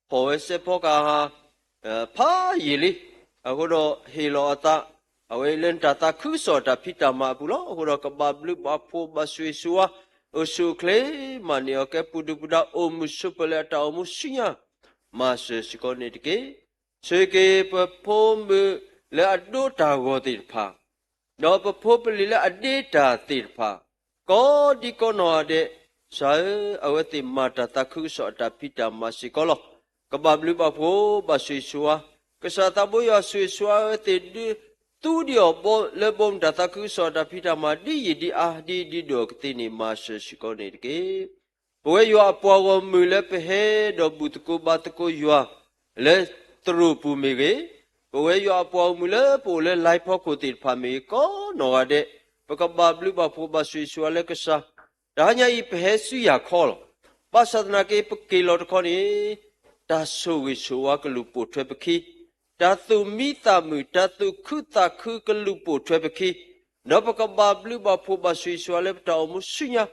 ဖီၣ်ဝဲစဲးဖီကဟၣ် ဖးယံာ်လံ, အဃိဒီးဟ့ၣ်လီၤအသး, အဝဲအံၤလၢနတၢ်သးခုကစီၣ်တၢ်ဖံးတၢ်မၤအပူၤလီၤ. အဃိဒီးကဘၣ်ဘျုးဘၣ်ဖှိၣ်ဘၣ်ဆိၣ်ဂ့ၤဆိၣ်ဝါ, အိၣ်ဆူၣ်အိၣ်ချ့မၤန့ၢ်အီၤကဲပူၤဒုၣ်ပူၤဒါ အိၣ်မုာ်ဆိးပၢၤလၢအတၢ်အိၣ်မူဆူညါ, မၤစၢၤစ့ၢ်ကီးန့ၣ်တက့ၢ်. ဆိၣ်ဂ့ၤက့ၤပဖိမုၣ်လၢအဒိးတၢ်ဂီၤသ့ၣ်တဖၣ်, ဒီးပဖိပလံၤလၢအဒ့တၢ်သ့ၣ်တဖၣ်, ကိးဒံကိးနီၢ်ဂၤဒဲး, ကစၢ်ဧၢ, အဝဲသ့ၣ်မၤတၢ်သးခုကစီၣ်အတၢ်ဖံးတၢ်မၤစ့ၢ်ကီးလီၤ. ကဘၣ်ဘျုးဘၣ်ဖှိၣ်ဘၣ်ဆိၣ်ဂ့ၤဆိၣ်ဝါ, ကစၢ်သးဘိယွၤဆိၣ်ဂ့ၤဆိၣ်ဝါအဝဲသ့ၣ်ဒုး သူဒံးအီၤဘီလၢဘီမုၢ်တၢ်သးခုကစီၣ်အတၢ်ဖံးတၢ်မၤဒ်ယံာ်ဒ်အါဒ်ဒ်ဒိၣ်အကသ့န့ၣ် မၤစၢၤစ့ၢ်ကီးန့ၣ်တက့ၢ်. ပဝဲယွၤအပှၤဂီၢ်မုၢ်လၢပဟဲဒီးဘူၣ်သကိးဘါသကိးယွၤ လၢသရိာ်ပူၤမ့ၢ်ဂ့ၤ, ပဝဲယွၤအပှၤဂီၢ်မုၢ်လၢပအိၣ်လၢ live ဖီခိၣ်သ့ၣ်တဖၣ်မ့ၢ်ဂ့ၤ ကိးနီၢ်ဂၤဒဲး, ပကဘၣ်ဘျုးဘၣ်ဖှိၣ်ဘၣ်ဆိၣ်ဂ့ၤဆိၣ်ဝါလၢကစၢ် တဟါညါအံၤ ပဟဲဆူယၤခီလီၤ. ဘၣ်ဆၣ်သနာ်က့ ပက့ၤလီၤတခီန့ၣ်, တၢ်ဆိၣ်ဂ့ၤဆိၣ်ဝါကလူၤပိာ်ထွဲပခံ, တၢ်သူၣ်မံသးမုာ် တၢ်သူၣ်ခုသးခုကလူၤပိာ်ထွဲပခံ, ဒီးပကဘၣ်ဘျုးဘၣ်ဖှိၣ်ဘၣ်ဆိၣ်ဂ့ၤဆိၣ်ဝါလၢပတၢ်အိၣ်မူဆူညါ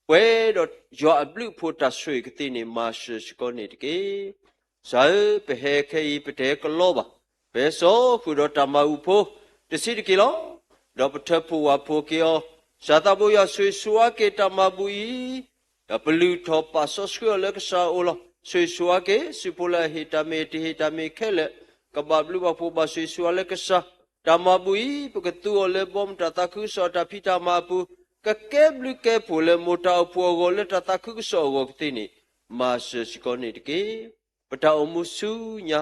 ပှဲၤဒီးယွၤအဘျုးအဖှိၣ်တၢ်ဆိၣ်ဂ့ၤကသ့န့ၣ် မၤစၢၤစ့ၢ်ကီးန့ၣ်တက့ၢ်. ကစၢ်ဧၢ, ပဟဲခဲအံၤ ပတဟဲကလီဘၣ်. ပဟဲစိာ်ဃုာ်ဒီးတၢ်မၤဘူၣ်ဖိ တဆံးတက့ၢ်လီၤ. ဒီးပထၢဖှိၣ်ဝၣ်ဖှိၣ်က့ၤအီၤ, ကစၢ်သးဘိယွၤဆိၣ်ဂ့ၤဆိၣ်ဝါက့ၤတၢ်မၤဘူၣ်အံၤ, ဒီးပလုၢ်ထီၣ်ပာ်စီဆှံအီၤလၢကစၢ်အအိၣ်လီၤ. ဆိၣ်ဂ့ၤဆိၣ်ဝါက့ၤ စုဖိလၢအဟ့ၣ်တၢ်မ့ၢ်တဟ့ၣ်တၢ်မ့ၢ်ခဲလၢာ်, ကဘၣ်ဘျုးဘၣ်ဖှိၣ်ဘၣ်ဆိၣ်ဂ့ၤဆိၣ်ဝါလၢကစၢ်, တၢ်မၤဘူၣ်အံၤ ပကသူအီၤလၢဘီမုၢ်တၢ်သးခုကစီၣ်တၢ်ဖံးတၢ်မၤအပူၤ, ကကဲဘျုးကဲဖှိၣ်လၢမိၢ်တၢ်အိၣ်ဖှိၣ်အဂီၢ်လၢတၢ်သးခုကစီၣ်အဂီၢ်ကသ့န့ၣ်, မၤစၢၤစ့ၢ်ကီးန့ၣ်တက့ၢ်. ပတၢ်အိၣ်မူဆူညါ,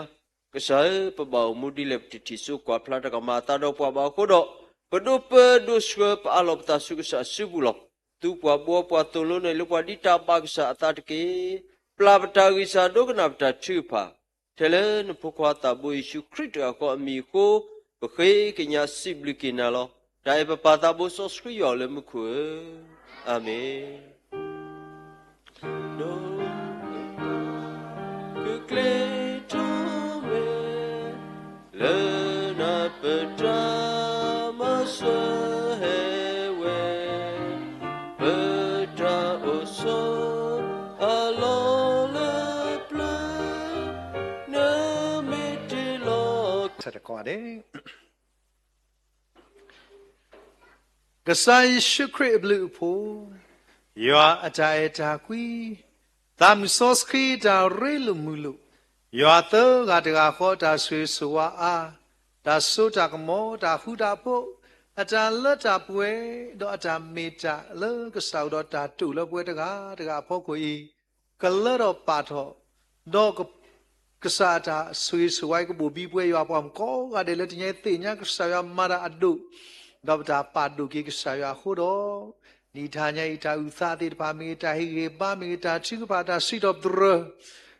ကစၢ်ဧၢ, ပဘၣ်အိၣ်မူဒ်လဲၣ် ပတထံၣ်စိကွၢ်ဖျါတၢ်ကမၤအသးဒီးပှၤဘၣ်အဃိဒီး, ပဒိးပၢဒိးဆှၢပအးလီၤပသးဆူကစၢ်အစုပူၤလီၤ. သူပှၤဘိပှၤသိၣ်လိန့ၣ်လၢပှၤဒ်တၢ်ဘၣ်ကစၢ်အသးတက့ၢ်. ပျၢ်ပတၢ်ဂံၢ်စၢ်ဒိကနၣ်ပတၢ်ထုကဖၣ်, ထဲလၢနဖိခွါသးဘိယ့ၣ်ၡူးခရံာ်တဂၤဃီအမံၤအဃိ, ပဃ့ကညးစံးဘျုးက့ၤနၤလီၤ. တၢ်အဲၣ်ပပၢ်သးဘိစီဆှံယွၤလၢမူခိၣ်ဧၢ, အၤမ့ၣ်. ဒိးကျဲထီၣ်ဝဲ လၢနပတၢ်မၤစၢၤဟဲဝဲ, ပတၢ်အိၣ်ဆိး အလီၢ်လၢပျၢၤ, နမ့ၢ်တ့လီၤ ဆၢတကီးန့ၣ် ကစၢ်ယ့ၣ်ၡူးခရံာ်အဘျုးအဖှိၣ်, ယွၤအတၢ်အဲၣ်တၢ်ကွံ, သးမုၢ်စီဆှံတၢ်ရ့လိာ်မုာ်လိာ်, ယွၤသၢဂၤတဂၤဃီအတၢ်ဆိၣ်ဂ့ၤဆိၣ်ဝါအါ, တၢ်စိတၢ်ကမီၤ တၢ်ဃူတၢ်ဖိး, အတၢ်လၢတၢ်ပှဲၤ, ဒီးအတၢ်မ့ၢ်တၢ်လၢကစၢ်အိၣ်ဒီးတၢ်တိာ်လၢပဝဲတဂၤတဂၤအဖီခိၣ်အံၤ, ကလၢထီၣ်ပာ်ထီၣ်, ဒီး ကစၢ်အတၢ်ဆိၣ်ဂ့ၤဆိၣ်ဝါအံၤကဘိၣ်ဘံပဝဲယွၤပှၤမုၣ်ကိးဂၤဒဲးလၢတနံၤအံၤသ့ၣ်ညါကစၢ်ယွၤမၤတၢ်အဒိၣ်, ဒီးပတၢ်ပာ်ဒိၣ်က့ၤကစၢ်ယွၤအဃိဒီး, နံၣ်တဟါညါအံၤတၢ်အုၣ်သးသ့ၣ်တဖၣ်မ့ၢ်ဂ့ၤ တၢ်ဟ့ၣ်ဂံၢ်ဟ့ၣ်ဘါမ့ၢ်ဂ့ၤ တၢ်ထုကဖၣ်တၢ်စံးထီၣ်ပတြၢၤ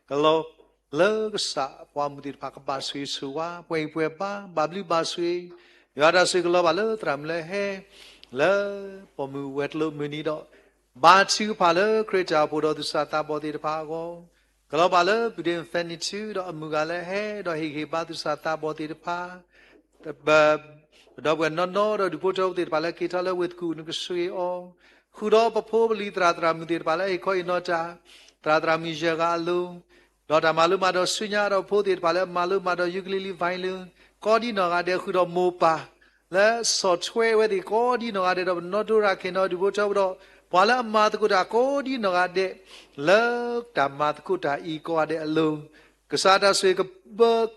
ကလီၤလၢကစၢ်ပှၤမုၢ်သ့ၣ်တဖၣ်ကဘၣ်ဆိၣ်ဂ့ၤဆိၣ်ဝါ ပှဲၤဂံၢ်ပှဲၤဘါ ဘၣ်ဘျုးဘၣ်ဆိၣ်ဂ့ၤ, ယွၤတၢ်ဆိၣ်ဂ့ၤကလီၤဘၣ်လၢသရၣ်မုၣ်လၢဟဲ လၢပိာ်မုၣ်ဝဲၤကျိၤမုၢ်နံၤဒီး ဘါထုကဖၣ်လၢခရံာ်တၢ်အိၣ်ဖှိၣ်ဒီးသူၣ်စၢ်သးဘီၣ်သ့ၣ်တဖၣ်အဂီၢ်, ကလီၤဘၣ်လၢပုၢ်ဒ့မုၣ် Fanny ထူ ဒီးအမုၢ်ဂၤလၢဟဲဒီးဟ့ၣ်ဂံၢ်ဟ့ၣ်ဘါသူၣ်စၢ်သးဘီၣ်သ့ၣ်တဖၣ်, ဒီပုၢ်ဝဲၢ်နီၢ်နီၢ်ဒီးဒူၣ်ဖိထၢဖိသ့ၣ်တဖၣ်လၢက့ၤထီၣ်လၢဝ့ၢ်သကူၣ် နကဆိၣ်ဂ့ၤအီၤ, ဃုာ်ဒီးပဖိပလံၤသရၣ်သရၣ်မုၣ်သ့ၣ်တဖၣ်လၢအဟ့ၣ်ခီဟ့ၣ်နီၤတၢ်, သရၣ်သရၣ်မုၣ်ယဲၢ်ဂၤအလိၤ ဒီးတၢ်မၤလိမၤဒိးဆူညါဒီးဖိသ့ၣ်တဖၣ်လၢအမၤလိမၤဒိး ယူကလံလံ violin ကိးဒံနီၢ်ဂၤဒဲး ဃုာ်ဒီးမိၢ်ပၢ် လၢဆီၣ်ထွဲဝဲသ့ၣ်ကိးဒံနီၢ်ဂၤဒဲး ဒီးပနီၢ်ဒိရၣ်ခဲနီၤ ဒူၣ်ဖိထၢဖိဒီး ပှၤလၢအမၤသကိးတၢ်ကိးဒံနီၢ်ဂၤဒဲး လၢတၢ်မၤသကိးတၢ်အံၤကိးဂၤဒဲးအလိၤ, ကစၢ်တၢ်ဆိၣ်ဂ့ၤကဘၢ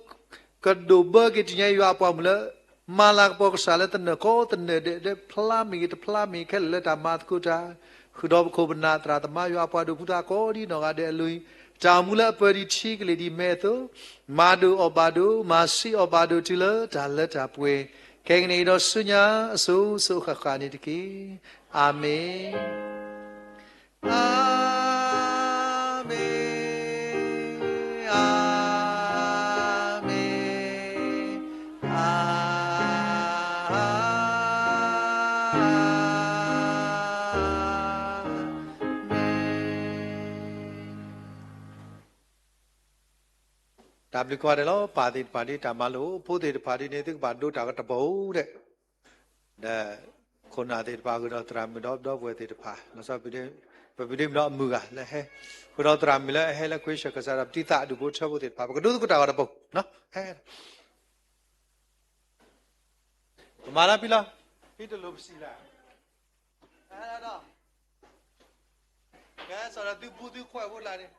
ကဒိၣ်ဘၢက့ၤတနံၤညါယွၤအပှၤမုၣ်လၢ မၤလၤကပီၤကစၢ်လၢသနၢၣ်ကိးသနၢၣ်ဒဲး လၢဖျါမ့ၢ်ဂ့ၤတဖျါမ့ၢ်ဂ့ၤခဲလၢာ်လၢတၢ်မၤသကိးတၢ်, ဃုာ်ဒီးပခိၣ်ပနၢ်သရၣ်သမါယွၤအပှၤဒိၣ်ဖုသးကိးဒံနီၢ်ဂၤဒဲးအလိၤ, တၢ်အိၣ်မူလၢအပၢၤဒံးထံကလ့ၢ်ဒံးမဲအသိး, မၤဒိၣ်အီၣ်ဘၣ်ဒိၣ် မၤဆံးအီၣ်ဘၣ်ဒိၣ်တုၤလၢတၢ်လၢတၢ်ပှဲၤ, ခဲကနံၣ်အံၤဒီးဆူညါအစိၤစိၤဃၣ်ဃၣ်န့ၣ်တက့ၢ်. အၤမ့ၣ်. အၤမ့ၣ်, အၤမ့ၣ်, အၤမ့ၣ်. တၢ်ဘျုးကိးဂၤဒဲးလီၤ. ပၢ်သ့ၣ်တဖၣ်ဒ်တၢ်မၤလိာ် ဖိသ့ၣ်တဖၣ်ဒ်န့ၣ် သုကဘၣ်ဒိတၢ်ကတၢၢ်ပူၤဒီး ဒီးခိၣ်နၢ်သ့ၣ်တဖၣ် ဃုာ်ဒီးသရၣ်မုၣ်ဒီး ဒီပုၢ်ဝဲၢ်သ့ၣ်တဖၣ်, ပပုၢ်ဒ့မုၣ်ဒီးအမုၢ်ဂၤလၢဟဲ, ဃုာ်ဒီးသရၣ်မုၣ်လၢအဟဲလၢခွ့ဆၢၣ်ကစၢ်ဒီး ပတံၤသးဒူၣ်ဖိထၢဖိသ့ၣ်တဖၣ် ပကဒိသကိးတၢ်ဂီၤတပူၤ, ဟဲ, ပမၤလၢဖံလီၤ, ဖံတလိၣ်ပစံးလၢ, ဟဲဒီး, ကဲစီၤဒီးသုဘူးသုခွဲးဖိလၢန့ၣ်,